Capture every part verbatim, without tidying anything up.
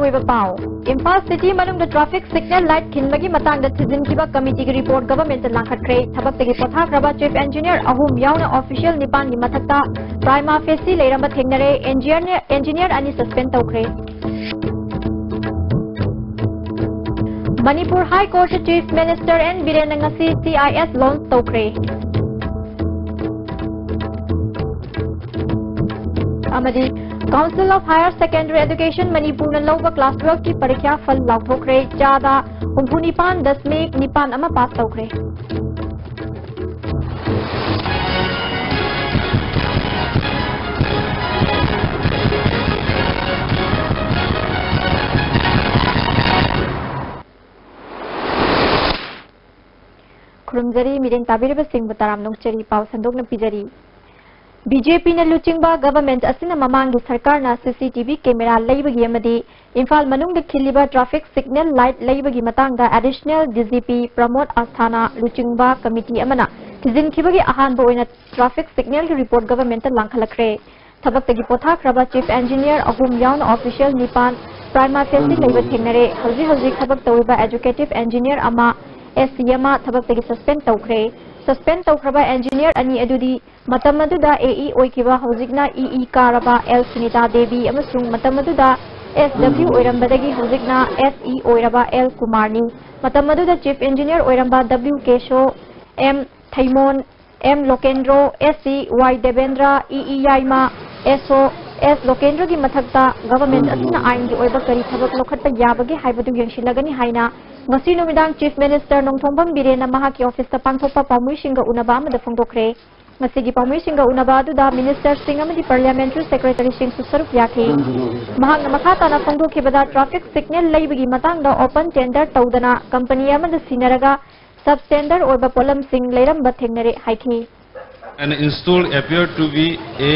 ꯑꯣꯏꯕ ꯄꯥꯎ꯫ ꯏꯝꯐꯥꯜ ꯁꯤꯇꯤ ꯃꯅꯨꯡꯗ ꯇ꯭ꯔꯥꯐꯤꯛ ꯁꯤꯒꯅꯦꯜ ꯂꯥꯏꯠ ꯈꯤꯟꯕꯒꯤ ꯃꯇꯥꯡꯗ ꯊꯤꯖꯤꯟꯈꯤꯕ ꯀꯃꯤꯇꯤꯒꯤ ꯔꯤꯄꯣꯔꯠ ꯒꯚꯔꯟꯃꯦꯟꯠꯇ ꯂꯥꯡꯈꯠꯈ꯭ꯔꯦ꯫ ꯊꯕꯛꯇꯒꯤ ꯄꯣꯊꯥꯈ꯭ꯔꯕ ꯆꯤꯐ ꯏꯟꯖꯤꯅꯤꯌꯔ ꯑꯍꯨꯝ ꯌꯥꯎꯅ ꯑꯣꯐꯤꯁꯤꯌꯦꯜ ꯅꯤꯄꯥꯟꯒꯤ ꯃꯊꯛꯇ ꯄ꯭ꯔꯥꯏꯃꯥ ꯐꯦꯁꯤ ꯂꯩꯔꯝꯕ ꯊꯦꯡꯅꯔꯦ꯫ ꯏꯟꯖꯤꯅꯤꯌꯔ, ꯏꯟꯖꯤꯅꯤꯌꯔ ꯑꯅꯤ ꯁꯁꯄꯦꯟ ꯇꯧꯈ꯭ꯔꯦ꯫ ꯃꯅꯤꯄꯨꯔ ꯍꯥꯏ ꯀꯣꯔꯠꯇ ꯆꯤꯐ ꯃꯤꯅꯤꯁꯇꯔ ꯑꯦꯟ ꯕꯤꯔꯦꯟꯅ ꯉꯁꯤ ꯁꯤ ꯑꯥꯏ ꯑꯦꯁ ꯂꯣꯟꯆ ꯇꯧꯈ꯭ꯔꯦ꯫ ꯑꯃꯗꯤ Council of Higher Secondary Education ꯃꯅꯤꯄꯨꯔꯅ ꯂꯧꯕ ꯀ꯭ꯂꯥꯁ ꯇꯨꯋꯦꯜꯐꯀꯤ ꯄꯔꯤꯈ꯭ꯌꯥ ꯐꯜ ꯂꯥꯎꯊꯣꯛꯈ꯭ꯔꯦ꯫ ꯆꯥꯗ ꯍꯨꯝꯐꯨ ꯅꯤꯄꯥꯟ ꯗꯁꯃꯤꯛ ꯅꯤꯄꯥꯟ ꯑꯃ ꯄꯥꯁ ꯇꯧꯈ꯭ꯔꯦ꯫ ꯈꯨꯔꯨꯝꯖꯔꯤ, ꯃꯤꯠꯌꯦꯡ ꯇꯥꯕꯤꯔꯤꯕꯁꯤꯡꯕꯨ ꯇꯔꯥꯝꯅ ꯑꯣꯛꯆꯔꯤ꯫ ꯄꯥꯎ ꯁꯟꯗꯣꯛꯅ ꯄꯤꯖꯔꯤ꯫ ꯕꯤ ꯖꯦ ꯄꯤꯅ ꯂꯨꯆꯤꯡꯕ ꯒꯚꯔꯟꯃꯦꯟꯠ ꯑꯁꯤꯅ ꯃꯃꯥꯡꯒꯤ ꯁꯔꯀꯥꯔꯅ ꯁꯤ ꯁꯤ ꯇꯤ ꯚꯤ ꯀꯦꯃꯦꯔꯥ ꯂꯩꯕꯒꯤ ꯑꯃꯗꯤ ꯏꯝꯐꯥꯜ ꯃꯅꯨꯡꯗ ꯈꯤꯜꯂꯤꯕ ꯇ꯭ꯔꯥꯐꯤꯛ ꯁꯤꯒꯅꯦꯜ ꯂꯥꯏꯠ ꯂꯩꯕꯒꯤ ꯃꯇꯥꯡꯗ ꯑꯦꯗꯤꯁꯅꯦꯜ ꯗꯤ ꯖꯤ ꯄꯤ ꯄ꯭ꯔꯃꯣꯗ ꯑꯁꯊꯥꯅꯥ ꯂꯨꯆꯤꯡꯕ ꯀꯃꯤꯇꯤ ꯑꯃꯅ ꯊꯤꯖꯤꯟꯈꯤꯕꯒꯤ ꯑꯍꯥꯟꯕ ꯑꯣꯏꯅ ꯇ꯭ꯔꯥꯐꯤꯛ ꯁꯤꯒꯅꯦꯜꯒꯤ ꯔꯤꯄꯣꯔꯠ ꯒꯚꯔꯟꯃꯦꯟꯠꯇ ꯂꯥꯡꯈꯠꯂꯛꯈ꯭ꯔꯦ꯫ ꯊꯕꯛꯇꯒꯤ ꯄꯣꯊꯥꯈ꯭ꯔꯕ ꯆꯤꯐ ꯏꯟꯖꯤꯅꯤꯌꯔ ꯑꯍꯨꯝ ꯌꯥꯎꯅ ꯑꯣꯐꯤꯁꯤꯌꯦꯜ ꯅꯤꯄꯥꯟ ꯄ꯭ꯔꯥꯏꯃꯥ ꯐꯦꯁꯤ ꯂꯩꯕ ꯊꯦꯡꯅꯔꯦ꯫ ꯍꯧꯖꯤꯛ ꯍꯧꯖꯤꯛ ꯊꯕꯛ ꯇꯧꯔꯤꯕ ꯑꯦꯖꯨꯀꯦꯇꯤꯚ ꯏꯟꯖꯤꯅꯤꯌꯔ ꯑꯃ, ꯑꯦꯁ ꯁꯤ ꯑꯃ ꯊꯕꯛꯇꯒꯤ ꯁꯁꯄꯦꯟ ꯇꯧꯈ꯭ꯔꯦ꯫ ꯁꯁꯄꯦꯟ ꯇꯧꯈ꯭ꯔꯕ ꯏꯟꯖꯤꯅꯤꯌꯔ ꯑꯅꯤ ꯑꯗꯨꯗꯤ ꯃꯇꯝ ꯑꯗꯨꯗ ꯑꯦ ꯏ ꯑꯣꯏꯈꯤꯕ, ꯍꯧꯖꯤꯛꯅ ꯏ ꯏ ꯀꯥꯔꯕ ꯑꯦꯜ ꯁꯨꯅꯤꯇꯥ ꯗꯦꯕꯤ ꯑꯃꯁꯨꯡ ꯃꯇꯝ ꯑꯗꯨꯗ ꯑꯦꯁ ꯗꯕ꯭ꯂꯤꯎ ꯑꯣꯏꯔꯝꯕꯗꯒꯤ ꯍꯧꯖꯤꯛꯅ ꯑꯦꯁ ꯏ ꯑꯣꯏꯔꯕ ꯑꯦꯜ ꯀꯨꯃꯥꯔꯅꯤ꯫ ꯃꯇꯝ ꯑꯗꯨꯗ ꯆꯤꯐ ꯏꯟꯖꯤꯅꯤꯌꯔ ꯑꯣꯏꯔꯝꯕ W Keso, M Theimon, M Lokendro, S C Y Debendra, E E ꯌꯥꯏꯃ, ꯑꯦꯁ ꯑꯣ, ꯑꯦꯁ ꯂꯣꯀꯦꯟꯗ꯭ꯔꯒꯤ ꯃꯊꯛꯇ ꯒꯚꯔꯟꯃꯦꯟꯠ ꯑꯁꯤꯅ ꯑꯥꯏꯟꯒꯤ ꯑꯣꯏꯕ ꯀꯔꯤ ꯊꯕꯛ ꯂꯧꯈꯠꯄ ꯌꯥꯕꯒꯦ ꯍꯥꯏꯕꯗꯨ ꯌꯦꯡꯁꯤꯜꯂꯒꯅꯤ ꯍꯥꯏꯅ ꯉꯁꯤ ꯅꯨꯃꯤꯗꯥꯡ ꯆꯤꯐ ꯃꯤꯅꯤꯁꯇꯔ ꯅꯣꯡꯊꯣꯝꯕꯝ ꯕꯤꯔꯦꯟꯅ ꯃꯍꯥꯛꯀꯤ ꯑꯣꯐꯤꯁꯇ ꯄꯥꯡꯊꯣꯛꯄ ꯄꯥꯎꯃꯤꯁꯤꯡꯒ ꯎꯅꯕ ꯑꯃꯗ ꯐꯣꯡꯗꯣꯛꯈ꯭ꯔꯦ꯫ ꯉꯁꯤꯒꯤ ꯄꯥꯎꯃꯤꯁꯤꯡꯒ ꯎꯅꯕ ꯑꯗꯨꯗ ꯃꯤꯅꯤꯁꯇꯔꯁꯤꯡ ꯑꯃꯗꯤ ꯄꯥꯔꯂꯤꯌꯥꯃꯦꯟꯇꯔꯤ ꯁꯦꯀ꯭ꯔꯦꯇꯔꯤꯁꯤꯡꯁꯨ ꯁꯔꯨꯛ ꯌꯥꯈꯤ꯫ ꯃꯍꯥꯛꯅ ꯃꯈꯥ ꯇꯥꯅ ꯐꯣꯡꯗꯣꯛꯈꯤꯕꯗ, ꯇ꯭ꯔꯥꯐꯤꯛ ꯁꯤꯒꯅꯦꯜ ꯂꯩꯕꯒꯤ ꯃꯇꯥꯡꯗ ꯑꯣꯄꯟ ꯇꯦꯟꯗꯔ ꯇꯧꯗꯅ ꯀꯝꯄꯅꯤ ꯑꯃꯗ ꯁꯤꯟꯅꯔꯒ ꯁꯕ ꯁ꯭ꯇꯦꯟꯗꯔꯗ ꯑꯣꯏꯕ ꯄꯣꯠꯂꯝꯁꯤꯡ ꯂꯩꯔꯝꯕ ꯊꯦꯡꯅꯔꯦ ꯍꯥꯏꯈꯤ꯫ And installed appear to be a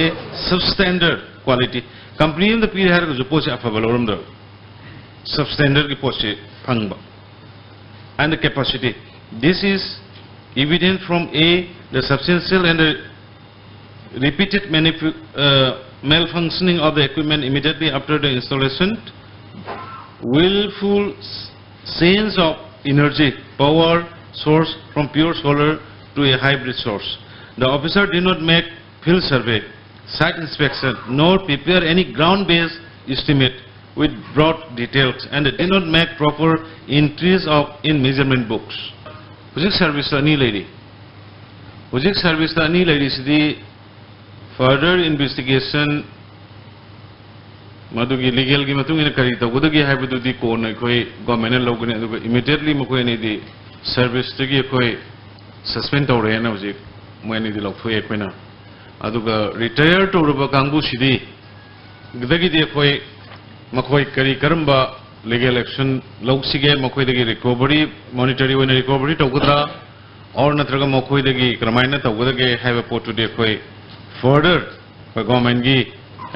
substandard quality. Company ꯑꯃꯗ ꯄꯤꯔꯦ ꯍꯥꯏꯔꯒꯁꯨ ꯄꯣꯠꯁꯦ ꯑꯐꯕ ꯂꯧꯔꯝꯗꯕ, ꯁꯕ ꯁ꯭ꯇꯦꯟꯗꯔꯗꯀꯤ ꯄꯣꯠꯁꯦ ꯐꯪꯕ꯫ And the capacity. This is evident from A, the substantial and the repeated manipu- uh, malfunctioning of the equipment immediately after the installation Willful s- change of energy power source from pure solar to a hybrid source. The officer did not make field survey, site inspection, nor prepare any ground-based estimate with broad details, and did not make proper entries of in measurement books. ꯍꯧꯖꯤꯛ ꯁꯔꯚꯤꯁꯇ ꯑꯅꯤ ꯂꯩꯔꯤ꯫ ꯍꯧꯖꯤꯛ ꯁꯔꯚꯤꯁꯇ ꯑꯅꯤ ꯂꯩꯔꯤꯁꯤꯗꯤ further investigation, ꯃꯗꯨꯒꯤ ꯂꯤꯒꯦꯜꯒꯤ ꯃꯇꯨꯡ ꯏꯟꯅ ꯀꯔꯤ ꯇꯧꯒꯗꯒꯦ ꯍꯥꯏꯕꯗꯨꯗꯤ ꯀꯣꯟꯅ ꯑꯩꯈꯣꯏ ꯒꯣꯔꯃꯦꯟꯅ ꯂꯧꯒꯅꯤ꯫ ꯑꯗꯨꯒ ꯏꯃꯤꯗꯤꯌꯦꯠꯂꯤ ꯃꯈꯣꯏ ꯑꯅꯤꯗꯤ ꯁꯔꯚꯤꯁꯇꯒꯤ ꯑꯩꯈꯣꯏ ꯁꯁꯄꯦꯟ ꯇꯧꯔꯦꯅ ꯍꯧꯖꯤꯛ ꯃꯣꯏ ꯑꯅꯤꯗꯤ ꯂꯧꯊꯣꯛꯑꯦ ꯑꯩꯈꯣꯏꯅ꯫ ꯑꯗꯨꯒ ꯔꯤꯇꯥꯌꯔ ꯇꯧꯔꯕ ꯀꯥꯡꯕꯨꯁꯤꯗꯤ ꯗꯒꯤꯗꯤ ꯑꯩꯈꯣꯏ ꯃꯈꯣꯏ ꯀꯔꯤ ꯀꯔꯝꯕ ꯂꯤꯒꯦꯜ ꯑꯦꯛꯁꯟ ꯂꯧꯁꯤꯒꯦ, ꯃꯈꯣꯏꯗꯒꯤ ꯔꯤꯀꯣꯚꯔꯤ, ꯃꯣꯅꯤꯇꯔꯤ ꯑꯣꯏꯅ ꯔꯤꯀꯣꯚꯔꯤ ꯇꯧꯒꯗ꯭ꯔꯥ, ꯑꯣꯔ ꯅꯠꯇ꯭ꯔꯒ ꯃꯈꯣꯏꯗꯒꯤ ꯀꯔꯝꯍꯥꯏꯅ ꯇꯧꯒꯗꯒꯦ ꯍꯥꯏꯕ ꯄꯣꯠꯇꯨꯗꯤ ꯑꯩꯈꯣꯏ ꯐꯔꯗꯔ ꯑꯩꯈꯣꯏ ꯒꯣꯔꯃꯦꯟꯒꯤ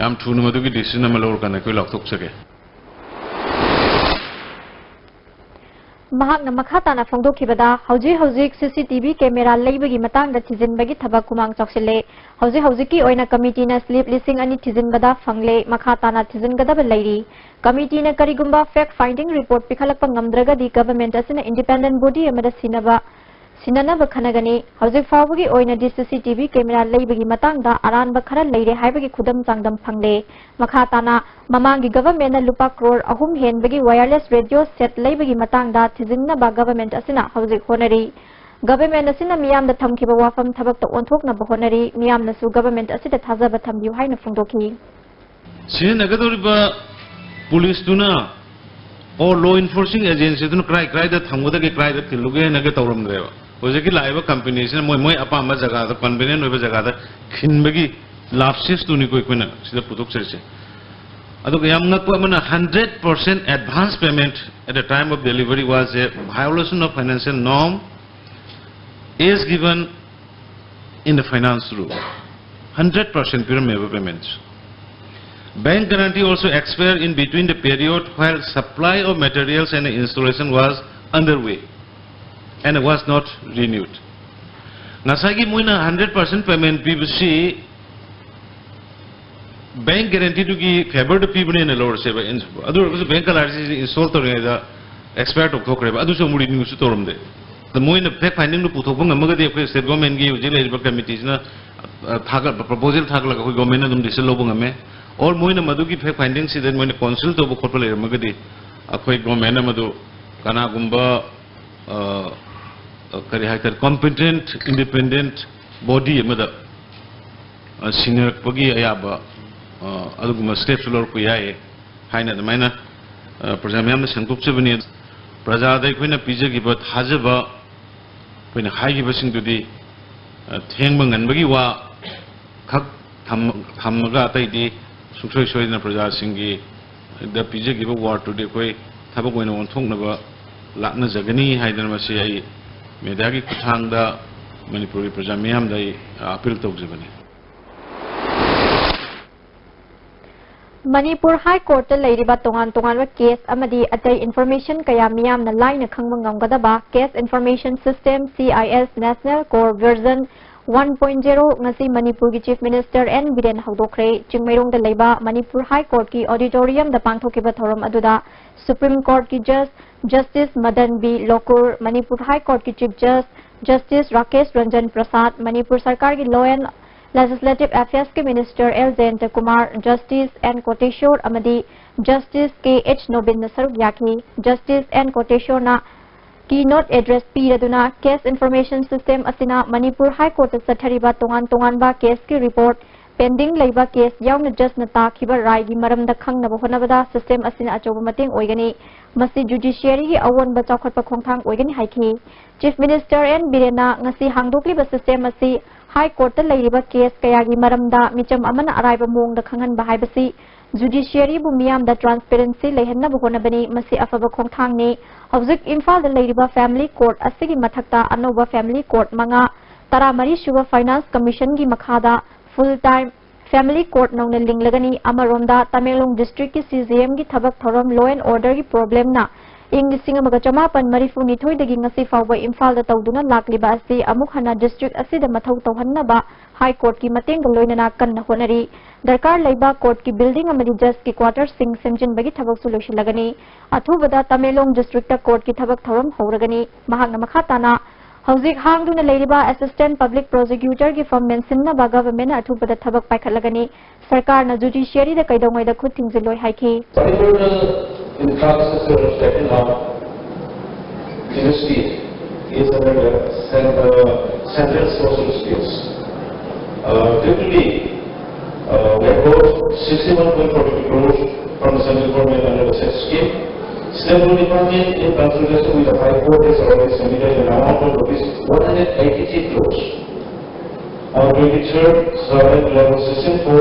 ꯌꯥꯝ ꯊꯨꯅ ꯃꯗꯨꯒꯤ ꯗꯤꯁꯤꯖꯟ ꯑꯃ ꯂꯧꯔꯀꯥꯟꯗ ꯑꯩꯈꯣꯏ ꯂꯥꯎꯊꯣꯛꯆꯒꯦ꯫ ꯃꯍꯥꯛꯅ ꯃꯈꯥ ꯇꯥꯅ ꯐꯣꯡꯗꯣꯛꯈꯤꯕꯗ, ꯍꯧꯖꯤꯛ ꯍꯧꯖꯤꯛ ꯁꯤ ꯁꯤ ꯇꯤ ꯚꯤ ꯀꯦꯃꯦꯔꯥ ꯂꯩꯕꯒꯤ ꯃꯇꯥꯡꯗ ꯊꯤꯖꯤꯟꯕꯒꯤ ꯊꯕꯛ ꯈꯨꯃꯥꯡ ꯆꯥꯎꯁꯤꯜꯂꯦ꯫ ꯍꯧꯖꯤꯛ ꯍꯧꯖꯤꯛꯀꯤ ꯑꯣꯏꯅ ꯀꯃꯤꯇꯤꯅ ꯁ꯭ꯂꯤꯞ ꯂꯤꯁꯤꯡ ꯑꯅꯤ ꯊꯤꯖꯤꯟꯕꯗ ꯐꯪꯂꯦ, ꯃꯈꯥ ꯇꯥꯅ ꯊꯤꯖꯤꯟꯒꯗꯕ ꯂꯩꯔꯤ꯫ ꯀꯃꯤꯇꯤꯅ ꯀꯔꯤꯒꯨꯝꯕ ꯐꯦꯛ ꯐꯥꯏꯟꯗꯤꯡ ꯔꯤꯄꯣꯔꯠ ꯄꯤꯈꯠꯂꯛꯄ ꯉꯝꯗ꯭ꯔꯒꯗꯤ ꯒꯚꯔꯟꯃꯦꯟꯠ ꯑꯁꯤꯅ ꯏꯟꯗꯤꯄꯦꯟꯗꯦꯟꯠ ꯕꯣꯗꯤ ꯑꯃꯗ ꯁꯤꯟꯅꯕ, ꯁꯤꯟꯅꯅꯕ ꯈꯟꯅꯒꯅꯤ꯫ ꯍꯧꯖꯤꯛ ꯐꯥꯎꯕꯒꯤ ꯑꯣꯏꯅꯗꯤ ꯁꯤ ꯁꯤ ꯇꯤ ꯚꯤ ꯀꯦꯃꯦꯔꯥ ꯂꯩꯕꯒꯤ ꯃꯇꯥꯡꯗ ꯑꯔꯥꯟꯕ ꯈꯔ ꯂꯩꯔꯦ ꯍꯥꯏꯕꯒꯤ ꯈꯨꯗꯝ ꯆꯥꯡꯗꯝ ꯐꯪꯂꯦ꯫ ꯃꯈꯥ ꯇꯥꯅ, ꯃꯃꯥꯡꯒꯤ ꯒꯚꯔꯟꯃꯦꯟꯠꯅ ꯂꯨꯄꯥ ꯀ꯭ꯔꯣꯔ ꯑꯍꯨꯝ ꯍꯦꯟꯕꯒꯤ ꯋꯥꯌꯔꯂꯦꯁ ꯔꯦꯗꯤꯑꯣ ꯁꯦꯠ ꯂꯩꯕꯒꯤ ꯃꯇꯥꯡꯗ ꯊꯤꯖꯤꯟꯅꯕ ꯒꯚꯔꯟꯃꯦꯟꯠ ꯑꯁꯤꯅ ꯍꯧꯖꯤꯛ ꯍꯣꯠꯅꯔꯤ꯫ ꯒꯚꯔꯟꯃꯦꯟꯠ ꯑꯁꯤꯅ ꯃꯤꯌꯥꯝꯗ ꯊꯝꯈꯤꯕ ꯋꯥꯐꯝ ꯊꯕꯛꯇ ꯑꯣꯟꯊꯣꯛꯅꯕ ꯍꯣꯠꯅꯔꯤ꯫ ꯃꯤꯌꯥꯝꯅꯁꯨ ꯒꯚꯔꯟꯃꯦꯟꯠ ꯑꯁꯤꯗ ꯊꯥꯖꯕ ꯊꯝꯕꯤꯌꯨ ꯍꯥꯏꯅ ꯐꯣꯡꯗꯣꯛꯈꯤ꯫ ꯁꯤꯖꯤꯟꯅꯒꯗꯧꯔꯤꯕ ꯄꯨꯂꯤꯁꯇꯨꯅ ꯑꯣ ꯂꯣ ꯏꯟꯐꯣꯔꯁꯤꯡ ꯑꯦꯖꯦꯟꯁꯤꯗꯨꯅ ꯀꯔꯥꯏ ꯀꯔꯥꯏꯗ ꯊꯝꯒꯗꯒꯦ, ꯀꯔꯥꯏꯗ ꯊꯤꯜꯂꯨꯒꯦ ꯍꯥꯏꯅꯒ ꯇꯧꯔꯝꯗ꯭ꯔꯦꯕ꯫ ꯍꯧꯖꯤꯛꯀꯤ ꯂꯥꯛꯏꯕ ꯀꯝꯄꯦꯅꯤꯁꯤꯅ ꯃꯣꯏ ꯃꯣꯏ ꯑꯄꯥꯝꯕ ꯖꯒꯥꯗ, ꯀꯟꯚꯤꯅꯤꯌꯦꯟꯠ ꯑꯣꯏꯕ ꯖꯒꯥꯗ ꯈꯤꯟꯕꯒꯤ ꯂꯥꯞꯁꯤꯁꯇꯨꯅꯤꯀꯣ ꯑꯩꯈꯣꯏꯅ ꯁꯤꯗ ꯄꯨꯊꯣꯛꯆꯔꯤꯁꯦ꯫ ꯑꯗꯨꯒ ꯌꯥꯝ ꯉꯛꯄ ꯑꯃꯅ, hundred percent advance payment at the time of delivery was a violation of financial norm as given in the finance rule. Hundred percent ꯄꯤꯔꯝꯃꯦꯕ payments. Bank guarantee also expired in between the period while supply of materials and installation was underway and was not renewed. ꯉꯁꯥꯏꯒꯤ ꯃꯣꯏꯅ hundred percent payment ꯄꯤꯕꯁꯤ bank ꯒꯦꯔꯦꯟꯇꯤꯗꯨꯒꯤ ꯐꯦꯕꯔꯗ ꯄꯤꯕꯅꯦꯅ ꯂꯧꯔꯁꯦꯕ꯫ ꯑꯗꯨ ꯑꯣꯏꯔꯒꯁꯨ bank ꯀꯂꯥꯔꯁꯤ install ꯇꯧꯔꯤꯉꯩꯗ expire ꯇꯧꯊꯣꯛꯈ꯭ꯔꯦꯕ꯫ ꯑꯗꯨꯁꯨ ꯑꯃꯨꯛ ꯔꯤꯅ꯭ꯌꯨꯁꯨ ꯇꯧꯔꯝꯗꯦ꯫ ꯑꯗ ꯃꯣꯏꯅ ꯐꯦꯛ ꯐꯥꯏꯟꯗꯤꯡꯗꯨ ꯄꯨꯊꯣꯛꯄ ꯉꯝꯃꯒꯗꯤ ꯑꯩꯈꯣꯏ ꯁ꯭ꯇꯦꯠ ꯒꯣꯔꯃꯦꯟꯒꯤ ꯍꯧꯖꯤꯛ ꯂꯩꯔꯤꯕ ꯀꯃꯤꯇꯤꯁꯤꯅ ꯊꯥꯒꯠꯄ ꯄ꯭ꯔꯄꯣꯖꯦꯜ ꯊꯥꯒꯠꯂꯒ ꯑꯩꯈꯣꯏ ꯒꯣꯔꯃꯦꯟꯅ ꯑꯗꯨꯝ ꯗꯤꯁꯤꯖꯟ ꯂꯧꯕ ꯉꯝꯃꯦ꯫ ꯑꯣꯔ ꯃꯣꯏꯅ ꯃꯗꯨꯒꯤ ꯐꯦꯛ ꯐꯥꯏꯟꯗꯤꯡꯁꯤꯗ ꯃꯣꯏꯅ ꯀꯥꯎꯟꯁꯤꯜ ꯇꯧꯕ ꯈꯣꯠꯄ ꯂꯩꯔꯝꯃꯒꯗꯤ ꯑꯩꯈꯣꯏ ꯒꯣꯔꯃꯦꯟꯅ ꯃꯗꯨ ꯀꯅꯥꯒꯨꯝꯕ ꯀꯔꯤ ꯍꯥꯏꯇꯥꯔꯦ, ꯀꯣꯝꯄꯤꯇꯦꯟꯠ ꯏꯟꯗꯤꯄꯦꯟꯗꯦꯟꯠ ꯕꯣꯗꯤ ꯑꯃꯗ ꯁꯤꯟꯅꯔꯛꯄꯒꯤ ꯑꯌꯥꯕ ꯑꯗꯨꯒꯨꯝꯕ ꯁ꯭ꯇꯦꯞꯁꯨ ꯂꯧꯔꯛꯄ ꯌꯥꯏ ꯍꯥꯏꯅ ꯑꯗꯨꯃꯥꯏꯅ ꯄ꯭ꯔꯖꯥ ꯃꯌꯥꯝꯅ ꯁꯦꯡꯗꯣꯛꯆꯕꯅꯤ꯫ ꯄ꯭ꯔꯖꯥꯗ ꯑꯩꯈꯣꯏꯅ ꯄꯤꯖꯈꯤꯕ ꯊꯥꯖꯕ, ꯑꯩꯈꯣꯏꯅ ꯍꯥꯏꯈꯤꯕꯁꯤꯡꯗꯨꯗꯤ ꯊꯦꯡꯕ ꯉꯟꯕꯒꯤ ꯋꯥ ꯈꯛ ꯊꯝꯃꯒ ꯑꯇꯩꯗꯤ ꯁꯨꯡꯁꯣꯏ ꯁꯣꯏꯗꯅ ꯄ꯭ꯔꯖꯥꯁꯤꯡꯒꯤ ꯗ ꯄꯤꯖꯈꯤꯕ ꯋꯥꯔꯠꯇꯨꯗꯤ ꯑꯩꯈꯣꯏ ꯊꯕꯛ ꯑꯣꯏꯅ ꯑꯣꯟꯊꯣꯛꯅꯕ ꯂꯥꯛꯅꯖꯒꯅꯤ ꯍꯥꯏꯗꯅ ꯃꯁꯤ ꯑꯩ ꯃꯦꯗꯤꯌꯥꯒꯤ ꯈꯨꯠꯊꯥꯡꯗ ꯃꯅꯤꯄꯨꯔꯒꯤ ꯄ꯭ꯔꯖꯥ ꯃꯤꯌꯥꯝꯗ ꯑꯩ ꯑꯄꯤꯜ ꯇꯧꯖꯕꯅꯤ꯫ ꯃꯅꯤꯄꯨꯔ ꯍꯥꯏ ꯀꯣꯔꯠꯇ ꯂꯩꯔꯤꯕ ꯇꯣꯉꯥꯟ ꯇꯣꯉꯥꯟꯕ ꯀꯦꯁ ꯑꯃꯗꯤ ꯑꯇꯩ ꯏꯟꯐꯣꯔꯃꯦꯁꯟ ꯀꯌꯥ ꯃꯤꯌꯥꯝꯅ ꯂꯥꯏꯅ ꯈꯪꯕ ꯉꯝꯒꯗꯕ Case Information System, C I S, National Core Version one point zero ꯉꯁꯤ ꯃꯅꯤꯄꯨꯔꯒꯤ Chief Minister N ꯕꯤꯔꯦꯟ ꯍꯧꯗꯣꯛꯈ꯭ꯔꯦ꯫ ꯆꯤꯡꯃꯩꯔꯣꯡꯗ ꯂꯩꯕ ꯃꯅꯤꯄꯨꯔ ꯍꯥꯏ ꯀꯣꯔꯠꯀꯤ ꯑꯣꯗꯤꯇꯣꯔꯤꯌꯝꯗ ꯄꯥꯡꯊꯣꯛꯈꯤꯕ ꯊꯧꯔꯝ ꯑꯗꯨꯗ Supreme Courtꯀꯤ Judge Justice Madan B Lokur, Manipur ꯍꯥꯏ ꯀꯣꯔꯠꯀꯤ Chief Judge Justice Rakesh Ranjan Prasad, Manipur ꯁꯔꯀꯥꯔꯒꯤ Law and Legislative Affairsꯀꯤ Minister L Jayanta Kumar, Justice N Koteshwar ꯑꯃꯗꯤ Justice K H Nobinꯅ ꯁꯔꯨꯛ ꯌꯥꯈꯤ꯫ Justice N Koteshwarꯅ keynote address ꯄꯤꯔꯗꯨꯅ Case Information System ꯑꯁꯤꯅ ꯃꯅꯤꯄꯨꯔ ꯍꯥꯏ ꯀꯣꯔꯠꯇ ꯆꯠꯊꯔꯤꯕ ꯇꯣꯉꯥꯟ ꯇꯣꯉꯥꯟꯕ ꯀꯦꯁꯀꯤ report, pending ꯂꯩꯕ case ꯌꯥꯎꯅ ꯖꯖꯅ ꯇꯥꯈꯤꯕ ꯔꯥꯏꯒꯤ ꯃꯔꯝꯗ ꯈꯪꯅꯕ ꯍꯣꯠꯅꯕꯗ ꯁꯤꯁꯇꯦꯝ ꯑꯁꯤꯅ ꯑꯆꯧꯕ ꯃꯇꯦꯡ ꯑꯣꯏꯒꯅꯤ꯫ ꯃꯁꯤ ꯖꯨꯗꯤꯁꯤꯌꯔꯤꯒꯤ ꯑꯑꯣꯟꯕ ꯆꯥꯎꯈꯠꯄ ꯈꯣꯡꯊꯥꯡ ꯑꯣꯏꯒꯅꯤ ꯍꯥꯏꯈꯤ꯫ ꯆꯤꯐ ꯃꯤꯅꯤꯁꯇꯔ ꯑꯦꯟ ꯕꯤꯔꯦꯟꯅ ꯉꯁꯤ ꯍꯥꯡꯗꯣꯛꯂꯤꯕ ꯁꯤꯁꯇꯦꯝ ꯑꯁꯤ ꯍꯥꯏ ꯀꯣꯔꯠꯇ ꯂꯩꯔꯤꯕ ꯀꯦꯁ ꯀꯌꯥꯒꯤ ꯃꯔꯝꯗ ꯃꯤꯆꯝ ꯑꯃꯅ ꯑꯔꯥꯏꯕ ꯃꯑꯣꯡꯗ ꯈꯪꯍꯟꯕ ꯍꯥꯏꯕꯁꯤ ꯖꯨꯗꯤꯁꯤꯌꯔꯤꯕꯨ ꯃꯤꯌꯥꯝꯗ ꯇ꯭ꯔꯥꯟꯁꯄꯦꯔꯦꯟꯁꯤ ꯂꯩꯍꯟꯅꯕ ꯍꯣꯠꯅꯕꯅꯤ꯫ ꯃꯁꯤ ꯑꯐꯕ ꯈꯣꯡꯊꯥꯡꯅꯤ꯫ ꯍꯧꯖꯤꯛ ꯏꯝꯐꯥꯜꯗ ꯂꯩꯔꯤꯕ ꯐꯦꯃꯤꯂꯤ ꯀꯣꯔꯠ ꯑꯁꯤꯒꯤ ꯃꯊꯛꯇ ꯑꯅꯧꯕ ꯐꯦꯃꯤꯂꯤ ꯀꯣꯔꯠ ꯃꯉꯥ, ꯇꯔꯥꯃꯔꯤ ꯁꯨꯕ ꯐꯥꯏꯅꯥꯟꯁ ꯀꯃꯤꯁꯟꯒꯤ ꯃꯈꯥꯗ ꯐꯨꯜ ꯇꯥꯏꯝ ꯐꯦꯃꯤꯂꯤ ꯀꯣꯔꯠ ꯅꯧꯅ ꯂꯤꯡꯂꯒꯅꯤ꯫ ꯑꯃꯔꯣꯝꯗ ꯇꯃꯦꯡꯂꯣꯡ ꯗꯤꯁꯇ꯭ꯔꯤꯛꯀꯤ ꯁꯤ ꯖꯤ ꯑꯦꯝꯒꯤ ꯊꯕꯛ ꯊꯧꯔꯝ ꯂꯣ ꯑꯦꯟ ꯑꯣꯔꯗꯔꯒꯤ ꯄ꯭ꯔꯣꯕ꯭ꯂꯦꯝꯅ ꯏꯪ ꯂꯤꯁꯤꯡ ꯑꯃꯒ ꯆꯃꯥꯄꯟ ꯃꯔꯤꯐꯨ ꯅꯤꯊꯣꯏꯗꯒꯤ ꯉꯁꯤ ꯐꯥꯎꯕ ꯏꯝꯐꯥꯜꯗ ꯇꯧꯗꯨꯅ ꯂꯥꯛꯂꯤꯕ ꯑꯁꯤ ꯑꯃꯨꯛ ꯍꯟꯅ district ꯑꯁꯤꯗ ꯃꯊꯧ ꯇꯧꯍꯟꯅꯕ High Courtꯀꯤ ꯃꯇꯦꯡꯒ ꯂꯣꯏꯅꯅ ꯀꯟꯅ ꯍꯣꯠꯅꯔꯤ꯫ ꯗꯔꯀꯥꯔ ꯂꯩꯕ courtꯀꯤ building ꯑꯃꯗꯤ judgeꯀꯤ quarterꯁꯤꯡ ꯁꯦꯝꯖꯤꯟꯕꯒꯤ ꯊꯕꯛꯁꯨ ꯂꯣꯏꯁꯤꯜꯂꯒꯅꯤ꯫ ꯑꯊꯨꯕꯗ ꯇꯃꯦꯡꯂꯣꯡ districtꯇ courtꯀꯤ ꯊꯕꯛ ꯊꯧꯔꯝ ꯍꯧꯔꯒꯅꯤ꯫ ꯃꯍꯥꯛꯅ ꯃꯈꯥ ꯇꯥꯅ, ꯍꯧꯖꯤꯛ ꯍꯥꯡꯗꯨꯅ ꯂꯩꯔꯤꯕ Assistant Public Prosecutorꯒꯤ ꯐꯝ ꯃꯦꯟꯁꯤꯟꯅꯕ governmentꯅ ꯑꯊꯨꯕꯗ ꯊꯕꯛ ꯄꯥꯏꯈꯠꯂꯒꯅꯤ꯫ ꯁꯔꯀꯥꯔꯅ judiciaryꯗ ꯀꯩꯗꯧꯉꯩꯗ ꯈꯨꯠ ꯊꯤꯡꯖꯤꯜꯂꯣꯏ ꯍꯥꯏꯈꯤ꯫ Particular infrastructure setting up in the state is under the cen-, uh, central social skills. Uh, typically, uh, we have got sixty-one point forty crores from the central government under the set scheme. Central department, in consultation with the High Court, has already submitted an amount of rupees one hundred eighty-three crores on twenty-third seven two thousand sixteen for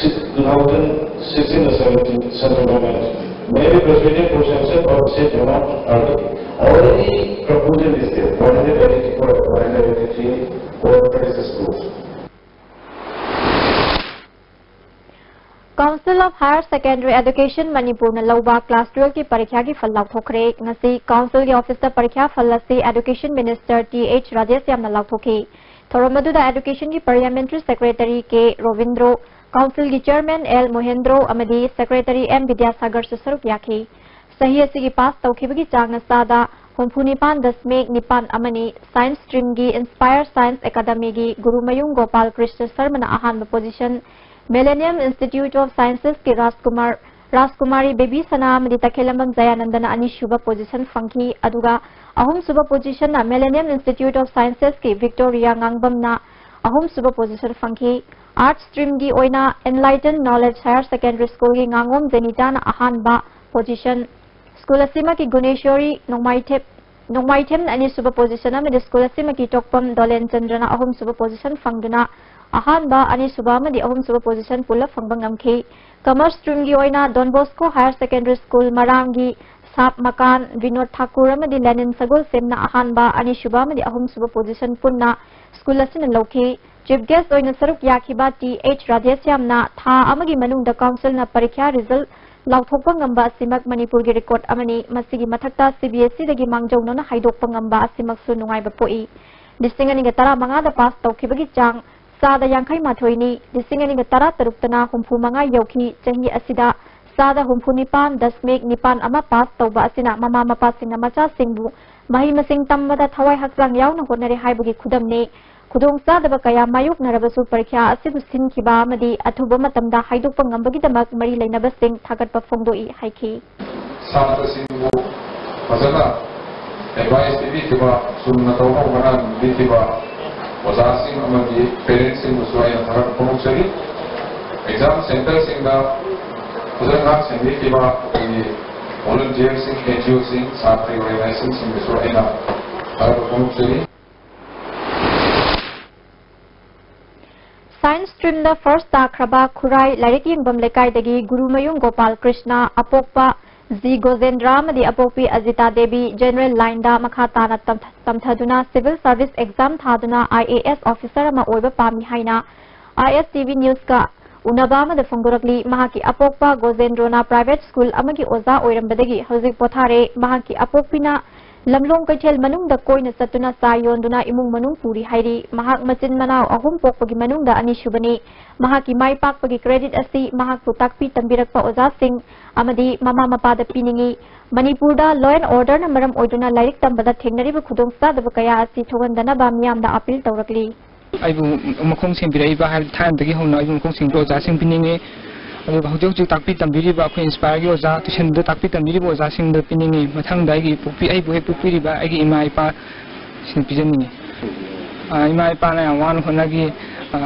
si-, two thousand sixteen or seventeen central government. May be proceeding for sanction for the same amount early. Already proposal is there, one hundred eighty-four, one hundred eighty-three for thirty-six crores. Council of Higher Secondary Education ꯃꯅꯤꯄꯨꯔꯅ ꯂꯧꯕ class twelveꯀꯤ ꯄꯔꯤꯈ꯭ꯌꯥꯒꯤ ꯐꯜ ꯂꯥꯎꯊꯣꯛꯈ꯭ꯔꯦ꯫ ꯉꯁꯤ councilꯒꯤ officeꯇ ꯄꯔꯤꯈ꯭ꯌꯥ ꯐꯜ ꯑꯁꯤ Education Minister T H Rajesh ꯌꯥꯝꯅ ꯂꯥꯎꯊꯣꯛꯈꯤ꯫ ꯊꯧꯔꯝ ꯑꯗꯨꯗ educationꯒꯤ parliamentary secretary ꯀꯦ ꯔꯣꯕꯤꯟꯗ꯭ꯔꯣ, councilꯒꯤ chairman ꯑꯦꯜ ꯃꯣꯍꯦꯟꯗ꯭ꯔꯣ ꯑꯃꯗꯤ secretary ꯑꯦꯝ ꯕꯤꯗ꯭ꯌꯥꯁꯥꯒꯔꯁꯨ ꯁꯔꯨꯛ ꯌꯥꯈꯤ꯫ ꯆꯍꯤ ꯑꯁꯤꯒꯤ pass ꯇꯧꯈꯤꯕꯒꯤ ꯆꯥꯡꯅ ꯆꯥꯗ ꯍꯨꯝꯐꯨ ꯅꯤꯄꯥꯟ ꯗꯁꯃꯤꯛ ꯅꯤꯄꯥꯟ ꯑꯃꯅꯤ꯫ Science streamꯒꯤ Inspire Science Academyꯒꯤ Gurumayum Gopal Krishna ꯁꯔꯃꯅ ꯑꯍꯥꯟꯕ position, Millennium Institute of Sciencesꯀꯤ ꯔꯥꯖꯀꯨꯃꯥꯔ, ꯔꯥꯖꯀꯨꯃꯥꯔꯤ ꯕꯦꯕꯤ ꯁꯅꯥ ꯑꯃꯗꯤ ꯇꯈꯦꯂꯝꯕꯝ ꯖꯌꯥꯅꯟꯗꯅ ꯑꯅꯤꯁꯨꯕ position ꯐꯪꯈꯤ꯫ ꯑꯗꯨꯒ ꯑꯍꯨꯝꯁꯨꯕ positionna Millennium Institute of Sciencesꯀꯤ ꯚꯤꯛꯇꯣꯔꯤꯌꯥ ꯉꯥꯡꯕꯝꯅ ꯑꯍꯨꯝꯁꯨꯕ position ꯐꯪꯈꯤ꯫ Arts streamꯒꯤ ꯑꯣꯏꯅ Enlighten Knowledge Higher Secondary Schoolꯒꯤ ꯉꯥꯉꯣꯝ ꯖꯦꯅꯤꯇꯥꯅ ꯑꯍꯥꯟꯕ position, school ꯑꯁꯤꯃꯛꯀꯤ ꯒꯨꯅꯦꯁꯣꯔꯤ ꯅꯣꯡꯃꯥꯏꯊꯦꯞ, ꯅꯣꯡꯃꯥꯏꯊꯦꯝꯅ ꯑꯅꯤꯁꯨꯕ position ꯑꯃꯗꯤ school ꯑꯁꯤꯃꯛꯀꯤ ꯇꯣꯛꯄꯝ ꯗꯣꯂꯦꯟ ꯆꯟꯗ꯭ꯔꯅ ꯑꯍꯨꯝꯁꯨꯕ position ꯐꯪꯗꯨꯅ ꯑꯍꯥꯟꯕ, ꯑꯅꯤꯁꯨꯕ ꯑꯃꯗꯤ ꯑꯍꯨꯝꯁꯨꯕ position ꯄꯨꯜꯂꯞ ꯐꯪꯕ ꯉꯝꯈꯤ꯫ Commerce streamꯒꯤ ꯑꯣꯏꯅ Don Bosco Higher Secondary School ꯃꯔꯥꯝꯒꯤ ꯁꯥꯞ ꯃꯀꯥꯟ Vinod Thakur ꯑꯃꯗꯤ ꯂꯦꯅꯤꯟ ꯁꯒꯣꯜꯁꯦꯝꯅ ꯑꯍꯥꯟꯕ, ꯑꯅꯤꯁꯨꯕ ꯑꯃꯗꯤ ꯑꯍꯨꯝꯁꯨꯕ position ꯄꯨꯟꯅ school ꯑꯁꯤꯅ ꯂꯧꯈꯤ꯫ Chief guest ꯑꯣꯏꯅ ꯁꯔꯨꯛ ꯌꯥꯈꯤꯕ ꯇꯤ ꯑꯩꯆ ꯔꯥꯙꯦꯁ꯭ꯌꯥꯝꯅ ꯊꯥ ꯑꯃꯒꯤ ꯃꯅꯨꯡꯗ councilꯅ ꯄꯔꯤꯈ꯭ꯌꯥ result ꯂꯥꯎꯊꯣꯛꯄ ꯉꯝꯕ ꯑꯁꯤꯃꯛ ꯃꯅꯤꯄꯨꯔꯒꯤ ꯔꯦꯀꯣꯔꯗ ꯑꯃꯅꯤ꯫ ꯃꯁꯤꯒꯤ ꯃꯊꯛꯇ ꯁꯤ ꯕꯤ ꯑꯦꯁ ꯏꯗꯒꯤ ꯃꯥꯡꯖꯧꯅꯅ ꯍꯥꯏꯗꯣꯛꯄ ꯉꯝꯕ ꯑꯁꯤꯃꯛꯁꯨ ꯅꯨꯡꯉꯥꯏꯕ ꯄꯣꯛꯏ꯫ ꯂꯤꯁꯤꯡ ꯑꯅꯤꯒ ꯇꯔꯥꯃꯉꯥꯗ ꯄꯥꯁ ꯇꯧꯈꯤꯕꯒꯤ ꯆꯥꯡ ꯆꯥꯗ ꯌꯥꯡꯈꯩ ꯃꯥꯊꯣꯏꯅꯤ꯫ ꯂꯤꯁꯤꯡ ꯑꯅꯤꯒ ꯇꯔꯥ ꯇꯔꯨꯛꯇꯅ ꯍꯨꯝꯐꯨ ꯃꯉꯥ ꯌꯧꯈꯤ꯫ ꯆꯍꯤ ꯑꯁꯤꯗ ꯆꯥꯗ ꯍꯨꯝꯐꯨ ꯅꯤꯄꯥꯟ ꯗꯁꯃꯤꯛ ꯅꯤꯄꯥꯟ ꯑꯃ ꯄꯥꯁ ꯇꯧꯕ ꯑꯁꯤꯅ ꯃꯃꯥ ꯃꯄꯥꯁꯤꯡꯅ ꯃꯆꯥꯁꯤꯡꯕꯨ ꯃꯍꯩ ꯃꯁꯤꯡ ꯇꯝꯕꯗ ꯊꯋꯥꯏ ꯍꯛꯆꯥꯡ ꯌꯥꯎꯅ ꯍꯣꯠꯅꯔꯦ ꯍꯥꯏꯕꯒꯤ ꯈꯨꯗꯝꯅꯤ꯫ ꯈꯨꯗꯣꯡꯆꯥꯗꯕ ꯀꯌꯥ ꯃꯥꯌꯣꯛꯅꯔꯕꯁꯨ ꯄꯔꯤꯈ꯭ꯌꯥ ꯑꯁꯤꯕꯨ ꯁꯤꯟꯈꯤꯕ ꯑꯃꯗꯤ ꯑꯊꯨꯕ ꯃꯇꯝꯗ ꯍꯥꯏꯗꯣꯛꯄ ꯉꯝꯕꯒꯤꯗꯃꯛ ꯃꯔꯤ ꯂꯩꯅꯕꯁꯤꯡ ꯊꯥꯒꯠꯄ ꯐꯣꯡꯗꯣꯛꯏ ꯍꯥꯏꯈꯤ꯫ ꯁꯥꯇ꯭ꯔꯁꯤꯡꯕꯨ ꯐꯖꯅ ꯑꯦꯗꯚꯥꯏꯁ ꯄꯤꯕꯤꯈꯤꯕ, ꯆꯨꯝꯅ ꯇꯧꯅꯕ ꯍꯣꯠꯅꯕꯤꯈꯤꯕ ꯑꯣꯖꯥꯁꯤꯡ ꯑꯃꯗꯤ ꯄꯦꯔꯦꯟꯁꯁꯤꯡꯕꯨꯁꯨ ꯑꯩꯅ ꯊꯥꯒꯠꯄ ꯐꯣꯡꯗꯣꯛꯆꯔꯤ꯫ ꯑꯦꯛꯖꯥꯝ ꯁꯦꯟꯇꯔꯁꯤꯡꯗ ꯐꯖꯅ ꯉꯥꯛ ꯁꯦꯟꯕꯤꯈꯤꯕ ꯑꯩꯈꯣꯏꯒꯤ ꯚꯣꯂꯨꯟꯇꯤꯌꯔꯁꯤꯡ, ꯑꯦꯟ ꯖꯤ ꯑꯣꯁꯤꯡ, ꯁꯥꯇ꯭ꯔ ꯑꯣꯔꯒꯅꯥꯏꯖꯦꯁꯟꯁꯤꯡꯕꯨꯁꯨ ꯑꯩꯅ ꯊꯥꯒꯠꯄ ꯐꯣꯡꯗꯣꯛꯆꯔꯤ꯫ ꯁꯥꯏꯟꯁ ꯁ꯭ꯇ꯭ꯔꯤꯝꯗ ꯐꯥꯔꯁ ꯇꯥꯈ꯭ꯔꯕ ꯈꯨꯔꯥꯏ ꯂꯥꯏꯔꯤꯛ ꯌꯦꯡꯐꯝ ꯂꯩꯀꯥꯏꯗꯒꯤ ꯒꯨꯔꯨꯃꯌꯨꯝ ꯒꯣꯄꯥꯜ ꯀ꯭ꯔꯤꯁꯅ, ꯑꯄꯣꯛꯄ ꯖꯤ ꯒꯣꯖꯦꯟꯗ꯭ꯔ ꯑꯃꯗꯤ ꯑꯄꯣꯛꯄꯤ ꯑꯖꯤꯇꯥ ꯗꯦꯕꯤ ꯖꯦꯅꯔꯦꯜ ꯂꯥꯏꯟꯗ ꯃꯈꯥ ꯇꯥꯅ ꯇꯝꯊ-, ꯇꯝꯊꯗꯨꯅ ꯁꯤꯚꯤꯜ ꯁꯔꯚꯤꯁ ꯑꯦꯛꯖꯥꯝ ꯊꯥꯗꯨꯅ ꯑꯥꯏ ꯑꯦ ꯑꯦꯁ ꯑꯣꯐꯤꯁꯔ ꯑꯃ ꯑꯣꯏꯕ ꯄꯥꯝꯃꯤ ꯍꯥꯏꯅ ꯑꯥꯏ ꯑꯦꯁ ꯇꯤ ꯚꯤ ꯅ꯭ꯌꯨꯁꯀ ꯎꯅꯕ ꯑꯃꯗ ꯐꯣꯡꯗꯣꯔꯛꯂꯤ꯫ ꯃꯍꯥꯛꯀꯤ ꯑꯄꯣꯛꯄ ꯒꯣꯖꯦꯟꯗ꯭ꯔꯣꯅ ꯄ꯭ꯔꯥꯏꯚꯦꯠ ꯁ꯭ꯀꯨꯜ ꯑꯃꯒꯤ ꯑꯣꯖꯥ ꯑꯣꯏꯔꯝꯕꯗꯒꯤ ꯍꯧꯖꯤꯛ ꯄꯣꯊꯥꯔꯦ꯫ ꯃꯍꯥꯛꯀꯤ ꯑꯄꯣꯛꯄꯤꯅ ꯂꯝꯂꯣꯡ ꯀꯩꯊꯦꯜ ꯃꯅꯨꯡꯗ ꯀꯣꯏꯅ ꯆꯠꯇꯨꯅ ꯆꯥ ꯌꯣꯟꯗꯨꯅ ꯏꯃꯨꯡ ꯃꯅꯨꯡ ꯄꯨꯔꯤ ꯍꯥꯏꯔꯤ꯫ ꯃꯍꯥꯛ ꯃꯆꯤꯟ ꯃꯅꯥꯎ ꯑꯍꯨꯝ ꯄꯣꯛꯄꯒꯤ ꯃꯅꯨꯡꯗ ꯑꯅꯤꯁꯨꯕꯅꯤ꯫ ꯃꯍꯥꯛꯀꯤ ꯃꯥꯏ ꯄꯥꯛꯄꯒꯤ ꯀ꯭ꯔꯦꯗꯤꯠ ꯑꯁꯤ ꯃꯍꯥꯛꯄꯨ ꯇꯥꯛꯄꯤ ꯇꯝꯕꯤꯔꯛꯄ ꯑꯣꯖꯥꯁꯤꯡ ꯑꯃꯗꯤ ꯃꯃꯥ ꯃꯄꯥꯗ ꯄꯤꯅꯤꯡꯏ꯫ ꯃꯅꯤꯄꯨꯔꯗ law and orderꯅ ꯃꯔꯝ ꯑꯣꯏꯗꯨꯅ ꯂꯥꯏꯔꯤꯛ ꯇꯝꯕꯗ ꯊꯦꯡꯅꯔꯤꯕ ꯈꯨꯗꯣꯡꯆꯥꯗꯕ ꯀꯌꯥ ꯑꯁꯤ ꯊꯣꯛꯍꯟꯗꯅꯕ ꯃꯤꯌꯥꯝꯗ ꯑꯥꯄꯤꯜ ꯇꯧꯔꯛꯂꯤ꯫ ꯑꯩꯕꯨ ꯃꯈꯣꯡ ꯁꯦꯝꯕꯤꯔꯛꯏꯕ ꯍꯥꯏꯕꯗꯤ ꯊꯥꯏꯅꯗꯒꯤ ꯍꯧꯅ ꯑꯩꯕꯨ ꯃꯈꯣꯡ ꯁꯦꯝꯕꯤꯕ ꯑꯣꯖꯥꯁꯤꯡ ꯄꯤꯅꯤꯡꯉꯤ꯫ ꯑꯗꯨꯒ ꯍꯧꯖꯤꯛ ꯍꯧꯖꯤꯛ ꯇꯥꯛꯄꯤ ꯇꯝꯕꯤꯔꯤꯕ ꯑꯩꯈꯣꯏ ꯏꯟꯁꯄꯥꯌꯔꯒꯤ ꯑꯣꯖꯥ, ꯇ꯭ꯌꯨꯁꯟꯗ ꯇꯥꯛꯄꯤ ꯇꯝꯕꯤꯔꯤꯕ ꯑꯣꯖꯥꯁꯤꯡꯗ ꯄꯤꯅꯤꯡꯉꯤ꯫ ꯃꯊꯪꯗ ꯑꯩꯒꯤ ꯄꯣꯛꯄꯤ-, ꯑꯩꯕꯨ ꯍꯦꯛ ꯄꯣꯛꯄꯤꯔꯤꯕ ꯑꯩꯒꯤ ꯏꯃꯥ ꯏꯄꯥꯁꯤꯡ ꯄꯤꯖꯅꯤꯡꯉꯤ꯫ ꯑ, ꯏꯃꯥ ꯏꯄꯥꯅ ꯌꯥꯝ ꯋꯥꯅ ꯍꯣꯠꯅꯈꯤ꯫ ꯑ,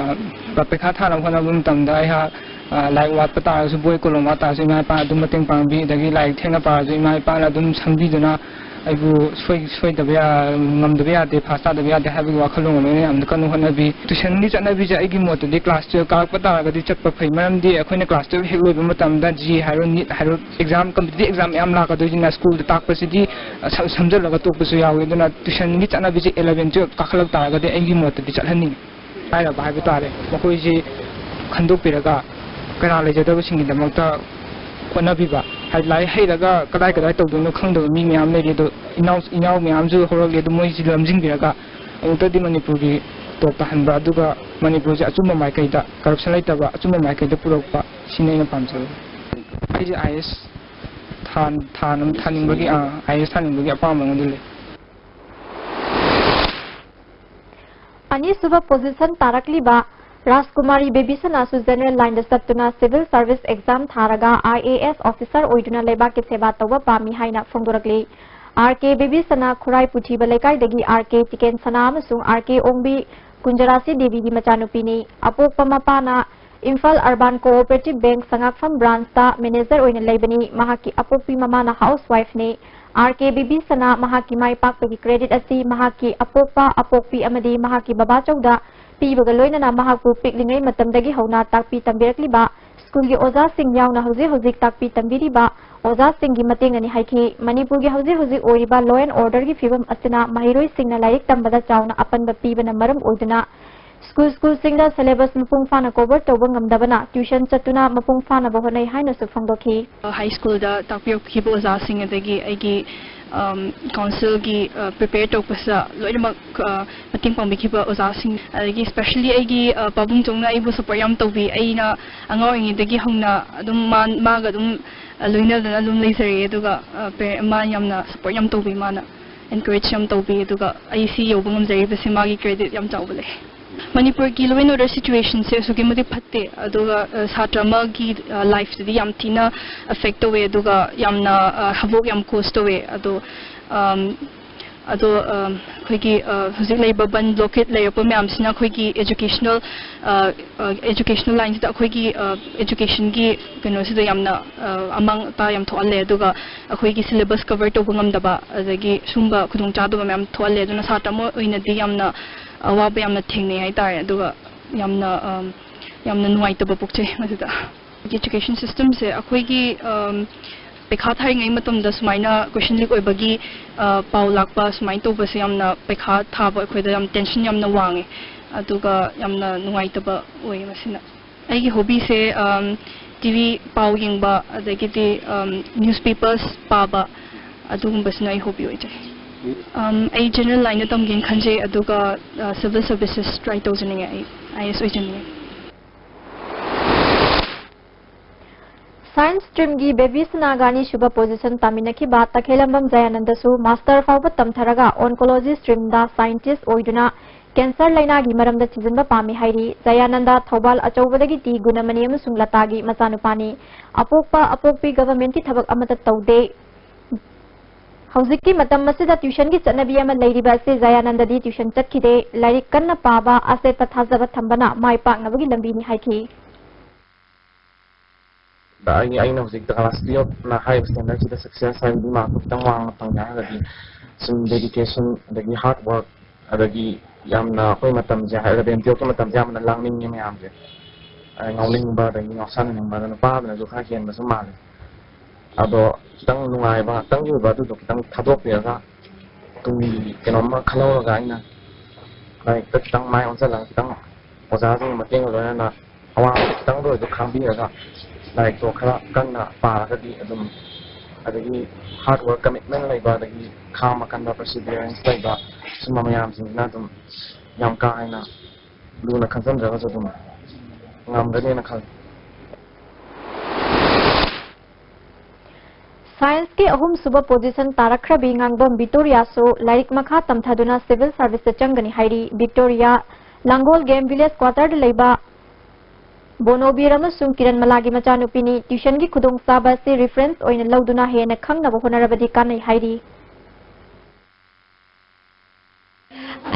ꯄ-, ꯄꯩꯈꯥ ꯊꯥꯅꯕ ꯍꯣꯠꯅꯕ ꯃꯇꯝꯗ ꯑꯩꯍꯥꯛ, ꯑ, ꯂꯥꯏꯔꯤꯛ ꯋꯥꯠꯄ ꯇꯥꯔꯒꯁꯨ, ꯕꯣꯏ ꯀꯣꯂꯣꯝ ꯋꯥꯠ ꯇꯥꯔꯒꯁꯨ ꯏꯃꯥ ꯏꯄꯥꯅ ꯑꯗꯨꯝ ꯃꯇꯦꯡ ꯄꯥꯡꯕꯤ꯫ ꯑꯗꯒꯤ ꯂꯥꯏꯔꯤꯛ ꯊꯦꯡꯅ ꯄꯥꯔꯁꯨ ꯏꯃꯥ ꯏꯄꯥꯅ ꯑꯗꯨꯝ ꯁꯪꯕꯤꯗꯨꯅ ꯑꯩꯕꯨ ꯁꯣꯏ-, ꯁꯣꯏꯗꯕ ꯌꯥ-, ꯉꯝꯗꯕ ꯌꯥꯗꯦ, ꯐꯥꯁ ꯇꯥꯗꯕ ꯌꯥꯗꯦ ꯍꯥꯏꯕꯒꯤ ꯋꯥꯈꯜꯂꯣꯟ ꯑꯃ ꯑꯩꯅ ꯌꯥꯝꯅ ꯀꯟꯅ ꯍꯣꯠꯅꯕꯤ꯫ ꯇ꯭ꯌꯨꯁꯟꯒꯤ ꯆꯠꯅꯕꯤꯁꯦ ꯑꯩꯒꯤ ꯃꯣꯠꯇꯗꯤ ꯀ꯭ꯂꯥꯁ ꯇꯨꯌꯦꯜꯞ ꯀꯥꯔꯛꯄ ꯇꯥꯔꯒꯗꯤ ꯆꯠꯄ ꯐꯩ꯫ ꯃꯔꯝꯗꯤ ꯑꯩꯈꯣꯏꯅ ꯀ꯭ꯂꯥꯁ ꯇꯨꯌꯦꯜꯞ ꯍꯦꯛ ꯂꯣꯏꯕ ꯃꯇꯝꯗ ꯖꯤ ꯍꯥꯏꯔꯣ, ꯅꯤꯠ ꯍꯥꯏꯔꯣ, ꯑꯦꯛꯖꯥꯝ, ꯀꯝꯄꯤꯇꯤꯇꯤꯚ ꯑꯦꯛꯖꯥꯝ ꯃꯌꯥꯝ ꯂꯥꯛꯀꯗꯣꯏꯁꯤꯅ ꯁ꯭ꯀꯨꯜꯗ ꯇꯥꯛꯄꯁꯤꯗꯤ, ꯑ, ꯁꯝ-, ꯁꯝꯖꯜꯂꯒ ꯇꯣꯛꯄꯁꯨ ꯌꯥꯎꯏ꯫ ꯑꯗꯨꯅ ꯇ꯭ꯌꯨꯁꯟꯒꯤ ꯆꯠꯅꯕꯤꯁꯦ ꯏꯂꯚꯦꯟ ꯇꯨꯌꯦꯜꯞ ꯀꯥꯈꯠꯂꯛ ꯇꯥꯔꯒꯗꯤ ꯑꯩꯒꯤ ꯃꯣꯠꯇꯗꯤ ꯆꯠꯍꯟꯅꯤꯡꯉꯤ꯫ ꯂꯥꯏꯔꯕ ꯍꯥꯏꯕ ꯇꯥꯔꯦ, ꯃꯈꯣꯏꯁꯤ ꯈꯟꯗꯣꯛꯄꯤꯔꯒ ꯀꯅꯥ ꯂꯩꯖꯗꯕꯁꯤꯡꯒꯤꯗꯃꯛꯇ ꯍꯣꯠꯅꯕꯤꯕ, ꯍꯥꯏꯗꯤ ꯂꯥꯏꯔꯤꯛ ꯍꯩꯔꯒ ꯀꯗꯥꯏ ꯀꯗꯥꯏ ꯇꯧꯗꯣꯏꯅꯣ ꯈꯪꯗꯕ ꯃꯤ ꯃꯌꯥꯝ ꯂꯩꯔꯤ꯫ ꯑꯗꯣ ꯏꯅꯥꯎ ꯏꯅꯥꯎ ꯃꯌꯥꯝꯁꯨ ꯍꯧꯔꯛꯂꯤ꯫ ꯑꯗꯣ ꯃꯣꯏꯁꯤ ꯂꯝꯖꯤꯡꯕꯤꯔꯒ ꯑꯃꯨꯛꯇꯗꯤ ꯃꯅꯤꯄꯨꯔꯒꯤ ꯇꯣꯞ ꯇꯥꯍꯟꯕ, ꯑꯗꯨꯒ ꯃꯅꯤꯄꯨꯔꯁꯦ ꯑꯆꯨꯝꯕ ꯃꯥꯏꯀꯩꯗ, ꯀꯔꯞꯁꯟ ꯂꯩꯇꯕ ꯑꯆꯨꯝꯕ ꯃꯥꯏꯀꯩꯗ ꯄꯨꯔꯛꯄ, ꯁꯤꯅꯤ ꯑꯩꯅ ꯄꯥꯝꯖꯕ꯫ ꯑꯩꯁꯦ ꯑꯥꯏ ꯑꯦꯁ ꯊꯥ-, ꯊꯥꯅ-, ꯊꯥꯅꯤꯡꯕꯒꯤ, ꯑꯥ, ꯑꯥꯏ ꯑꯦꯁ ꯊꯥꯅꯤꯡꯕꯒꯤ ꯑꯄꯥꯝꯕ ꯑꯃꯗꯤ ꯂꯩ꯫ ꯑꯅꯤꯁꯨꯕ ꯄꯣꯖꯤꯁꯟ ꯇꯥꯔꯛꯂꯤꯕ ꯔꯥꯖꯀꯨꯃꯥꯔꯤ ꯕꯦꯕꯤꯁꯅꯥꯁꯨ ꯖꯦꯅꯔꯦꯜ ꯂꯥꯏꯟꯗ ꯆꯠꯇꯨꯅ ꯁꯤꯚꯤꯜ ꯁꯥꯔꯚꯤꯁ ꯑꯦꯛꯖꯥꯝ ꯊꯥꯔꯒ ꯑꯥꯏ ꯑꯦ ꯑꯦꯁ ꯑꯣꯐꯤꯁꯥꯔ ꯑꯣꯏꯗꯨꯅ ꯂꯩꯕꯥꯛꯀꯤ ꯁꯦꯕꯥ ꯇꯧꯕ ꯄꯥꯝꯃꯤ ꯍꯥꯏꯅ ꯐꯣꯡꯗꯣꯔꯛꯂꯤ꯫ ꯑꯥꯔ ꯀꯦ ꯕꯦꯕꯤꯁꯅꯥ ꯈꯨꯔꯥꯏ ꯄꯨꯊꯤꯕ ꯂꯩꯀꯥꯏꯗꯒꯤ ꯑꯥꯔ ꯀꯦ ꯇꯤꯀꯦꯟ ꯁꯅꯥ ꯑꯃꯁꯨꯡ ꯑꯥꯔ ꯀꯦ ꯑꯣꯡꯕꯤ ꯀꯨꯟꯖꯔꯥꯁꯤ ꯗꯦꯕꯤꯒꯤ ꯃꯆꯥꯅꯨꯄꯤꯅꯤ꯫ ꯑꯄꯣꯛꯄ ꯃꯄꯥꯅ Imphal urban cooperative bank Sangakpham ꯕ꯭ꯔꯥꯟꯆꯇ ꯃꯦꯅꯦꯖꯔ ꯑꯣꯏꯅ ꯂꯩꯕꯅꯤ꯫ ꯃꯍꯥꯛꯀꯤ ꯑꯄꯣꯛꯄꯤ ꯃꯃꯥꯅ ꯍꯥꯎꯁ ꯋꯥꯏꯐꯅꯤ꯫ ꯑꯥꯔ ꯀꯦ ꯕꯦꯕꯤꯁꯅꯥ ꯃꯍꯥꯛꯀꯤ ꯃꯥꯏ ꯄꯥꯛꯄꯒꯤ ꯀ꯭ꯔꯦꯗꯤꯠ ꯑꯁꯤ ꯃꯍꯥꯛꯀꯤ ꯑꯄꯣꯛꯄ, ꯑꯄꯣꯛꯄꯤ ꯑꯃꯗꯤ ꯃꯍꯥꯛꯀꯤ ꯕꯕꯥꯆꯧꯗ ꯄꯤꯕꯒ ꯂꯣꯏꯅꯅ ꯃꯍꯥꯛꯄꯨ ꯄꯤꯛꯂꯤꯉꯩ ꯃꯇꯝꯗꯒꯤ ꯍꯧꯅ ꯇꯥꯛꯄꯤ ꯇꯝꯕꯤꯔꯛꯂꯤꯕ ꯁ꯭ꯀꯨꯜꯒꯤ ꯑꯣꯖꯥꯁꯤꯡ ꯌꯥꯎꯅ ꯍꯧꯖꯤꯛ ꯍꯧꯖꯤꯛ ꯇꯥꯛꯄꯤ ꯇꯝꯕꯤꯔꯤꯕ ꯑꯣꯖꯥꯁꯤꯡꯒꯤ ꯃꯇꯦꯡꯅꯅꯤ ꯍꯥꯏꯈꯤ꯫ ꯃꯅꯤꯄꯨꯔꯒꯤ ꯍꯧꯖꯤꯛ ꯍꯧꯖꯤꯛ ꯑꯣꯏꯔꯤꯕ law and orderꯒꯤ ꯐꯤꯕꯝ ꯑꯁꯤꯅ ꯃꯍꯩꯔꯣꯏꯁꯤꯡꯅ ꯂꯥꯏꯔꯤꯛ ꯇꯝꯕꯗ ꯆꯥꯎꯅ ꯑꯄꯟꯕ ꯄꯤꯕꯅ ꯃꯔꯝ ꯑꯣꯏꯗꯨꯅ ꯁ꯭ꯀꯨꯜ ꯁ꯭ꯀꯨꯜꯁꯤꯡꯗ syllabus ꯃꯄꯨꯡ ꯐꯥꯅ cover ꯇꯧꯕ ꯉꯝꯗꯕꯅ tuition ꯆꯠꯇꯨꯅ ꯃꯄꯨꯡ ꯐꯥꯅꯕ ꯍꯣꯠꯅꯩ ꯍꯥꯏꯅꯁꯨ ꯐꯣꯡꯗꯣꯛꯈꯤ꯫ ꯍꯥꯏ ꯁ꯭ꯀꯨꯜꯗ ꯇꯥꯛꯄꯤꯔꯛꯈꯤꯕ ꯑꯣꯖꯥꯁꯤꯡ, ꯑꯗꯒꯤ ꯑꯩꯒꯤ, ꯑꯝ, ꯀꯥꯎꯟꯁꯤꯜꯒꯤ, ꯑ, prepare ꯇꯧꯔꯛꯄꯁꯤꯗ ꯂꯣꯏꯅꯃꯛ, ꯑ, ꯃꯇꯦꯡ ꯄꯥꯡꯕꯤꯈꯤꯕ ꯑꯣꯖꯥꯁꯤꯡ, ꯑꯗꯒꯤ specially ꯑꯩꯒꯤ, ꯑ, ꯄꯥꯕꯨꯡ ꯆꯧꯅ ꯑꯩꯕꯨ support ꯌꯥꯝ ꯇꯧꯕꯤ꯫ ꯑꯩꯅ ꯑꯉꯥꯡ ꯑꯣꯏꯔꯤꯉꯩꯗꯒꯤ ꯍꯧꯅ ꯑꯗꯨꯝ ꯃꯥ-, ꯃꯥꯒ ꯑꯗꯨꯝ, ꯑ, ꯂꯣꯏꯅꯗꯅ ꯑꯗꯨꯝ ꯂꯩꯖꯔꯛꯑꯦ꯫ ꯑꯗꯨꯒ, ꯑ, ꯄꯦ-, ꯃꯥ ꯌꯥꯝꯅ support ꯌꯥꯝ ꯇꯧꯕꯤ, ꯃꯥꯅ encourage ꯌꯥꯝ ꯇꯧꯕꯤ꯫ ꯑꯗꯨꯒ ꯑꯩ ꯁꯤ ꯌꯧꯕ ꯉꯝꯖꯔꯤꯕꯁꯦ ꯃꯥꯒꯤ credit ꯌꯥꯝ ꯆꯥꯎꯕ ꯂꯩ꯫ ꯃꯅꯤꯄꯨꯔꯒꯤ law and order situationꯁꯦ ꯑꯁꯨꯛꯀꯤ ꯃꯇꯤꯛ ꯐꯠꯇꯦ, ꯑꯗꯨꯒ, ꯑ, ꯁꯥꯇ꯭ꯔ ꯑꯃꯒꯤ, ꯑ, lifeꯁꯤꯗꯤ ꯌꯥꯝ ꯊꯤꯅ affect ꯇꯧꯋꯦ, ꯑꯗꯨꯒ ꯌꯥꯝꯅ, ꯑ, ꯍꯥꯕꯣꯛ ꯌꯥꯝ cause ꯇꯧꯋꯦ꯫ ꯑꯗꯣ, ꯑꯝ, ꯑꯗꯣ, ꯑ, ꯑꯩꯈꯣꯏꯒꯤ, ꯑ, ꯍꯧꯖꯤꯛ ꯂꯩꯔꯤꯕ ꯕꯟ blockade ꯂꯩꯔꯛꯄ ꯃꯌꯥꯝꯁꯤꯅ ꯑꯩꯈꯣꯏꯒꯤ educational, ꯑ, ꯑ, educational lineꯁꯤꯗ ꯑꯩꯈꯣꯏꯒꯤ, ꯑ, educationꯒꯤ ꯀꯩꯅꯣꯁꯤꯗ ꯌꯥꯝꯅ, ꯑ, ꯑꯃꯥꯡ ꯑꯇꯥ ꯌꯥꯝ ꯊꯣꯛꯍꯜꯂꯦ, ꯑꯗꯨꯒ ꯑꯩꯈꯣꯏꯒꯤ syllabus cover ꯇꯧꯕ ꯉꯝꯗꯕ, ꯑꯗꯒꯤ ꯁꯨꯝꯕ ꯈꯨꯗꯣꯡꯆꯥꯗꯕ ꯃꯌꯥꯝ ꯊꯣꯛꯍꯜꯂꯦ꯫ ꯑꯗꯨꯅ ꯁꯥꯇ꯭ꯔ ꯑꯃ ꯑꯣꯏꯅꯗꯤ ꯌꯥꯝꯅ ꯑꯋꯥꯕ ꯌꯥꯝꯅ ꯊꯦꯡꯅꯩ ꯍꯥꯏꯇꯥꯔꯦ꯫ ꯑꯗꯨꯒ ꯌꯥꯝꯅ, ꯑꯝ, ꯌꯥꯝꯅ ꯅꯨꯡꯉꯥꯏꯇꯕ ꯄꯣꯛꯆꯩ ꯃꯁꯤꯗ꯫ Education systemꯁꯦ ꯑꯩꯈꯣꯏꯒꯤ, ꯑꯝ, ꯄꯩꯈꯥ ꯊꯥꯔꯤꯉꯩ ꯃꯇꯝꯗ ꯁꯨꯃꯥꯏꯅ question leak ꯑꯣꯏꯕꯒꯤ, ꯑ, ꯄꯥꯎ ꯂꯥꯛꯄ, ꯁꯨꯃꯥꯏꯅ ꯇꯧꯕꯁꯦ ꯌꯥꯝꯅ ꯄꯩꯈꯥ ꯊꯥꯕ ꯑꯩꯈꯣꯏꯗ ꯌꯥꯝ tension ꯌꯥꯝꯅ ꯋꯥꯡꯉꯦ, ꯑꯗꯨꯒ ꯌꯥꯝꯅ ꯅꯨꯡꯉꯥꯏꯇꯕ ꯑꯣꯏꯌꯦ ꯃꯁꯤꯅ꯫ ꯑꯩꯒꯤ hobbyꯁꯦ, ꯑꯝ, ꯇꯤ ꯚꯤ ꯄꯥꯎ ꯌꯦꯡꯕ, ꯑꯗꯒꯤꯗꯤ ꯅ꯭ꯌꯨꯁꯄꯦꯄꯔꯁ ꯄꯥꯕ, ꯑꯗꯨꯒꯨꯝꯕꯁꯤꯅ ꯑꯩ ꯍꯣꯕꯤ ꯑꯣꯏꯖꯩ꯫ ꯑꯩ ꯖꯦꯅꯔꯦꯜ ꯂꯥꯏꯟꯗ ꯇꯝꯒꯦꯅ ꯈꯟꯖꯩ, ꯑꯗꯨꯒ ꯁꯤꯚꯤꯜ ꯁꯔꯚꯤꯁꯦꯁ ꯇ꯭ꯔꯥꯏ ꯇꯧꯖꯅꯤꯡꯉꯦ꯫ ꯑꯩ ꯑꯥꯏ ꯑꯦꯁ ꯑꯣꯏꯖꯅꯤꯡꯉꯦ꯫ ꯁꯥꯏꯟꯁ ꯁ꯭ꯇ꯭ꯔꯤꯝꯒꯤ ꯕꯦꯕꯤ ꯁꯅꯥꯒ ꯑꯅꯤꯁꯨꯕ ꯄꯣꯖꯤꯁꯟ ꯇꯥꯃꯤꯟꯅꯈꯤꯕ ꯇꯈꯦꯂꯝꯕꯝ ꯖꯌꯥꯅꯟꯗꯁꯨ ꯃꯥꯁꯇꯔ ꯐꯥꯎꯕ ꯇꯝꯊꯔꯒ ꯑꯣꯟꯀꯣꯂꯣꯖꯤ ꯁ꯭ꯇ꯭ꯔꯤꯝꯗ ꯁꯥꯏꯟꯇꯤꯁ ꯑꯣꯏꯗꯨꯅ ꯀꯦꯟꯁꯔ ꯂꯩꯅꯥꯒꯤ ꯃꯔꯝꯗ ꯊꯤꯖꯤꯟꯕ ꯄꯥꯝꯃꯤ ꯍꯥꯏꯔꯤ꯫ ꯖꯌꯥꯅꯟꯗ ꯊꯧꯕꯥꯜ ꯑꯆꯧꯕꯗꯒꯤ ꯇꯤ ꯒꯨꯅꯃꯅꯤ ꯑꯃꯁꯨꯡ ꯂꯇꯥꯒꯤ ꯃꯆꯥꯅꯨꯄꯥꯅꯤ꯫ ꯑꯄꯣꯛꯄ ꯑꯄꯣꯛꯄꯤ ꯒꯚꯔꯟꯃꯦꯟꯠꯀꯤ ꯊꯕꯛ ꯑꯃꯠꯇ ꯇꯧꯗꯦ꯫ ꯍꯧꯖꯤꯛꯀꯤ ꯃꯇꯝ ꯑꯁꯤꯗ ꯇ꯭ꯌꯨꯁꯟꯒꯤ ꯆꯠꯅꯕꯤ ꯑꯃ ꯂꯩꯔꯤꯕ ꯑꯁꯤ ꯖꯌꯥꯅꯟꯗꯗꯤ ꯇ꯭ꯌꯨꯁꯟ ꯆꯠꯈꯤꯗꯦ꯫ ꯂꯥꯏꯔꯤꯛ ꯀꯟꯅ ꯄꯥꯕ, ꯑꯆꯦꯠꯄ ꯊꯥꯖꯕ ꯊꯝꯕꯅ ꯃꯥꯏ ꯄꯥꯛꯅꯕꯒꯤ ꯂꯝꯕꯤꯅꯤ ꯍꯥꯏꯈꯤ꯫ ꯑꯩꯒꯤ ꯑꯩꯅ ꯍꯧꯖꯤꯛ ꯀ꯭ꯂꯥꯁ ꯇꯨꯌꯦꯜꯞꯅ ꯍꯥꯏꯔꯤꯕ ꯁ꯭ꯇꯦꯟꯗꯔꯠꯁꯤꯗ ꯁꯛꯁꯦꯁ ꯍꯥꯏꯕꯗꯤ ꯃꯥꯔꯛꯇꯣ ꯈꯤꯇꯪ ꯋꯥꯡꯅ ꯐꯪꯉꯦ ꯍꯥꯏꯔꯒꯗꯤ ꯁꯨꯝ ꯗꯦꯗꯤꯀꯦꯁꯟ ꯑꯗꯒꯤ ꯍꯥꯔꯗ ꯋꯥꯔꯛ ꯑꯗꯒꯤ ꯌꯥꯝꯅ ꯑꯩꯈꯣꯏ ꯃꯇꯝꯁꯦ ꯍꯥꯏꯔꯒꯗꯤ ꯑꯦꯝ ꯇꯨꯌꯦꯜꯞꯀꯤ ꯃꯇꯝꯁꯦ ꯌꯥꯝꯅ ꯂꯥꯡꯅꯤꯡꯉꯦ ꯃꯌꯥꯝꯁꯦ꯫ ꯉꯥꯎꯅꯤꯡꯕ ꯑꯗꯒꯤ ꯉꯥꯎꯁꯟꯅꯅꯤꯡꯕ ꯑꯗ ꯅꯨꯄꯥꯗꯨꯅꯁꯨ ꯈꯔ ꯍꯦꯟꯕꯁꯨ ꯃꯥꯜꯂꯦ꯫ ꯑꯗꯣ ꯈꯤꯇꯪ ꯅꯨꯡꯉꯥꯏꯕ ꯉꯥꯛꯇꯪꯒꯤ ꯑꯣꯏꯕ ꯑꯗꯨꯗꯣ ꯈꯤꯇꯪ ꯊꯥꯗꯣꯛꯄꯤꯔꯒ ꯇꯨꯡꯒꯤ ꯀꯩꯅꯣꯝꯃ ꯈꯜꯍꯧꯔꯒ ꯑꯩꯅ ꯂꯥꯏꯔꯤꯛꯇ ꯈꯤꯇꯪ ꯃꯥꯏ ꯑꯣꯟꯁꯤꯜꯂꯒ ꯈꯤꯇꯪ ꯑꯣꯖꯥꯁꯤꯡꯒꯤ ꯃꯇꯦꯡꯒ ꯂꯣꯏꯅꯅ ꯑꯋꯥꯕ ꯈꯤꯇꯪꯗ ꯑꯣꯏꯔꯁꯨ ꯈꯥꯡꯕꯤꯔꯒ ꯂꯥꯏꯔꯤꯛꯇꯣ ꯈꯔ ꯀꯟꯅ ꯄꯥꯔꯒꯗꯤ ꯑꯗꯨꯝ ꯑꯗꯒꯤ ꯍꯥꯔꯗ ꯋꯥꯔꯛ ꯀꯃꯤꯠꯃꯦꯟ ꯂꯩꯕ ꯑꯗꯒꯤ ꯈꯥꯡꯕ ꯀꯟꯕ ꯄꯔꯁꯤꯚꯤꯌꯔꯦꯟꯁ ꯂꯩꯕ ꯁꯨꯝꯕ ꯃꯌꯥꯝꯁꯤꯡꯁꯤꯅ ꯑꯗꯨꯝ ꯌꯥꯝ ꯀꯥ ꯍꯦꯟꯅ ꯂꯨꯅ ꯈꯟꯖꯟꯗ꯭ꯔꯒꯁꯨ ꯑꯗꯨꯝ ꯉꯝꯒꯅꯦꯅ ꯈꯜꯂꯤ꯫ ꯁꯥꯏꯟꯁꯀꯤ ꯑꯍꯨꯝꯁꯨꯕ ꯄꯣꯖꯤꯁꯟ ꯇꯥꯔꯛꯈ꯭ꯔꯕꯤ ꯉꯥꯡꯕꯝ ꯕꯤꯛꯇꯣꯔꯤꯌꯥꯁꯨ ꯂꯥꯏꯔꯤꯛ ꯃꯈꯥ ꯇꯝꯊꯗꯨꯅ ꯁꯤꯚꯤꯜ ꯁꯥꯔꯚꯤꯁꯇ ꯆꯪꯒꯅꯤ ꯍꯥꯏꯔꯤ꯫ ꯕꯤꯛꯇꯣꯔꯤꯌꯥ ꯂꯥꯡꯒꯣꯜ ꯒꯦꯝ ꯚꯤꯂꯦꯖ ꯀ꯭ꯋꯥꯇꯔꯗ ꯂꯩꯕ ꯕꯣꯅꯣꯕꯤꯔ ꯑꯃꯁꯨꯡ ꯀꯤꯔꯟꯃꯂꯥꯒꯤ ꯃꯆꯥꯅꯨꯄꯤꯅꯤ꯫ ꯇ꯭ꯌꯨꯁꯟꯒꯤ ꯈꯨꯗꯣꯡꯆꯥꯕ ꯑꯁꯤ ꯔꯤꯐꯔꯦꯟꯁ ꯑꯣꯏꯅ ꯂꯧꯗꯨꯅ ꯍꯦꯟꯅ ꯈꯪꯅꯕ ꯍꯣꯠꯅꯔꯕꯗꯤ ꯀꯥꯟꯅꯩ ꯍꯥꯏꯔꯤ꯫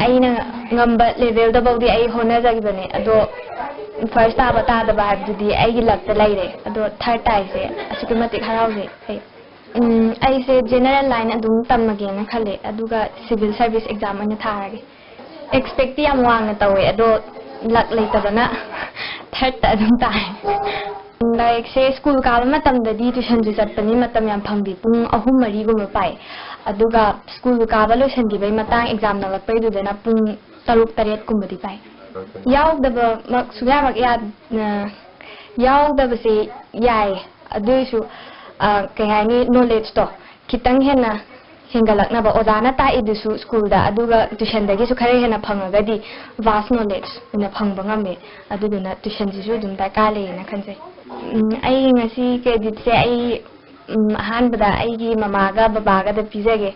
ꯑꯩꯅ ꯉꯝꯕ ꯂꯦꯚꯦꯜꯗꯐꯥꯎꯗꯤ ꯑꯩ ꯍꯣꯠꯅꯖꯈꯤꯕꯅꯦ, ꯑꯗꯣ ꯐꯥꯔꯁ ꯇꯥꯕ ꯇꯥꯗꯕ ꯍꯥꯏꯕꯗꯨꯗꯤ ꯑꯩꯒꯤ ꯂꯛꯇ ꯂꯩꯔꯦ꯫ ꯑꯗꯣ ꯊꯥꯔꯠ ꯇꯥꯏꯁꯦ ꯑꯁꯨꯛꯀꯤ ꯃꯇꯤꯛ ꯍꯔꯥꯎꯖꯩ ꯑꯩ꯫ ꯎꯝ, ꯑꯩꯁꯦ ꯖꯦꯅꯔꯦꯜ ꯂꯥꯏꯟ ꯑꯗꯨꯝ ꯇꯝꯃꯒꯦꯅ ꯈꯜꯂꯦ, ꯑꯗꯨꯒ ꯁꯤꯚꯤꯜ ꯁꯥꯔꯚꯤꯁ ꯑꯦꯛꯖꯥꯝ ꯑꯣꯏꯅ ꯊꯥꯔꯒꯦ꯫ ꯑꯦꯛꯁꯄꯦꯛꯇꯤ ꯌꯥꯝ ꯋꯥꯡꯅ ꯇꯧꯋꯦ, ꯑꯗꯣ ꯂꯛ ꯂꯩꯇꯕꯅ ꯊꯥꯔꯠꯇ ꯑꯗꯨꯝ ꯇꯥꯏ꯫ ꯂꯥꯏꯔꯤꯛꯁꯦ ꯁ꯭ꯀꯨꯜ ꯀꯥꯕ ꯃꯇꯝꯗꯗꯤ ꯇ꯭ꯌꯨꯁꯟꯁꯨ ꯆꯠꯄꯅꯤ, ꯃꯇꯝ ꯌꯥꯝ ꯐꯪꯗꯦ, ꯄꯨꯡ ꯑꯍꯨꯝ ꯃꯔꯤꯒꯨꯝꯕ ꯄꯥꯏ꯫ ꯑꯗꯨꯒ ꯁ꯭ꯀꯨꯜ ꯀꯥꯕ ꯂꯣꯏꯁꯤꯟꯈꯤꯕꯩ ꯃꯇꯥꯡ, ꯑꯦꯛꯖꯥꯝ ꯅꯛꯂꯛꯄꯩꯗꯨꯗꯅ ꯄꯨꯡ ꯇꯔꯨꯛ ꯇꯔꯦꯠꯀꯨꯝꯕꯗꯤ ꯄꯥꯏ꯫ ꯌꯥꯎꯗꯕꯃꯛ ꯁꯨꯡꯌꯥꯃꯛ ꯌꯥ-, ꯑ, ꯌꯥꯎꯗꯕꯁꯦ ꯌꯥꯏ, ꯑꯗꯨꯏꯁꯨ, ꯑ, ꯀꯩ ꯍꯥꯏꯅꯤ, ꯅꯣꯂꯦꯖꯇꯣ ꯈꯤꯇꯪ ꯍꯦꯟꯅ ꯍꯦꯟꯒꯠꯂꯛꯅꯕ, ꯑꯣꯖꯥꯅ ꯇꯥꯛꯏꯗꯨꯁꯨ ꯁ꯭ꯀꯨꯜꯗ, ꯑꯗꯨꯒ ꯇ꯭ꯌꯨꯁꯟꯗꯒꯤꯁꯨ ꯈꯔ ꯍꯦꯟꯅ ꯐꯪꯉꯒꯗꯤ ꯚꯥꯁ ꯅꯣꯂꯦꯖ ꯑꯣꯏꯅ ꯐꯪꯕ ꯉꯝꯃꯦ꯫ ꯑꯗꯨꯗꯨꯅ ꯇ꯭ꯌꯨꯁꯟꯁꯤꯁꯨ ꯑꯗꯨꯝ ꯗꯔꯀꯥꯔ ꯂꯩꯌꯦꯅ ꯈꯟꯖꯩ꯫ ꯎꯝ, ꯑꯩ ꯉꯁꯤ ꯀ꯭ꯔꯦꯗꯤꯠꯁꯦ ꯑꯩ, ꯎꯝ, ꯑꯍꯥꯟꯕꯗ ꯑꯩꯒꯤ ꯃꯃꯥꯒ ꯕꯕꯥꯒꯗ ꯄꯤꯖꯒꯦ꯫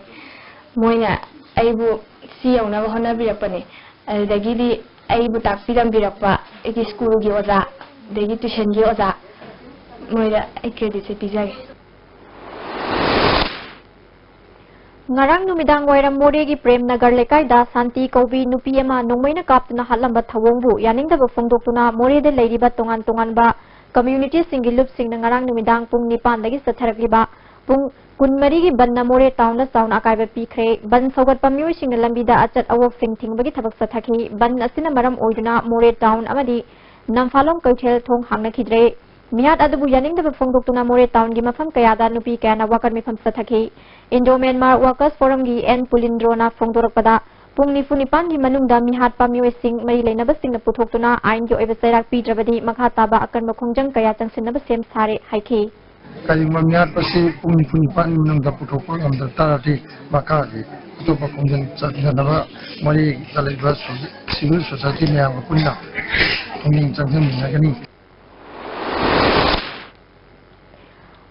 ꯃꯣꯏꯅ ꯑꯩꯕꯨ ꯁꯤ ꯌꯧꯅꯕ ꯍꯣꯠꯅꯕꯤꯔꯛꯄꯅꯦ꯫ ꯑꯗꯨꯗꯒꯤꯗꯤ ꯑꯩꯕꯨ ꯇꯥꯛꯄꯤ ꯇꯝꯕꯤꯔꯛꯄ ꯑꯩꯒꯤ ꯁ꯭ꯀꯨꯜꯒꯤ ꯑꯣꯖꯥ, ꯑꯗꯒꯤ ꯇ꯭ꯌꯨꯁꯟꯒꯤ ꯑꯣꯖꯥ, ꯃꯣꯏꯗ ꯑꯩ ꯀ꯭ꯔꯦꯗꯤꯠꯁꯦ ꯄꯤꯖꯒꯦ꯫ ꯉꯔꯥꯡ ꯅꯨꯃꯤꯗꯥꯡ ꯋꯥꯏꯔꯝ ꯃꯣꯔꯦꯒꯤ ꯄ꯭ꯔꯦꯝ ꯅꯒꯔ ꯂꯩꯀꯥꯏꯗ ꯁꯥꯟꯇꯤ ꯀꯧꯕꯤ ꯅꯨꯄꯤ ꯑꯃ ꯅꯣꯡꯃꯩꯅ ꯀꯥꯞꯇꯨꯅ ꯍꯥꯠꯂꯝꯕ ꯊꯧꯑꯣꯡꯕꯨ ꯌꯥꯅꯤꯡꯗꯕ ꯐꯣꯡꯗꯣꯛꯇꯨꯅ ꯃꯣꯔꯦꯗ ꯂꯩꯔꯤꯕ ꯇꯣꯉꯥꯟ ꯇꯣꯉꯥꯟꯕ ꯀꯝꯃ꯭ꯌꯨꯅꯤꯇꯤꯁꯤꯡꯒꯤ ꯂꯨꯞꯁꯤꯡꯅ ꯉꯔꯥꯡ ꯅꯨꯃꯤꯗꯥꯡ ꯄꯨꯡ ꯅꯤꯄꯥꯟꯗꯒꯤ ꯆꯠꯊꯔꯛꯂꯤꯕ ꯄꯨꯡ ꯀꯨꯟꯃꯔꯤꯒꯤ ꯕꯟꯅ ꯃꯣꯔꯦ ꯇꯥꯎꯟꯗ ꯆꯥꯎꯅ ꯑꯀꯥꯏꯕ ꯄꯤꯈ꯭ꯔꯦ꯫ ꯕꯟ ꯁꯧꯒꯠꯄ ꯃꯤꯑꯣꯏꯁꯤꯡꯅ ꯂꯝꯕꯤꯗ ꯑꯆꯠ ꯑꯋꯣꯛꯁꯤꯡ ꯊꯤꯡꯕꯒꯤ ꯊꯕꯛ ꯆꯠꯊꯈꯤ꯫ ꯕꯟ ꯑꯁꯤꯅ ꯃꯔꯝ ꯑꯣꯏꯗꯨꯅ ꯃꯣꯔꯦ ꯇꯥꯎꯟ ꯑꯃꯗꯤ ꯅꯝꯐꯥꯂꯣꯡ ꯀꯩꯊꯦꯜ ꯊꯣꯡ ꯍꯥꯡꯅꯈꯤꯗ꯭ꯔꯦ꯫ ꯃꯤꯍꯥꯠ ꯑꯗꯨꯕꯨ ꯌꯥꯅꯤꯡꯗꯕ ꯐꯣꯡꯗꯣꯛꯇꯨꯅ ꯃꯣꯔꯦ ꯇꯥꯎꯟꯒꯤ ꯃꯐꯝ ꯀꯌꯥꯗ ꯅꯨꯄꯤ ꯀꯌꯥꯅ ꯋꯥꯀꯠ ꯃꯤꯐꯝ ꯆꯠꯊꯈꯤ꯫ ꯏꯟꯗꯣ ꯃ꯭ꯌꯥꯟꯃꯥꯔ ꯋꯥꯔꯀꯔꯁ ꯐꯣꯔꯝꯒꯤ ꯑꯦꯟ ꯄꯨꯂꯤꯟꯗ꯭ꯔꯣꯅ ꯐꯣꯡꯗꯣꯔꯛꯄꯗ, ꯄꯨꯡ ꯅꯤꯐꯨ ꯅꯤꯄꯥꯟꯒꯤ ꯃꯅꯨꯡꯗ ꯃꯤꯍꯥꯠꯄ ꯃꯤꯑꯣꯏꯁꯤꯡ ꯃꯔꯤ ꯂꯩꯅꯕꯁꯤꯡꯅ ꯄꯨꯊꯣꯛꯇꯨꯅ ꯑꯥꯏꯟꯒꯤ ꯑꯣꯏꯕ ꯆꯩꯔꯥꯛ ꯄꯤꯗ꯭ꯔꯕꯗꯤ ꯃꯈꯥ ꯇꯥꯕ ꯑꯀꯟꯕ ꯈꯣꯡꯖꯪ ꯀꯌꯥ ꯆꯪꯁꯤꯟꯅꯕ ꯁꯦꯝ ꯁꯥꯔꯦ ꯍꯥꯏꯈꯤ꯫ ꯀꯔꯤꯒꯨꯝꯕ ꯃꯤꯍꯥꯠꯄꯁꯤ ꯄꯨꯡ ꯅꯤꯐꯨ ꯅꯤꯄꯥꯟꯒꯤ ꯃꯅꯨꯡꯗ ꯄꯨꯊꯣꯛꯄ ꯉꯝꯗ ꯇꯥꯔꯗꯤ, ꯃꯈꯥꯒꯤ ꯑꯇꯣꯞꯄ ꯈꯣꯡꯖꯪ ꯆꯠꯊꯅꯕ ꯃꯔꯤꯗ ꯂꯩꯕ ꯁꯣ-, ꯁꯤꯚꯤꯜ ꯁꯣꯁꯥꯏꯇꯤ ꯃꯌꯥꯝꯒ ꯄꯨꯟꯅ ꯄꯨꯛꯅꯤꯡ ꯆꯪꯁꯤꯟꯃꯤꯟꯅꯒꯅꯤ꯫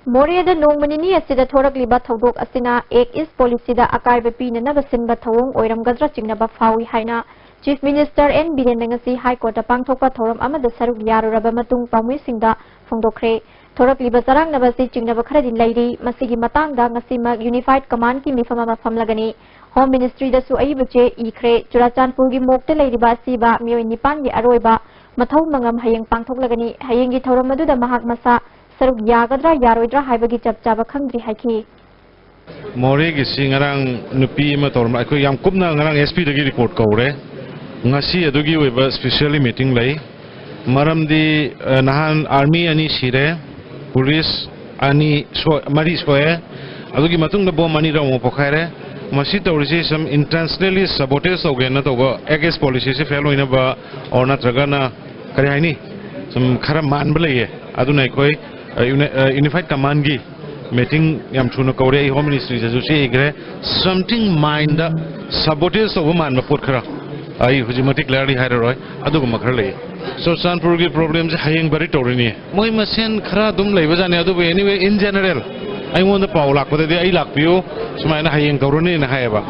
ꯃꯣꯔꯦꯗ ꯅꯣꯡꯃ ꯅꯤꯅꯤ ꯑꯁꯤꯗ ꯊꯣꯔꯛꯂꯤꯕ ꯊꯧꯗꯣꯛ ꯑꯁꯤꯅ ꯑꯦꯛ ꯏꯁ ꯄꯣꯂꯤꯁꯤꯗ ꯑꯀꯥꯏꯕ ꯄꯤꯅꯅꯕ ꯁꯤꯟꯕ ꯊꯧꯑꯣꯡ ꯑꯣꯏꯔꯝꯒꯗ꯭ꯔꯥ ꯆꯤꯡꯅꯕ ꯐꯥꯎꯏ ꯍꯥꯏꯅ ꯆꯤꯐ ꯃꯤꯅꯤꯁꯇꯔ ꯑꯦꯟ ꯕꯤꯔꯦꯟꯅ ꯉꯁꯤ ꯍꯥꯏ ꯀꯣꯔꯠꯇ ꯄꯥꯡꯊꯣꯛꯄ ꯊꯧꯔꯝ ꯑꯃꯗ ꯁꯔꯨꯛ ꯌꯥꯔꯨꯔꯕ ꯃꯇꯨꯡ ꯄꯥꯎꯃꯤꯁꯤꯡꯗ ꯐꯣꯡꯗꯣꯛꯈ꯭ꯔꯦ꯫ ꯊꯣꯔꯛꯂꯤꯕ ꯆꯔꯥꯡꯅꯕ ꯑꯁꯤ ꯆꯤꯡꯅꯕ ꯈꯔꯗꯤ ꯂꯩꯔꯤ꯫ ꯃꯁꯤꯒꯤ ꯃꯇꯥꯡꯗ ꯉꯁꯤꯃꯛ ꯌꯨꯅꯤꯐꯥꯏꯗ ꯀꯃꯥꯟꯗꯀꯤ ꯃꯤꯐꯝ ꯑꯃ ꯐꯝꯂꯒꯅꯤ꯫ ꯍꯣꯝ ꯃꯤꯅꯤꯁꯇ꯭ꯔꯤꯗꯁꯨ ꯑꯏꯕ ꯆꯦ ꯏꯈ꯭ꯔꯦ꯫ ꯆꯨꯔꯥꯆꯥꯟꯄꯨꯔꯒꯤ ꯃꯣꯛꯇ ꯂꯩꯔꯤꯕ ꯑꯁꯤꯕ ꯃꯤꯑꯣꯏ ꯅꯤꯄꯥꯟꯒꯤ ꯑꯔꯣꯏꯕ ꯃꯊꯧ ꯃꯉꯝ ꯍꯌꯦꯡ ꯄꯥꯡꯊꯣꯛꯂꯒꯅꯤ꯫ ꯍꯌꯦꯡꯒꯤ ꯊꯧꯔꯝ ꯑꯗꯨꯗ ꯃꯍꯥꯛ ꯃꯁꯥ ꯁꯔꯨꯛ ꯌꯥꯒꯗ꯭ꯔꯥ ꯌꯥꯔꯣꯏꯗ꯭ꯔꯥ ꯍꯥꯏꯕꯒꯤ ꯆꯞ ꯆꯥꯕ ꯈꯪꯗ꯭ꯔꯤ ꯍꯥꯏꯈꯤ꯫ ꯃꯣꯔꯦꯒꯤꯁꯤ ꯉꯔꯥꯡ ꯅꯨꯄꯤ ꯑꯃ ꯇꯧꯔꯝꯕ, ꯑꯩꯈꯣꯏ ꯌꯥꯝ ꯀꯨꯞꯅ ꯉꯔꯥꯡ ꯑꯦꯁ ꯄꯤꯗꯒꯤ ꯔꯤꯄꯣꯔꯠ ꯀꯧꯔꯦ꯫ ꯉꯁꯤ ꯑꯗꯨꯒꯤ ꯑꯣꯏꯕ ꯁ꯭ꯄꯤꯁꯦꯜꯂꯤ ꯃꯤꯇꯤꯡ ꯂꯩ꯫ ꯃꯔꯝꯗꯤ, ꯑ, ꯅꯍꯥꯟ ꯑꯥꯔꯃꯤ ꯑꯅꯤ ꯁꯤꯔꯦ, ꯄꯨꯂꯤꯁ ꯑꯅꯤ ꯁꯣ-, ꯃꯔꯤ ꯁꯣꯛꯑꯦ꯫ ꯑꯗꯨꯒꯤ ꯃꯇꯨꯡꯗ ꯕꯣꯝ ꯑꯅꯤꯔꯛ ꯑꯃꯨꯛ ꯄꯣꯈꯥꯏꯔꯦ꯫ ꯃꯁꯤ ꯇꯧꯔꯤꯁꯤ ꯁꯝ ꯏꯟꯇꯦꯟꯁꯅꯦꯂꯤ ꯁꯕꯣꯇꯦꯖ ꯇꯧꯒꯦꯅ ꯇꯧꯕ, ꯑꯦꯛ ꯏꯁ ꯄꯣꯂꯤꯁꯤꯁꯤ ꯐꯦꯜ ꯑꯣꯏꯅꯕ, ꯑꯣꯔ ꯅꯠꯇ꯭ꯔꯒꯅ ꯀꯔꯤ ꯍꯥꯏꯅꯤ, ꯁꯨꯝ ꯈꯔ ꯃꯥꯟꯕ ꯂꯩꯌꯦ꯫ ꯑꯗꯨꯅ ꯑꯩꯈꯣꯏ ꯌꯨꯅꯥꯏꯠ ꯀꯃꯥꯟꯒꯤ ꯃꯤꯇꯤꯡ ꯌꯥꯝ ꯊꯨꯅ ꯀꯧꯔꯦ꯫ ꯑꯩ ꯍꯣꯝ ꯃꯤꯅꯤꯁꯇ꯭ꯔꯤꯗꯁꯨ ꯆꯦ ꯏꯈ꯭ꯔꯦ꯫ ꯁꯝꯊꯤꯡ ꯃꯥꯏꯟꯗ ꯁꯕꯣꯇꯦꯖ ꯇꯧꯕ ꯃꯥꯟꯕ ꯄꯣꯠ ꯈꯔ, ꯑꯩ ꯍꯧꯖꯤꯛꯃꯛꯇꯤ ꯀ꯭ꯂꯤꯌꯥꯔꯂꯤ ꯍꯥꯏꯔꯔꯣꯏ, ꯑꯗꯨꯒꯨꯝꯕ ꯈꯔ ꯂꯩꯌꯦ꯫ ꯆꯨꯔꯆꯥꯟꯄꯨꯔꯒꯤ ꯄ꯭ꯔꯣꯕ꯭ꯂꯦꯝꯁꯦ ꯍꯌꯦꯡ ꯕꯔꯤ ꯇꯧꯔꯅꯤ꯫ ꯃꯣꯏ ꯃꯁꯦꯟ ꯈꯔ ꯑꯗꯨꯝ ꯂꯩꯕꯖꯥꯠꯅꯤ꯫ ꯑꯗꯨꯕꯨ anyway, in general, ꯑꯩꯉꯣꯟꯗ ꯄꯥꯎ ꯂꯥꯛꯄꯗꯗꯤ ꯑꯩ ꯂꯥꯛꯄꯤꯌꯨ, ꯁꯨꯃꯥꯏꯅ ꯍꯌꯦꯡ ꯀꯧꯔꯅꯤꯅ ꯍꯥꯏꯌꯦꯕ꯫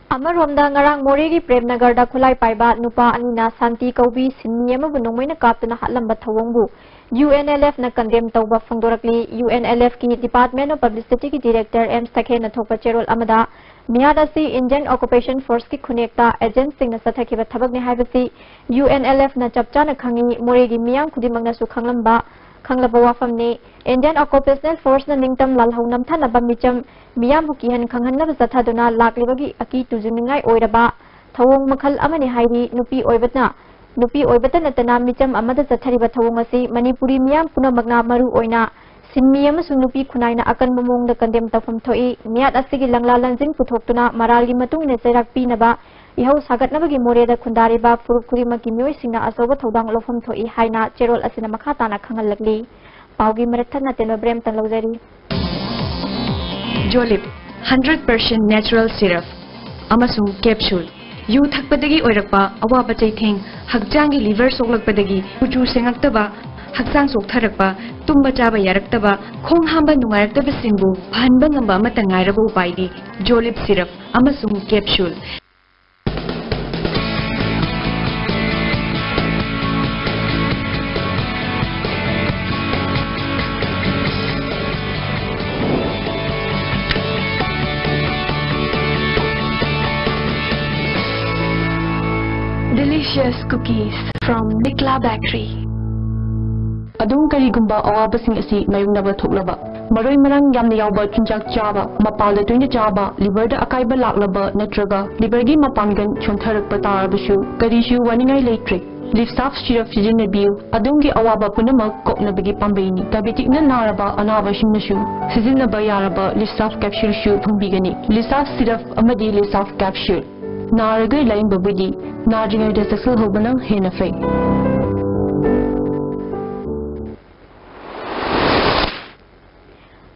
ꯑꯃꯔꯣꯝꯗ, ꯉꯔꯥꯡ ꯃꯣꯔꯦꯒꯤ ꯄ꯭ꯔꯦꯝꯅꯒꯔꯗ ꯈꯨꯠꯂꯥꯏ ꯄꯥꯏꯕ ꯅꯨꯄꯥ ꯑꯅꯤꯅ ꯁꯥꯟꯇꯤ ꯀꯧꯕꯤ ꯁꯤꯟꯃꯤ ꯑꯃꯕꯨ ꯅꯣꯡꯃꯩꯅ ꯀꯥꯞꯇꯨꯅ ꯍꯥꯠꯂꯝꯕ ꯊꯧꯑꯣꯡꯕꯨ UNLFꯅ ꯀꯟꯗꯦꯝ ꯇꯧꯕ ꯐꯣꯡꯗꯣꯔꯛꯂꯤ꯫ UNLFꯀꯤ Department of Publicityꯒꯤ Director ꯑꯦꯝ ꯁꯈꯦꯟꯅ ꯊꯣꯛꯄ ꯆꯦꯔꯣꯜ ꯑꯃꯗ, ꯃꯤꯍꯥꯠ ꯑꯁꯤ Indian Occupation Forceꯀꯤ ꯈꯨꯟꯅꯦꯛꯇ agentꯁꯤꯡꯅ ꯆꯠꯊꯈꯤꯕ ꯊꯕꯛꯅꯤ ꯍꯥꯏꯕꯁꯤ UNLFꯅ ꯆꯞ ꯆꯥꯅ ꯈꯪꯏ, ꯃꯣꯔꯦꯒꯤ ꯃꯤꯌꯥꯝ ꯈꯨꯗꯤꯡꯃꯛꯅꯁꯨ ꯈꯪꯂꯝꯕ, ꯈꯪꯂꯕ ꯋꯥꯐꯝꯅꯤ꯫ Indian Occupational Forceꯅ ꯅꯤꯡꯇꯝ ꯂꯥꯜꯍꯧ ꯅꯝꯊꯅꯕ ꯃꯤꯆꯝ ꯃꯤꯌꯥꯝꯕꯨ ꯀꯤꯍꯟ ꯈꯪꯍꯟꯅꯕ ꯆꯠꯊꯗꯨꯅ ꯂꯥꯛꯂꯤꯕꯒꯤ ꯑꯀꯤ ꯇꯨꯖꯨꯅꯤꯡꯉꯥꯏ ꯑꯣꯏꯔꯕ ꯊꯧꯑꯣꯡ ꯃꯈꯜ ꯑꯃꯅꯤ ꯍꯥꯏꯔꯤ꯫ ꯅꯨꯄꯤ ꯑꯣꯏꯕꯅ, ꯅꯨꯄꯤ ꯑꯣꯏꯕꯇ ꯅꯠꯇꯅ ꯃꯤꯆꯝ ꯑꯃꯗ ꯆꯠꯊꯔꯤꯕ ꯊꯧꯑꯣꯡ ꯑꯁꯤ ꯃꯅꯤꯄꯨꯔꯤ ꯃꯤꯌꯥꯝ ꯄꯨꯝꯅꯃꯛꯅ ꯃꯔꯨ ꯑꯣꯏꯅ ꯁꯤꯟꯃꯤ ꯑꯃꯁꯨꯡ ꯅꯨꯄꯤ ꯈꯨꯟꯅꯥꯏꯅ ꯑꯀꯟꯕ ꯃꯑꯣꯡꯗ ꯀꯟꯗꯦꯝ ꯇꯧꯐꯝ ꯊꯣꯛꯏ꯫ ꯃꯤꯍꯥꯠ ꯑꯁꯤꯒꯤ ꯂꯪꯂꯥ ꯂꯪꯖꯤꯡ ꯄꯨꯊꯣꯛꯇꯨꯅ ꯃꯔꯥꯜꯒꯤ ꯃꯇꯨꯡ ꯏꯟꯅ ꯆꯩꯔꯥꯛ ꯄꯤꯅꯕ ꯏꯍꯧ ꯁꯥꯒꯠꯅꯕꯒꯤ ꯃꯣꯔꯦꯗ ꯈꯨꯟꯗꯥꯔꯤꯕ ꯐꯨꯔꯨꯞ ꯈꯨꯗꯤꯡꯃꯛꯀꯤ ꯃꯤꯑꯣꯏꯁꯤꯡꯅ ꯑꯆꯧꯕ ꯊꯧꯗꯥꯡ ꯂꯧꯐꯝ ꯊꯣꯛꯏ ꯍꯥꯏꯅ ꯆꯦꯔꯣꯜ ꯑꯁꯤꯅ ꯃꯈꯥ ꯇꯥꯅ ꯈꯪꯍꯜꯂꯛꯂꯤ꯫ ꯄꯥꯎꯒꯤ ꯃꯔꯛ ꯊꯠꯅ ꯇꯦꯟꯕ ꯕ꯭ꯔꯦꯛ ꯑꯃꯇꯪ ꯂꯧꯖꯔꯤ꯫ ꯖꯣꯂꯤꯞ, hundred percent natural syrup ꯑꯃꯁꯨꯡ capsule꯫ ꯌꯨ ꯊꯛꯄꯗꯒꯤ ꯑꯣꯏꯔꯛꯄ ꯑꯋꯥꯕ ꯆꯩꯊꯦꯡ, ꯍꯛꯆꯥꯡꯒꯤ liver ꯁꯣꯛꯂꯛꯄꯗꯒꯤ ꯀꯨꯆꯨ ꯁꯦꯡꯉꯛꯇꯕ, ꯍꯛꯆꯥꯡ ꯆꯣꯛꯊꯔꯛꯄ, ꯇꯨꯝꯕ ꯆꯥꯕ ꯌꯥꯔꯛꯇꯕ, ꯈꯣꯡ ꯍꯥꯝꯕ ꯅꯨꯡꯉꯥꯏꯔꯛꯇꯕꯁꯤꯡꯕꯨ ꯐꯍꯟꯕ ꯉꯝꯕ ꯑꯃꯠꯇ ꯉꯥꯏꯔꯕ ꯎꯄꯥꯏꯗꯤ ꯖꯣꯂꯤꯞ syrup ꯑꯃꯁꯨꯡ capsule꯫ Delicious cookies from Nikla Bakery. ꯑꯗꯣꯝ ꯀꯔꯤꯒꯨꯝꯕ ꯑꯋꯥꯕꯁꯤꯡ ꯑꯁꯤ ꯃꯥꯌꯣꯛꯅꯕ ꯊꯣꯛꯂꯕ, ꯃꯔꯣꯏ ꯃꯔꯥꯡ ꯌꯥꯝꯅ ꯌꯥꯎꯕ ꯆꯤꯟꯖꯥꯛ ꯆꯥꯕ, ꯃꯄꯥꯟꯗ ꯇꯣꯏꯅ ꯆꯥꯕ, liverꯗ ꯑꯀꯥꯏꯕ ꯂꯥꯛꯂꯕ ꯅꯠꯇ꯭ꯔꯒ liverꯒꯤ ꯃꯄꯥꯡꯒꯜ ꯁꯣꯟꯊꯔꯛꯄ ꯇꯥꯔꯕꯁꯨ ꯀꯔꯤꯁꯨ ꯋꯥꯅꯤꯡꯉꯥꯏ ꯂꯩꯇ꯭ꯔꯦ꯫ Lifsaf syrup ꯁꯤꯖꯤꯟꯅꯕꯤꯌꯨ, ꯑꯗꯣꯝꯒꯤ ꯑꯋꯥꯕ ꯄꯨꯝꯅꯃꯛ ꯀꯣꯛꯅꯕꯒꯤ ꯄꯥꯝꯕꯩꯅꯤ꯫ Diabeticꯅ ꯅꯥꯔꯕ ꯑꯅꯥꯕꯁꯤꯡꯅꯁꯨ ꯁꯤꯖꯤꯟꯅꯕ ꯌꯥꯔꯕ Lifsaf capsuleꯁꯨ ꯐꯪꯕꯤꯒꯅꯤ꯫ Lifsaf syrup ꯑꯃꯗꯤ Lifsaf capsule꯫ ꯅꯥꯔꯒ ꯂꯥꯌꯦꯡꯕꯕꯨꯗꯤ ꯅꯥꯗ꯭ꯔꯤꯉꯩꯗ ꯆꯦꯛꯁꯤꯜꯍꯧꯕꯅ ꯍꯦꯟꯅ ꯐꯩ꯫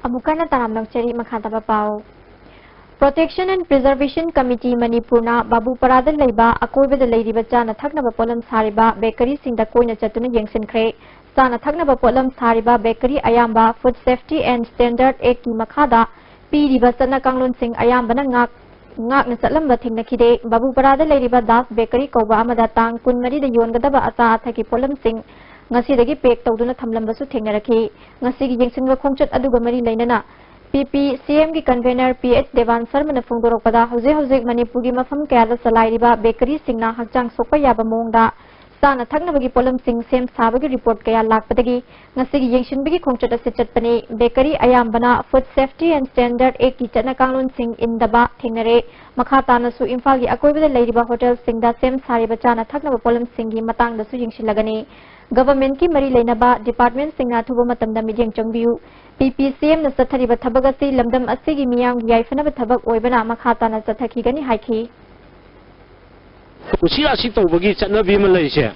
ꯑꯃꯨꯛ ꯍꯟꯅ ꯇꯔꯥꯝꯅ ꯑꯣꯛꯆꯔꯤ꯫ ꯃꯈꯥ ꯇꯥꯕ ꯄꯥꯎ꯫ Protection and Preservation Committee ꯃꯅꯤꯄꯨꯔꯅ ꯕꯥꯕꯨꯄꯥꯔꯥꯗ ꯂꯩꯕ ꯑꯀꯣꯏꯕꯗ ꯂꯩꯔꯤꯕ ꯆꯥꯅ ꯊꯛꯅꯕ ꯄꯣꯠꯂꯝ ꯁꯥꯔꯤꯕ ꯕꯦꯀꯔꯤꯁꯤꯡꯗ ꯀꯣꯏꯅ ꯆꯠꯇꯨꯅ ꯌꯦꯡꯁꯤꯟꯈ꯭ꯔꯦ꯫ ꯆꯥꯅ ꯊꯛꯅꯕ ꯄꯣꯠꯂꯝ ꯁꯥꯔꯤꯕ ꯕꯦꯀꯔꯤ ꯑꯌꯥꯝꯕ Food Safety and Standard Act ꯀꯤ ꯃꯈꯥꯗ ꯄꯤꯔꯤꯕ ꯆꯠꯅ ꯀꯥꯡꯂꯣꯟꯁꯤꯡ ꯑꯌꯥꯝꯕꯅ ꯉꯥꯛ-, ꯉꯥꯛꯅ ꯆꯠꯂꯝꯕ ꯊꯦꯡꯅꯈꯤꯗꯦ꯫ ꯕꯥꯕꯨꯄꯥꯔꯥꯗ ꯂꯩꯔꯤꯕ ꯗꯥꯁ ꯕꯦꯀꯔꯤ ꯀꯧꯕ ꯑꯃꯗ ꯇꯥꯡ ꯀꯨꯟꯃꯔꯤꯗ ꯌꯣꯟꯒꯗꯕ ꯑꯆꯥ ꯑꯊꯛꯀꯤ ꯄꯣꯠꯂꯝꯁꯤꯡ ꯉꯁꯤꯗꯒꯤ pack ꯇꯧꯗꯨꯅ ꯊꯝꯂꯝꯕꯁꯨ ꯊꯦꯡꯅꯔꯛꯈꯤ꯫ ꯉꯁꯤꯒꯤ ꯌꯦꯡꯁꯤꯟꯕ ꯈꯣꯡꯆꯠ ꯑꯗꯨꯒ ꯃꯔꯤ ꯂꯩꯅꯅ P P C M ꯒꯤ convener P H ꯗꯦꯕꯥꯟ ꯁꯔꯃꯅ ꯐꯣꯡꯗꯣꯔꯛꯄꯗ, ꯍꯧꯖꯤꯛ ꯍꯧꯖꯤꯛ ꯃꯅꯤꯄꯨꯔꯒꯤ ꯃꯐꯝ ꯀꯌꯥꯗ ꯆꯂꯥꯏꯔꯤꯕ ꯕꯦꯀꯔꯤꯁꯤꯡꯅ ꯍꯛꯆꯥꯡ ꯁꯣꯛꯄ ꯌꯥꯕ ꯃꯑꯣꯡꯗ ꯆꯥꯅ ꯊꯛꯅꯕꯒꯤ ꯄꯣꯠꯂꯝꯁꯤꯡ ꯁꯦꯝ ꯁꯥꯕꯒꯤ report ꯀꯌꯥ ꯂꯥꯛꯄꯗꯒꯤ ꯉꯁꯤꯒꯤ ꯌꯦꯡꯁꯤꯟꯕꯒꯤ ꯈꯣꯡꯆꯠ ꯑꯁꯤ ꯆꯠꯄꯅꯤ꯫ ꯕꯦꯀꯔꯤ ꯑꯌꯥꯝꯕꯅ Food Safety and Standard Act ꯀꯤ ꯆꯠꯅ ꯀꯥꯡꯂꯣꯟꯁꯤꯡ ꯏꯟꯗꯕ ꯊꯦꯡꯅꯔꯦ꯫ ꯃꯈꯥ ꯇꯥꯅꯁꯨ ꯏꯝꯐꯥꯜꯒꯤ ꯑꯀꯣꯏꯕꯗ ꯂꯩꯔꯤꯕ ꯍꯣꯇꯦꯜꯁꯤꯡꯗ ꯁꯦꯝ ꯁꯥꯔꯤꯕ ꯆꯥꯅ ꯊꯛꯅꯕ ꯄꯣꯠꯂꯝꯁꯤꯡꯒꯤ ꯃꯇꯥꯡꯗꯁꯨ ꯌꯦꯡꯁꯤꯜꯂꯒꯅꯤ꯫ Government ꯀꯤ ꯃꯔꯤ ꯂꯩꯅꯕ department ꯁꯤꯡꯅ ꯑꯊꯨꯕ ꯃꯇꯝꯗ ꯃꯤꯠꯌꯦꯡ ꯆꯪꯕꯤꯌꯨ꯫ P P C M ꯅ ꯆꯠꯊꯔꯤꯕ ꯊꯕꯛ ꯑꯁꯤ ꯂꯝꯗꯝ ꯑꯁꯤꯒꯤ ꯃꯤꯌꯥꯝꯒꯤ ꯌꯥꯏꯐꯅꯕ ꯊꯕꯛ ꯑꯣꯏꯕꯅ ꯃꯈꯥ ꯇꯥꯅ ꯆꯠꯊꯈꯤꯒꯅꯤ ꯍꯥꯏꯈꯤ꯫ ꯀꯨꯁꯤ ꯔꯥꯁꯤ ꯇꯧꯕꯒꯤ ꯆꯠꯅꯕꯤ ꯑꯃ ꯂꯩꯔꯤꯁꯦ,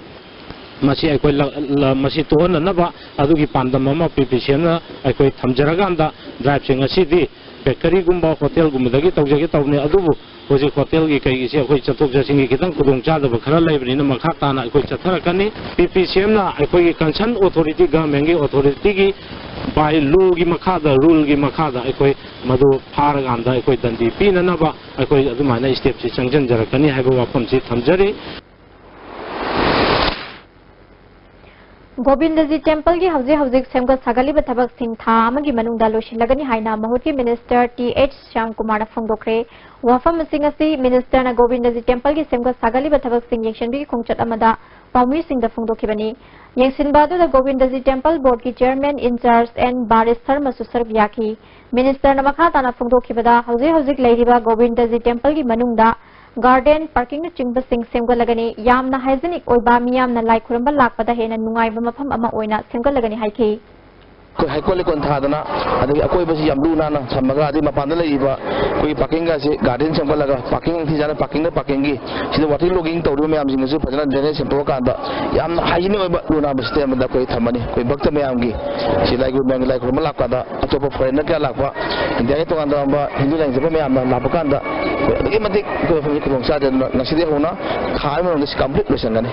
ꯃꯁꯤ ꯑꯩꯈꯣꯏ ꯂ-, ꯂ-, ꯃꯁꯤ ꯇꯣꯛꯍꯟꯅꯅꯕ ꯑꯗꯨꯒꯤ ꯄꯥꯟꯗꯝ ꯑꯃ P P C M ꯅ ꯑꯩꯈꯣꯏ ꯊꯝꯖꯔꯀꯥꯟꯗ drive ꯁꯦ ꯉꯁꯤꯗꯤ bakery ꯒꯨꯝꯕ, hotel ꯒꯨꯝꯕꯗꯒꯤ ꯇꯧꯖꯒꯦ ꯇꯧꯕꯅꯤ꯫ ꯑꯗꯨꯕꯨ ꯍꯧꯖꯤꯛ hotel ꯒꯤ ꯀꯩꯒꯤꯁꯦ ꯑꯩꯈꯣꯏ ꯆꯠꯊꯣꯛ ꯆꯠꯁꯤꯟꯒꯤ ꯈꯤꯇꯪ ꯈꯨꯗꯣꯡꯆꯥꯗꯕ ꯈꯔ ꯂꯩꯕꯅꯤꯅ ꯃꯈꯥ ꯇꯥꯅ ꯑꯩꯈꯣꯏ ꯆꯠꯊꯔꯛꯀꯅꯤ꯫ P P C M ꯅ ꯑꯩꯈꯣꯏꯒꯤ concern authority, government ꯀꯤ authority ꯒꯤ by law ꯒꯤ ꯃꯈꯥꯗ, rule ꯒꯤ ꯃꯈꯥꯗ ꯑꯩꯈꯣꯏ ꯃꯗꯨ ꯐꯥꯔꯀꯥꯟꯗ ꯑꯩꯈꯣꯏ ꯗꯟꯗꯤ ꯄꯤꯅꯅꯕ ꯑꯩꯈꯣꯏ ꯑꯗꯨꯃꯥꯏꯅ step ꯁꯤ ꯆꯪꯁꯤꯟꯖꯔꯛꯀꯅꯤ ꯍꯥꯏꯕ ꯋꯥꯐꯝꯁꯤ ꯊꯝꯖꯔꯤ꯫ ꯒꯣꯕꯤꯟꯗꯖꯤ temple ꯒꯤ ꯍꯧꯖꯤꯛ ꯍꯧꯖꯤꯛ ꯁꯦꯝꯒꯠ ꯁꯥꯒꯠꯂꯤꯕ ꯊꯕꯛꯁꯤꯡ ꯊꯥ ꯑꯃꯒꯤ ꯃꯅꯨꯡꯗ ꯂꯣꯏꯁꯤꯜꯂꯒꯅꯤ ꯍꯥꯏꯅ ꯃꯍꯨꯠꯀꯤ minister T H ꯁ꯭ꯌꯥꯝꯀꯨꯃꯥꯔꯅ ꯐꯣꯡꯗꯣꯛꯈ꯭ꯔꯦ꯫ ꯋꯥꯐꯝ ꯑꯁꯤ ꯉꯁꯤ minister ꯅ ꯒꯣꯕꯤꯟꯗꯖꯤ temple ꯒꯤ ꯁꯦꯝꯒꯠ ꯁꯥꯒꯠꯂꯤꯕ ꯊꯕꯛꯁꯤꯡ ꯌꯦꯡꯁꯤꯟꯕꯒꯤ ꯈꯣꯡꯆꯠ ꯑꯃꯗ ꯄꯥꯎꯃꯤꯁꯤꯡꯗ ꯐꯣꯡꯗꯣꯛꯈꯤꯕꯅꯤ꯫ ꯌꯦꯡꯁꯤꯟꯕ ꯑꯗꯨꯗ ꯒꯣꯕꯤꯟꯗꯖꯤ temple board ꯀꯤ chairman in charge N ꯕꯥꯔꯤꯁ ꯁꯔꯃꯁꯨ ꯁꯔꯨꯛ ꯌꯥꯈꯤ꯫ Minister ꯅ ꯃꯈꯥ ꯇꯥꯅ ꯐꯣꯡꯗꯣꯛꯈꯤꯕꯗ, ꯍꯧꯖꯤꯛ ꯍꯧꯖꯤꯛ ꯂꯩꯔꯤꯕ ꯒꯣꯕꯤꯟꯗꯖꯤ temple ꯒꯤ ꯃꯅꯨꯡꯗ garden, parking ꯅꯆꯤꯡꯕꯁꯤꯡ ꯁꯦꯝꯒꯠꯂꯒꯅꯤ꯫ ꯌꯥꯝꯅ hygienic ꯑꯣꯏꯕ, ꯃꯤꯌꯥꯝꯅ ꯂꯥꯏ ꯈꯨꯔꯨꯝꯕ ꯂꯥꯛꯄꯗ ꯍꯦꯟꯅ ꯅꯨꯡꯉꯥꯏꯕ ꯃꯐꯝ ꯑꯃ ꯑꯣꯏꯅ ꯁꯦꯝꯒꯠꯂꯒꯅꯤ ꯍꯥꯏꯈꯤ꯫ ꯑꯩꯈꯣꯏ ꯍꯩꯀꯣꯜ ꯂꯩꯀꯣꯜ ꯊꯥꯗꯅ, ꯑꯗꯒꯤ ꯑꯀꯣꯏꯕꯁꯤ ꯌꯥꯝ ꯂꯨ ꯅꯥꯟꯅ ꯊꯝꯃꯒ, ꯑꯗꯩ ꯃꯄꯥꯟꯗ ꯂꯩꯔꯤꯕ ꯑꯩꯈꯣꯏꯒꯤ ꯄꯥꯔꯀꯤꯡꯒꯁꯤ ꯒꯥꯔꯗꯦꯟ ꯁꯦꯝꯒꯠꯂꯒ, ꯄꯥꯔꯀꯤꯡ ꯅꯤꯡꯊꯤꯖꯥꯅ ꯄꯥꯔꯀꯤꯡꯗ ꯄꯥꯔꯀꯤꯡꯒꯤ, ꯁꯤꯗ ꯋꯥꯇꯔ ꯂꯣꯒꯤꯡ ꯇꯧꯔꯤꯕ ꯃꯌꯥꯝꯁꯤꯡꯒꯤꯁꯨ ꯐꯖꯅ ꯗ꯭ꯔꯦꯅꯦꯖ ꯁꯦꯝꯗꯣꯛꯑꯀꯥꯟꯗ ꯌꯥꯝꯅ ꯍꯥꯏꯖꯤꯅꯤꯛ ꯑꯣꯏꯕ ꯂꯨ ꯅꯥꯟꯕ ꯁꯤꯁꯇꯦꯝ ꯑꯃꯗ ꯑꯩꯈꯣꯏ ꯊꯝꯃꯅꯤ꯫ ꯑꯩꯈꯣꯏ ꯚꯛꯇ ꯃꯌꯥꯝꯒꯤ, ꯁꯤ ꯂꯥꯏ ꯈꯨꯔꯨꯝꯕ ꯃꯌꯥꯝꯒꯤ ꯂꯥꯏ ꯈꯨꯔꯨꯝꯕ ꯂꯥꯛꯄꯗ ꯑꯇꯣꯞꯄ ꯐꯣꯔꯦꯟꯅꯔ ꯀꯌꯥ ꯂꯥꯛꯄ, ꯏꯟꯗꯤꯌꯥꯒꯤ ꯇꯣꯉꯥꯟ ꯇꯣꯉꯥꯟꯕ ꯍꯤꯟꯗꯨ ꯂꯥꯏꯅꯤꯡ ꯆꯠꯄ ꯃꯌꯥꯝꯅ ꯂꯥꯛꯄ ꯀꯥꯟꯗ ꯑꯩꯈꯣꯏ ꯑꯗꯨꯛꯀꯤ ꯃꯇꯤꯛ ꯑꯩꯈꯣꯏ ꯃꯐꯝꯁꯤ ꯈꯨꯗꯣꯡ ꯆꯥꯗꯦ꯫ ꯑꯗꯨꯅ ꯉꯁꯤꯗꯒꯤ ꯍꯧꯅ ꯊꯥ ꯑꯃꯒꯤ ꯃꯅꯨꯡꯗ ꯁꯤ ꯀꯝꯄ꯭ꯂꯤꯠ ꯂꯣꯏꯁꯤꯟꯒꯅꯤ꯫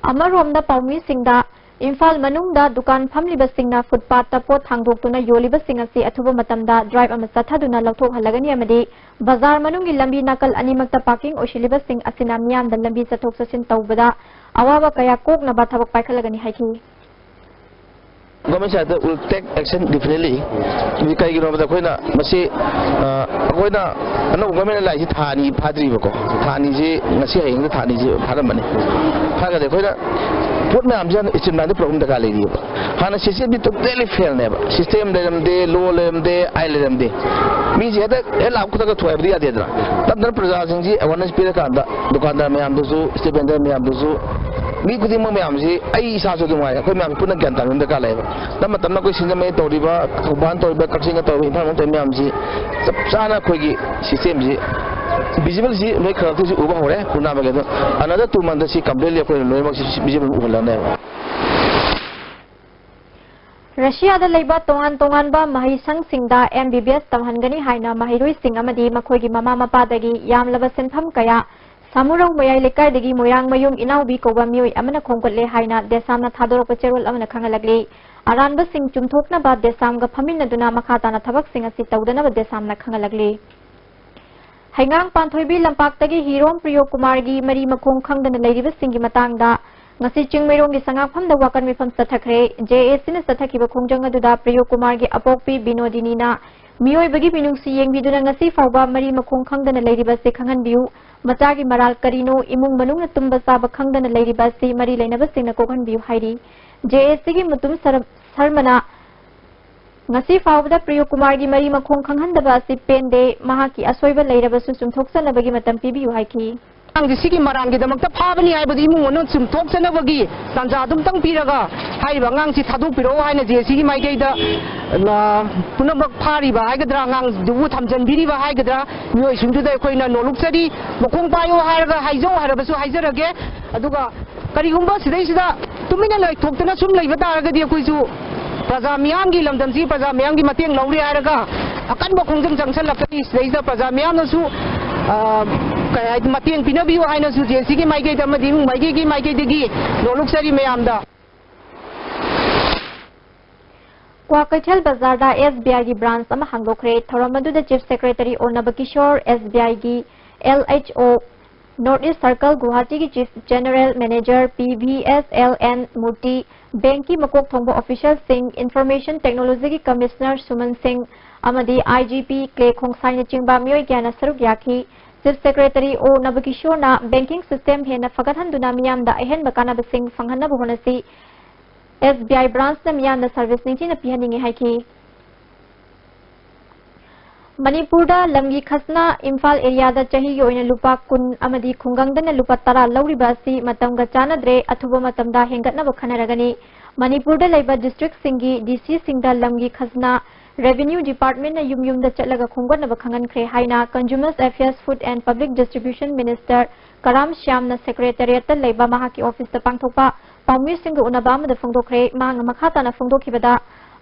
ꯑꯃꯔꯣꯝꯗ ꯄꯥꯎꯃꯤꯁꯤꯡꯗ ꯏꯝꯐꯥꯜ ꯃꯅꯨꯡꯗ ꯗꯨꯀꯥꯟ ꯐꯝꯂꯤꯕꯁꯤꯡꯅ ꯐꯨꯠꯄꯥꯠꯇ ꯄꯣꯠ ꯊꯥꯡꯗꯣꯛꯇꯨꯅ ꯌꯣꯜꯂꯤꯕꯁꯤꯡ ꯑꯁꯤ ꯑꯊꯨꯕ ꯃꯇꯝꯗ ꯗ꯭ꯔꯥꯏꯕ ꯑꯃ ꯆꯠꯊꯗꯨꯅ ꯂꯧꯊꯣꯛꯍꯜꯂꯒꯅꯤ ꯑꯃꯗꯤ ꯕꯖꯥꯔ ꯃꯅꯨꯡꯒꯤ ꯂꯝꯕꯤ ꯅꯥꯀꯜ ꯑꯅꯤꯃꯛꯇ ꯄꯥꯔꯀꯤꯡ ꯑꯣꯏꯁꯤꯜꯂꯤꯕꯁꯤꯡ ꯑꯁꯤꯅ ꯃꯤꯌꯥꯝꯗ ꯂꯝꯕꯤ ꯆꯠꯊꯣꯛ ꯆꯠꯁꯤꯟ ꯇꯧꯕꯗ ꯑꯋꯥꯕ ꯀꯌꯥ ꯀꯣꯛꯅꯕ ꯊꯕꯛ ꯄꯥꯏꯈꯠꯂꯒꯅꯤ ꯍꯥꯏꯈꯤ꯫ Government side will take action definitely. ꯀꯩꯒꯤꯅꯣ ꯍꯥꯏꯕꯗ ꯑꯩꯈꯣꯏꯅ ꯃꯁꯤ, ꯑ, ꯑꯩꯈꯣꯏꯅ ꯑꯅꯧꯕ government ꯂꯥꯛꯏꯁꯤ ꯊꯥ ꯑꯅꯤ ꯐꯥꯗ꯭ꯔꯤꯕꯀꯣ, ꯊꯥ ꯑꯅꯤꯁꯤ, ꯉꯁꯤ ꯍꯌꯦꯡꯗ ꯊꯥ ꯑꯅꯤꯁꯤ ꯐꯥꯔꯝꯕꯅꯤ꯫ ꯐꯥꯔꯒꯗꯤ ꯑꯩꯈꯣꯏꯅ ꯄꯣꯠ ꯃꯌꯥꯝꯁꯦ ꯍꯥꯟꯅ streamline ꯄꯨꯔꯛꯄ ꯗꯔꯀꯥꯔ ꯂꯩꯔꯤꯕ꯫ ꯍꯥꯟꯅ system ꯗꯤ totally fail ꯅꯦꯕ꯫ System ꯂꯩꯔꯝꯗꯦ, law ꯂꯩꯔꯝꯗꯦ, ꯑꯥꯏꯟ ꯂꯩꯔꯝꯗꯦ꯫ ꯃꯤꯁꯦ ꯍꯦꯛꯇ ꯍꯦꯛ ꯂꯥꯛꯄ ꯈꯨꯗꯛꯇ ꯊꯣꯛꯑꯦ ꯍꯥꯏꯕꯗꯤ ꯌꯥꯗꯦꯗꯅ꯫ ꯇꯞ ꯇꯞꯅ ꯄ꯭ꯔꯖꯥꯁꯤꯡꯁꯤ awareness ꯄꯤꯔꯀꯥꯟꯗ ꯗꯨꯀꯥꯟꯗꯥꯔ ꯃꯌꯥꯝꯗꯨꯁꯨ, street vendor ꯃꯌꯥꯝꯗꯨꯁꯨ, ꯃꯤ ꯈꯨꯗꯤꯡꯃꯛ ꯃꯌꯥꯝꯁꯤ, ꯑꯩ ꯏꯁꯥꯁꯨ ꯑꯗꯨꯝ ꯉꯥꯏꯔꯦ, ꯑꯩꯈꯣꯏ ꯃꯌꯥꯝ ꯄꯨꯟꯅ ꯒ꯭ꯌꯥꯟ ꯇꯥꯕ ꯑꯃ ꯗꯔꯀꯥꯔ ꯂꯩꯌꯦꯕ꯫ ꯅꯝꯃ ꯇꯝꯅ ꯑꯩꯈꯣꯏ ꯁꯤꯡꯖꯃꯩ ꯇꯧꯔꯤꯕ, ꯊꯧꯕꯥꯜ ꯇꯧꯔꯤꯕ, ꯀꯛꯆꯤꯡꯗ ꯇꯧꯔꯤꯕ, ꯏꯝꯐꯥꯜ ꯃꯅꯨꯡꯗ ꯇꯧꯔꯤꯕ ꯃꯌꯥꯝꯁꯤ ꯆꯞ ꯆꯥꯅ ꯑꯩꯈꯣꯏꯒꯤ system ꯁꯤ, visible ꯁꯤ ꯅꯣꯏ ꯈꯔ ꯈꯛꯇꯁꯨ ꯎꯕ ꯍꯧꯔꯦ꯫ ꯎꯅꯕꯒꯤ ꯑꯗꯣ another two month ꯁꯤ completely ꯑꯩꯈꯣꯏꯅ ꯂꯣꯏꯅꯃꯛ ꯁꯤ visible ꯎꯍꯜꯂꯅꯦꯕ꯫ ꯔꯁꯤꯌꯥꯗ ꯂꯩꯕ ꯇꯣꯉꯥꯟ ꯇꯣꯉꯥꯟꯕ ꯃꯍꯩꯁꯪꯁꯤꯡꯗ M B B S ꯇꯝꯍꯟꯒꯅꯤ ꯍꯥꯏꯅ ꯃꯍꯩꯔꯣꯏꯁꯤꯡ ꯑꯃꯗꯤ ꯃꯈꯣꯏꯒꯤ ꯃꯃꯥ ꯃꯄꯥꯗꯒꯤ ꯌꯥꯝꯂꯕ ꯁꯦꯟꯐꯝ ꯀꯌꯥ ꯁꯥꯃꯨꯔꯧ ꯃꯌꯥꯏ ꯂꯩꯀꯥꯏꯗꯒꯤ ꯃꯣꯏꯔꯥꯡꯃꯌꯨꯝ ꯏꯅꯥꯎꯕꯤ ꯀꯧꯕ ꯃꯤꯑꯣꯏ ꯑꯃꯅ ꯈꯣꯝꯒꯠꯂꯦ ꯍꯥꯏꯅ ꯗꯦꯁꯥꯝꯅ ꯊꯥꯗꯣꯔꯛꯄ ꯆꯦꯔꯣꯜ ꯑꯃꯅ ꯈꯪꯍꯜꯂꯛꯂꯤ꯫ ꯑꯔꯥꯟꯕꯁꯤꯡ ꯆꯨꯝꯊꯣꯛꯅꯕ ꯗꯦꯁꯥꯝꯒ ꯐꯝꯃꯤꯟꯅꯗꯨꯅ ꯃꯈꯥ ꯇꯥꯅ ꯊꯕꯛꯁꯤꯡ ꯑꯁꯤ ꯇꯧꯗꯅꯕ ꯗꯦꯁꯥꯝꯅ ꯈꯪꯍꯜꯂꯛꯂꯤ꯫ ꯍꯩꯉꯥꯡ ꯄꯥꯟꯊꯣꯏꯕꯤ ꯂꯝꯄꯥꯛꯇꯒꯤ ꯍꯤꯔꯣꯝ ꯄ꯭ꯔꯤꯌꯣ ꯀꯨꯃꯥꯔꯒꯤ ꯃꯔꯤ ꯃꯈꯣꯡ ꯈꯪꯗꯅ ꯂꯩꯔꯤꯕꯁꯤꯡꯒꯤ ꯃꯇꯥꯡꯗ ꯉꯁꯤ ꯆꯤꯡꯃꯩꯔꯣꯡꯒꯤ ꯁꯉꯥꯛꯐꯝꯗ ꯋꯥꯀꯠ ꯃꯤꯐꯝ ꯆꯠꯊꯈ꯭ꯔꯦ꯫ J A C ꯅ ꯆꯠꯊꯈꯤꯕ ꯈꯣꯡꯖꯪ ꯑꯗꯨꯗ ꯄ꯭ꯔꯤꯌꯣ ꯀꯨꯃꯥꯔꯒꯤ ꯑꯄꯣꯛꯄꯤ ꯕꯤꯅꯣꯗꯤꯅꯤꯅ ꯃꯤꯑꯣꯏꯕꯒꯤ ꯃꯤꯅꯨꯡꯁꯤ ꯌꯦꯡꯕꯤꯗꯨꯅ ꯉꯁꯤ ꯐꯥꯎꯕ ꯃꯔꯤ ꯃꯈꯣꯡ ꯈꯪꯗꯅ ꯂꯩꯔꯤꯕ ꯑꯁꯤ ꯈꯪꯍꯟꯕꯤꯌꯨ, ꯃꯆꯥꯒꯤ ꯃꯔꯥꯜ ꯀꯔꯤꯅꯣ, ꯏꯃꯨꯡ ꯃꯅꯨꯡꯅ ꯇꯨꯝꯕ ꯆꯥꯕ ꯈꯪꯗꯅ ꯂꯩꯔꯤꯕ ꯑꯁꯤ ꯃꯔꯤ ꯂꯩꯅꯕꯁꯤꯡꯅ ꯀꯣꯛꯍꯟꯕꯤꯌꯨ ꯍꯥꯏꯔꯤ꯫ J A C ꯒꯤ ꯃꯨꯇꯨꯝ ꯁꯔ-, ꯁꯔꯃꯅ ꯉꯁꯤ ꯐꯥꯎꯕꯗ ꯄ꯭ꯔꯤꯌꯣ ꯀꯨꯃꯥꯔꯒꯤ ꯃꯔꯤ ꯃꯈꯣꯡ ꯈꯪꯍꯟꯗꯕ ꯑꯁꯤ ꯄꯦꯟꯗꯦ, ꯃꯍꯥꯛꯀꯤ ꯑꯁꯣꯏꯕ ꯂꯩꯔꯕꯁꯨ ꯆꯨꯝꯊꯣꯛꯆꯅꯕꯒꯤ ꯃꯇꯝ ꯄꯤꯕꯤꯌꯨ ꯍꯥꯏꯈꯤ꯫ ꯑꯉꯥꯡꯁꯤ ꯁꯤꯒꯤ ꯃꯔꯥꯟꯒꯤꯗꯃꯛꯇ ꯐꯥꯕꯅꯤ ꯍꯥꯏꯕꯗꯨ ꯏꯃꯨꯡ ꯃꯅꯨꯡ ꯆꯨꯝꯊꯣꯛꯆꯅꯕꯒꯤ ꯇꯥꯟꯖꯥ ꯑꯗꯨꯝꯇꯪ ꯄꯤꯔꯒ ꯍꯥꯏꯔꯤꯕ ꯑꯉꯥꯡꯁꯤ ꯊꯥꯗꯣꯛꯄꯤꯔꯛꯑꯣ ꯍꯥꯏꯅ ꯖꯦ ꯁꯤꯒꯤ ꯃꯥꯏꯀꯩꯗ, ꯑ, ꯄꯨꯝꯅꯃꯛ ꯐꯥꯔꯤꯕ ꯍꯥꯏꯒꯗ꯭ꯔꯥ, ꯑꯉꯥꯡꯗꯨꯕꯨ ꯊꯝꯖꯤꯟꯕꯤꯔꯤꯕ ꯍꯥꯏꯒꯗ꯭ꯔꯥ, ꯃꯤꯑꯣꯏꯁꯤꯡꯗꯨꯗ ꯑꯩꯈꯣꯏꯅ ꯅꯣꯂꯨꯛꯆꯔꯤ꯫ ꯃꯈꯣꯡ ꯄꯥꯏꯌꯣ ꯍꯥꯏꯔꯒ ꯍꯥꯏꯖꯧ ꯍꯥꯏꯔꯕꯁꯨ ꯍꯥꯏꯖꯔꯒꯦ꯫ ꯑꯗꯨꯒ ꯀꯔꯤꯒꯨꯝꯕ ꯁꯤꯗꯩꯁꯤꯗ ꯇꯨꯃꯤꯟꯅ ꯂꯩꯊꯣꯛꯇꯅ ꯁꯨꯝ ꯂꯩꯕ ꯇꯥꯔꯒꯗꯤ ꯑꯩꯈꯣꯏꯁꯨ ꯄ꯭ꯔꯖꯥ ꯃꯤꯌꯥꯝꯒꯤ ꯂꯝꯗꯝꯁꯤ ꯄ꯭ꯔꯖꯥ ꯃꯤꯌꯥꯝꯒꯤ ꯃꯇꯦꯡ ꯂꯧꯔꯦ ꯍꯥꯏꯔꯒ ꯑꯀꯟꯕ ꯈꯣꯡꯖꯪ ꯆꯪꯁꯜꯂꯛꯀꯅꯤ꯫ ꯁꯤꯗꯩꯁꯤꯗ ꯄ꯭ꯔꯖꯥ ꯃꯤꯌꯥꯝꯅꯁꯨ, ꯑ, ꯀꯩ ꯍꯥꯏ, ꯃꯇꯦꯡ ꯄꯤꯅꯕꯤꯌꯨ ꯍꯥꯏꯅꯁꯨ ꯖꯦ ꯁꯤꯒꯤ ꯃꯥꯏꯀꯩꯗ ꯑꯃꯗꯤ ꯏꯃꯨꯡ ꯃꯥꯏꯀꯩꯒꯤ ꯃꯥꯏꯀꯩꯗꯒꯤ ꯅꯣꯂꯨꯛꯆꯔꯤ ꯃꯌꯥꯝꯗ꯫ ꯀ꯭ꯋꯥꯀꯩꯊꯦꯜ ꯕꯖꯥꯔꯗ ꯑꯦꯁ ꯕꯤ ꯑꯥꯏꯒꯤ ꯕ꯭ꯔꯥꯟꯆ ꯑꯃ ꯍꯥꯡꯗꯣꯛꯈ꯭ꯔꯦ꯫ ꯊꯧꯔꯝ ꯑꯗꯨꯗ chief secretary O Nabakishore, S B ꯑꯥꯏꯒꯤ L H O north east circle ꯒꯨꯋꯥꯍꯥꯇꯤꯒꯤ chief general manager P V S L N Murthy, ꯕꯦꯡꯛꯀꯤ ꯃꯀꯣꯛ ꯊꯣꯡꯕ ꯑꯣꯐꯤꯁꯤꯌꯦꯜꯁꯤꯡ, ꯏꯟꯐꯣꯔꯃꯦꯁꯟ ꯇꯦꯛꯅꯣꯂꯣꯖꯤꯒꯤ ꯀꯃꯤꯁꯅꯔ ꯁꯨꯃꯟ ꯁꯤꯡ ꯑꯃꯗꯤ ꯑꯥꯏ ꯖꯤ ꯄꯤ ꯀ꯭ꯂꯦ ꯈꯣꯡꯁꯥꯏꯅꯆꯤꯡꯕ ꯃꯤꯑꯣꯏ ꯀꯌꯥꯅ ꯁꯔꯨꯛ ꯌꯥꯈꯤ꯫ ꯆꯤꯐ ꯁꯦꯀ꯭ꯔꯦꯇꯔꯤ ꯑꯣ ꯅꯕꯀꯤꯁꯣꯔꯅ ꯕꯦꯡꯀꯤꯡ ꯁꯤꯁꯇꯦꯝ ꯍꯦꯟꯅ ꯐꯒꯠꯍꯟꯗꯨꯅ ꯃꯤꯌꯥꯝꯗ ꯑꯍꯦꯟꯕ ꯀꯥꯟꯅꯕꯁꯤꯡ ꯐꯪꯍꯟꯅꯕ ꯍꯣꯠꯅꯁꯤ꯫ ꯑꯦꯁ ꯕꯤ ꯑꯥꯏ ꯕ꯭ꯔꯥꯟꯆꯅ ꯃꯤꯌꯥꯝꯗ ꯁꯔꯚꯤꯁ ꯅꯤꯡꯊꯤꯅ ꯄꯤꯍꯟꯅꯤꯡꯏ ꯍꯥꯏꯈꯤ꯫ ꯃꯅꯤꯄꯨꯔꯗ ꯂꯝꯒꯤ ꯈꯖꯅꯥ ꯏꯝꯐꯥꯜ ꯑꯦꯔꯤꯌꯥꯗ ꯆꯍꯤꯒꯤ ꯑꯣꯏꯅ ꯂꯨꯄꯥ ꯀꯨꯟ ꯑꯃꯗꯤ ꯈꯨꯡꯒꯪꯗꯅ ꯂꯨꯄꯥ ꯇꯔꯥ ꯂꯧꯔꯤꯕ ꯑꯁꯤ ꯃꯇꯝꯒ ꯆꯥꯟꯅꯗ꯭ꯔꯦ, ꯑꯊꯨꯕ ꯃꯇꯝꯗ ꯍꯦꯟꯒꯠꯅꯕ ꯈꯟꯅꯔꯒꯅꯤ꯫ ꯃꯅꯤꯄꯨꯔꯗ ꯂꯩꯕ ꯗꯤꯁꯇ꯭ꯔꯤꯛꯁꯤꯡꯒꯤ ꯗꯤ ꯁꯤꯁꯤꯡꯗ ꯂꯝꯒꯤ ꯈꯖꯅꯥ ꯔꯦꯚꯤꯅ꯭ꯌꯨ ꯗꯤꯄꯥꯔꯠꯃꯦꯟꯠꯅ ꯌꯨꯝ ꯌꯨꯝꯗ ꯆꯠꯂꯒ ꯈꯣꯝꯒꯠꯅꯕ ꯈꯪꯍꯟꯈ꯭ꯔꯦ ꯍꯥꯏꯅ Consumers Affairs, Food and Public Distribution Minister ꯀꯔꯥꯝ ꯁ꯭ꯌꯥꯝꯅ ꯁꯦꯀ꯭ꯔꯦꯇꯔꯤꯌꯦꯠꯇ ꯂꯩꯕ ꯃꯍꯥꯛꯀꯤ ꯑꯣꯐꯤꯁꯇ ꯄꯥꯡꯊꯣꯛꯄ ꯄꯥꯎꯃꯤꯁꯤꯡꯒ ꯎꯅꯕ ꯑꯃꯗ ꯐꯣꯡꯗꯣꯛꯈ꯭ꯔꯦ꯫ ꯃꯍꯥꯛꯅ ꯃꯈꯥ ꯇꯥꯅ ꯐꯣꯡꯗꯣꯛꯈꯤꯕꯗ,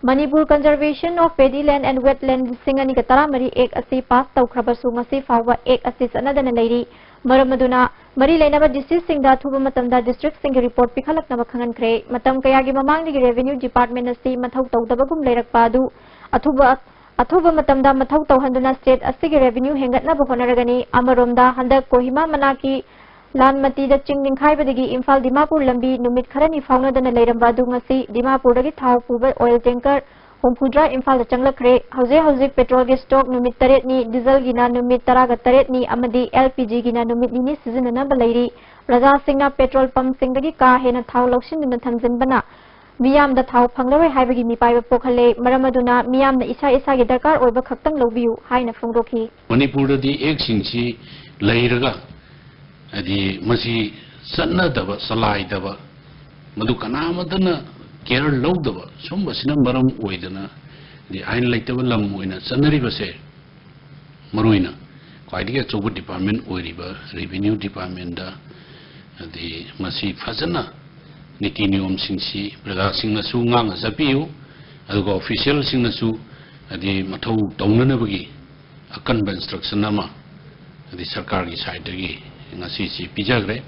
Manipur Conservation of Paddy Land and Wetland ꯂꯤꯁꯤꯡ ꯑꯅꯤꯒ ꯇꯔꯥꯃꯔꯤ ꯑꯦꯛ ꯑꯁꯤ ꯄꯥꯁ ꯇꯧꯈ꯭ꯔꯕꯁꯨ ꯉꯁꯤ ꯐꯥꯎꯕ ꯑꯦꯛ ꯑꯁꯤ ꯆꯠꯅꯗꯅ ꯂꯩꯔꯤ꯫ ꯃꯔꯝ ꯑꯗꯨꯅ ꯃꯔꯤ ꯂꯩꯅꯕ ꯗꯤ ꯁꯤꯁꯤꯡꯗ ꯑꯊꯨꯕ ꯃꯇꯝꯗ ꯗꯤꯁꯇ꯭ꯔꯤꯛꯁꯤꯡꯒꯤ ꯔꯤꯄꯣꯔꯠ ꯄꯤꯈꯠꯂꯛꯅꯕ ꯈꯪꯍꯟꯈ꯭ꯔꯦ꯫ ꯃꯇꯝ ꯀꯌꯥꯒꯤ ꯃꯃꯥꯡꯗꯒꯤ ꯔꯦꯚꯤꯅ꯭ꯌꯨ ꯗꯤꯄꯥꯔꯠꯃꯦꯟ ꯑꯁꯤ ꯃꯊꯧ ꯇꯧꯗꯕꯒꯨꯝ ꯂꯩꯔꯛꯄ ꯑꯗꯨ ꯑꯊꯨꯕ, ꯑꯊꯨꯕ ꯃꯇꯝꯗ ꯃꯊꯧ ꯇꯧꯍꯟꯗꯨꯅ ꯁ꯭ꯇꯦꯠ ꯑꯁꯤꯒꯤ ꯔꯦꯚꯤꯅ꯭ꯌꯨ ꯍꯦꯟꯒꯠꯅꯕ ꯍꯣꯠꯅꯔꯒꯅꯤ꯫ ꯑꯃꯔꯣꯝꯗ ꯍꯟꯗꯛ ꯀꯣꯍꯤꯃꯥ ꯃꯅꯥꯛꯀꯤ ꯂꯥꯟꯃꯇꯤꯗ ꯆꯤꯡ ꯅꯤꯡꯈꯥꯏꯕꯗꯒꯤ ꯏꯝꯐꯥꯜ ꯗꯤꯃꯥꯄꯨꯔ ꯂꯝꯕꯤ ꯅꯨꯃꯤꯠ ꯈꯔꯅꯤ ꯐꯥꯎꯅꯗꯅ ꯂꯩꯔꯝꯕ ꯑꯗꯨ ꯉꯁꯤ ꯗꯤꯃꯥꯄꯨꯔꯗꯒꯤ ꯊꯥꯎ ꯄꯨꯕ ꯑꯣꯏꯜ ꯇꯦꯡꯀꯔ ꯍꯨꯝꯐꯨꯇꯔꯥ ꯏꯝꯐꯥꯜꯗ ꯆꯪꯂꯛꯈ꯭ꯔꯦ꯫ ꯍꯧꯖꯤꯛ ꯍꯧꯖꯤꯛ ꯄꯦꯇ꯭ꯔꯣꯜꯒꯤ ꯁ꯭ꯇꯣꯛ ꯅꯨꯃꯤꯠ ꯇꯔꯦꯠꯅꯤ, ꯗꯤꯖꯜꯒꯤꯅ ꯅꯨꯃꯤꯠ ꯇꯔꯥꯒ ꯇꯔꯦꯠꯅꯤ ꯑꯃꯗꯤ ꯑꯦꯜ ꯄꯤ ꯖꯤꯒꯤꯅ ꯅꯨꯃꯤꯠ ꯅꯤꯅꯤ ꯁꯤꯖꯤꯟꯅꯅꯕ ꯂꯩꯔꯤ꯫ ꯄ꯭ꯔꯖꯥꯁꯤꯡꯅ ꯄꯦꯇ꯭ꯔꯣꯜ ꯄꯝꯞꯁꯤꯡꯗꯒꯤ ꯀꯥ ꯍꯦꯟꯅ ꯊꯥꯎ ꯂꯧꯁꯤꯟꯗꯨꯅ ꯊꯝꯖꯤꯟꯕꯅ ꯃꯤꯌꯥꯝꯗ ꯊꯥꯎ ꯐꯪꯂꯔꯣꯏ ꯍꯥꯏꯕꯒꯤ ꯃꯤꯄꯥꯏꯕ ꯄꯣꯛꯍꯜꯂꯦ꯫ ꯃꯔꯝ ꯑꯗꯨꯅ ꯃꯤꯌꯥꯝꯅ ꯏꯁꯥ ꯏꯁꯥꯒꯤ ꯗꯔꯀꯥꯔ ꯑꯣꯏꯕ ꯈꯛꯇꯪ ꯂꯧꯕꯤꯌꯨ ꯍꯥꯏꯅ ꯐꯣꯡꯗꯣꯛꯈꯤ꯫ ꯃꯅꯤꯄꯨꯔꯗꯗꯤ ꯑꯦꯛꯁꯤꯡꯁꯤ ꯂꯩꯔꯒ ꯍꯥꯏꯗꯤ ꯃꯁꯤ ꯆꯠꯅꯗꯕ, ꯆꯂꯥꯏꯗꯕ, ꯃꯗꯨ ꯀꯅꯥꯃꯠꯇꯅ ꯀꯦꯌꯔ ꯂꯧꯗꯕ, ꯁꯨꯝꯕꯁꯤꯅ ꯃꯔꯝ ꯑꯣꯏꯗꯅ, ꯍꯥꯏꯗꯤ ꯑꯥꯏꯟ ꯂꯩꯇꯕ ꯂꯝ ꯑꯣꯏꯅ ꯆꯠꯅꯔꯤꯕꯁꯦ, ꯃꯔꯨꯑꯣꯏꯅ ꯈ꯭ꯋꯥꯏꯗꯒꯤ ꯑꯆꯧꯕ ꯗꯤꯄꯥꯔꯠꯃꯦꯟ ꯑꯣꯏꯔꯤꯕ ꯔꯦꯚꯤꯅ꯭ꯌꯨ ꯗꯤꯄꯥꯔꯠꯃꯦꯟꯗ, ꯍꯥꯏꯗꯤ ꯃꯁꯤ ꯐꯖꯅ ꯅꯤꯇꯤ ꯅꯤꯌꯣꯝꯁꯤꯡꯁꯤ ꯄ꯭ꯔꯖꯥꯁꯤꯡꯅꯁꯨ ꯉꯥꯡꯅ ꯆꯠꯄꯤꯌꯨ, ꯑꯗꯨꯒ ꯑꯣꯐꯤꯁꯤꯌꯦꯜꯁꯤꯡꯅꯁꯨ ꯍꯥꯏꯗꯤ ꯃꯊꯧ ꯇꯧꯅꯅꯕꯒꯤ ꯑꯀꯟꯕ ꯏꯟꯁꯇ꯭ꯔꯛꯁꯟ ꯑꯃ ꯍꯥꯏꯗꯤ ꯁꯔꯀꯥꯔꯒꯤ ꯁꯥꯏꯠꯇꯒꯤ ꯉꯁꯤꯁꯤ ꯄꯤꯖꯈ꯭ꯔꯦ꯫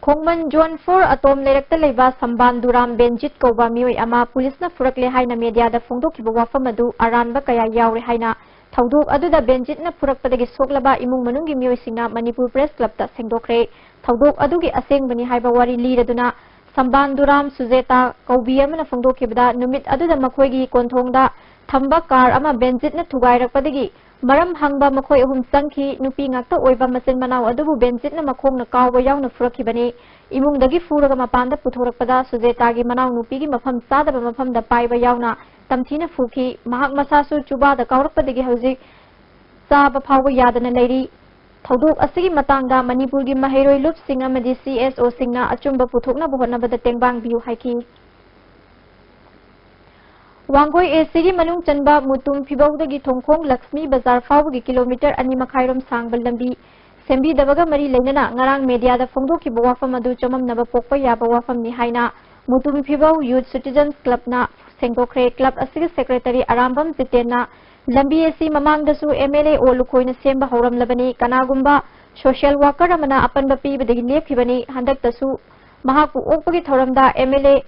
ꯈꯣꯡꯃꯟ ꯖꯣꯟ ꯐꯣꯔ ꯑꯇꯣꯝ ꯂꯩꯔꯛꯇ ꯂꯩꯕ ꯁꯝꯕꯥꯟ ꯗꯨꯔꯥꯝ ꯕꯦꯟꯖꯤꯠ ꯀꯧꯕ ꯃꯤꯑꯣꯏ ꯑꯃ ꯄꯨꯂꯤꯁꯅ ꯐꯨꯔꯛꯂꯦ ꯍꯥꯏꯅ ꯃꯦꯗꯤꯌꯥꯗ ꯐꯣꯡꯗꯣꯛꯈꯤꯕ ꯋꯥꯐꯝ ꯑꯗꯨ ꯑꯔꯥꯟꯕ ꯀꯌꯥ ꯌꯥꯎꯔꯦ ꯍꯥꯏꯅ ꯊꯧꯗꯣꯛ ꯑꯗꯨꯗ ꯕꯦꯟꯖꯤꯠꯅ ꯐꯨꯔꯛꯄꯗꯒꯤ ꯁꯣꯛꯂꯕ ꯏꯃꯨꯡ ꯃꯅꯨꯡꯒꯤ ꯃꯤꯑꯣꯏꯁꯤꯡꯅ ꯃꯅꯤꯄꯨꯔ ꯄ꯭ꯔꯦꯁ ꯀ꯭ꯂꯕꯇ ꯁꯦꯡꯗꯣꯛꯈ꯭ꯔꯦ꯫ ꯊꯧꯗꯣꯛ ꯑꯗꯨꯒꯤ ꯑꯁꯦꯡꯕꯅꯤ ꯍꯥꯏꯕ ꯋꯥꯔꯤ ꯂꯤꯔꯗꯨꯅ ꯁꯝꯕꯥꯟ ꯗꯨꯔꯥꯝ ꯁꯨꯖꯦꯇꯥ ꯀꯧꯕꯤ ꯑꯃꯅ ꯐꯣꯡꯗꯣꯛꯈꯤꯕꯗ, ꯅꯨꯃꯤꯠ ꯑꯗꯨꯗ ꯃꯈꯣꯏꯒꯤ ꯀꯣꯟꯊꯣꯡꯗ ꯊꯝꯕ ꯀꯥꯔ ꯑꯃ ꯕꯦꯟꯖꯤꯠꯅ ꯊꯨꯒꯥꯏꯔꯛꯄꯗꯒꯤ ꯃꯔꯝ ꯍꯪꯕ ꯃꯈꯣꯏ ꯑꯍꯨꯝ ꯆꯪꯈꯤ꯫ ꯅꯨꯄꯤ ꯉꯥꯛꯇ ꯑꯣꯏꯕ ꯃꯆꯤꯟ ꯃꯅꯥꯎ ꯑꯗꯨꯕꯨ ꯕꯦꯟꯖꯤꯠꯅ ꯃꯈꯣꯡꯅ ꯀꯥꯎꯕ ꯌꯥꯎꯅ ꯐꯨꯔꯛꯈꯤꯕꯅꯤ꯫ ꯏꯃꯨꯡꯗꯒꯤ ꯐꯨꯔꯒ ꯃꯄꯥꯟꯗ ꯄꯨꯊꯣꯔꯛꯄꯗ ꯁꯨꯖꯦꯇꯥꯒꯤ ꯃꯅꯥꯎ ꯅꯨꯄꯤꯒꯤ ꯃꯐꯝ ꯆꯥꯗꯕ ꯃꯐꯝꯗ ꯄꯥꯏꯕ ꯌꯥꯎꯅ ꯇꯝꯊꯤꯅ ꯐꯨꯈꯤ꯫ ꯃꯍꯥꯛ ꯃꯁꯥꯁꯨ ꯆꯨꯕꯥꯗ ꯀꯥꯎꯔꯛꯄꯗꯒꯤ ꯍꯧꯖꯤꯛ ꯆꯥꯕ ꯐꯥꯎꯕ ꯌꯥꯗꯅ ꯂꯩꯔꯤ꯫ ꯊꯧꯗꯣꯛ ꯑꯁꯤꯒꯤ ꯃꯇꯥꯡꯗ ꯃꯅꯤꯄꯨꯔꯒꯤ ꯃꯍꯩꯔꯣꯏ ꯂꯨꯞꯁꯤꯡ ꯑꯃꯗꯤ ꯁꯤ ꯑꯦꯁ ꯑꯣꯁꯤꯡꯅ ꯑꯆꯨꯝꯕ ꯄꯨꯊꯣꯛꯅꯕ ꯍꯣꯠꯅꯕꯗ ꯇꯦꯡꯕꯥꯡꯕꯤꯌꯨ ꯍꯥꯏꯈꯤ꯫ ꯋꯥꯡꯒꯣꯏ ꯑꯦ ꯁꯤꯒꯤ ꯃꯅꯨꯡ ꯆꯟꯕ ꯃꯨꯇꯨꯝ ꯐꯤꯕꯧꯗꯒꯤ ꯊꯣꯡꯈꯣꯡ ꯂꯛꯁꯃꯤ ꯕꯖꯥꯔ ꯐꯥꯎꯕꯒꯤ ꯀꯤꯂꯣꯃꯤꯇꯔ ꯑꯅꯤ ꯃꯈꯥꯏꯔꯣꯝ ꯁꯥꯡꯕ ꯂꯝꯕꯤ ꯁꯦꯝꯕꯤꯗꯕꯒ ꯃꯔꯤ ꯂꯩꯅꯅ ꯉꯔꯥꯡ ꯃꯦꯗꯤꯌꯥꯗ ꯐꯣꯡꯗꯣꯛꯈꯤꯕ ꯋꯥꯐꯝ ꯑꯗꯨ ꯆꯃꯝꯅꯕ ꯄꯣꯛꯄ ꯌꯥꯕ ꯋꯥꯐꯝꯅꯤ ꯍꯥꯏꯅ ꯃꯨꯇꯨꯝ ꯐꯤꯕꯧ ꯌꯨꯠ ꯁꯤꯇꯤꯖꯟꯁ ꯀ꯭ꯂꯕꯅ ꯁꯦꯡꯗꯣꯛꯈ꯭ꯔꯦ꯫ ꯀ꯭ꯂꯕ ꯑꯁꯤꯒꯤ ꯁꯦꯀ꯭ꯔꯦꯇꯔꯤ ꯑꯔꯥꯝꯕꯝ ꯖꯤꯇꯦꯟꯅ ꯂꯝꯕꯤ ꯑꯁꯤ ꯃꯃꯥꯡꯗꯁꯨ ꯑꯦꯝ ꯑꯦꯜ ꯑꯦ ꯑꯣ ꯂꯨꯈꯣꯏꯅ ꯁꯦꯝꯕ ꯍꯧꯔꯝꯂꯕꯅꯤ꯫ ꯀꯅꯥꯒꯨꯝꯕ ꯁꯣꯁꯤꯌꯦꯜ ꯋꯥꯀꯔ ꯑꯃꯅ ꯑꯄꯟꯕ ꯄꯤꯕꯗꯒꯤ ꯂꯦꯞꯈꯤꯕꯅꯤ꯫ ꯍꯟꯗꯛꯇꯁꯨ ꯃꯍꯥꯛꯄꯨ ꯑꯣꯛꯄꯒꯤ ꯊꯧꯔꯝꯗ ꯑꯦꯝ ꯑꯦꯜ ꯑꯦ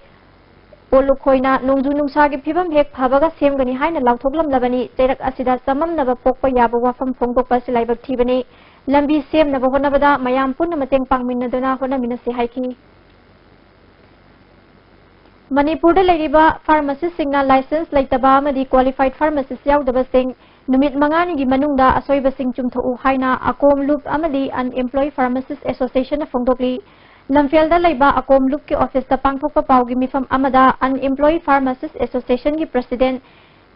ꯑꯣ ꯂꯨꯈꯣꯏꯅ ꯅꯣꯡꯖꯨ ꯅꯨꯡꯁꯥꯒꯤ ꯐꯤꯕꯝ ꯍꯦꯛ ꯐꯕꯒ ꯁꯦꯝꯒꯅꯤ ꯍꯥꯏꯅ ꯂꯥꯎꯊꯣꯛꯂꯝꯂꯕꯅꯤ꯫ ꯆꯩꯔꯛ ꯑꯁꯤꯗ ꯆꯃꯝꯅꯕ ꯄꯣꯛꯄ ꯌꯥꯕ ꯋꯥꯐꯝ ꯐꯣꯡꯗꯣꯛꯄ ꯑꯁꯤ ꯂꯥꯏꯕꯛ ꯊꯤꯕꯅꯤ꯫ ꯂꯝꯕꯤ ꯁꯦꯝꯅꯕ ꯍꯣꯠꯅꯕꯗ ꯃꯌꯥꯝ ꯄꯨꯟꯅ ꯃꯇꯦꯡ ꯄꯥꯡꯃꯤꯟꯅꯗꯨꯅ ꯍꯣꯠꯅꯃꯤꯟꯅꯁꯤ ꯍꯥꯏꯈꯤ꯫ ꯃꯅꯤꯄꯨꯔꯗ ꯂꯩꯔꯤꯕ ꯐꯥꯔꯃꯥꯁꯤꯁꯁꯤꯡꯅ ꯂꯥꯏꯁꯦꯟꯁ ꯂꯩꯇꯕ ꯑꯃꯗꯤ ꯀ꯭ꯋꯥꯂꯤꯐꯥꯏꯗ ꯐꯥꯔꯃꯥꯁꯤꯁ ꯌꯥꯎꯗꯕꯁꯤꯡ ꯅꯨꯃꯤꯠ ꯃꯉꯥꯅꯤꯒꯤ ꯃꯅꯨꯡꯗ ꯑꯁꯣꯏꯕꯁꯤꯡ ꯆꯨꯝꯊꯣꯛꯎ ꯍꯥꯏꯅ ꯑꯀꯣꯝ ꯂꯨꯞ ꯑꯃꯗꯤ ꯑꯟꯑꯦꯝꯄ꯭ꯂꯣꯏ ꯐꯥꯔꯃꯥꯁꯤꯁ ꯑꯦꯁꯣꯁꯤꯌꯦꯁꯟꯅ ꯐꯣꯡꯗꯣꯛꯂꯤ꯫ ꯂꯝꯐꯦꯜꯗ ꯂꯩꯕ ꯑꯀꯣꯝ ꯂꯨꯞꯀꯤ ꯑꯣꯐꯤꯁꯇ ꯄꯥꯡꯊꯣꯛꯄ ꯄꯥꯎꯒꯤ ꯃꯤꯐꯝ ꯑꯃꯗ ꯑꯟꯑꯦꯝꯄ꯭ꯂꯣꯏ ꯐꯥꯔꯃꯥꯁꯤꯁ ꯑꯦꯁꯣꯁꯤꯌꯦꯁꯟꯒꯤ ꯄ꯭ꯔꯁꯤꯗꯦꯟ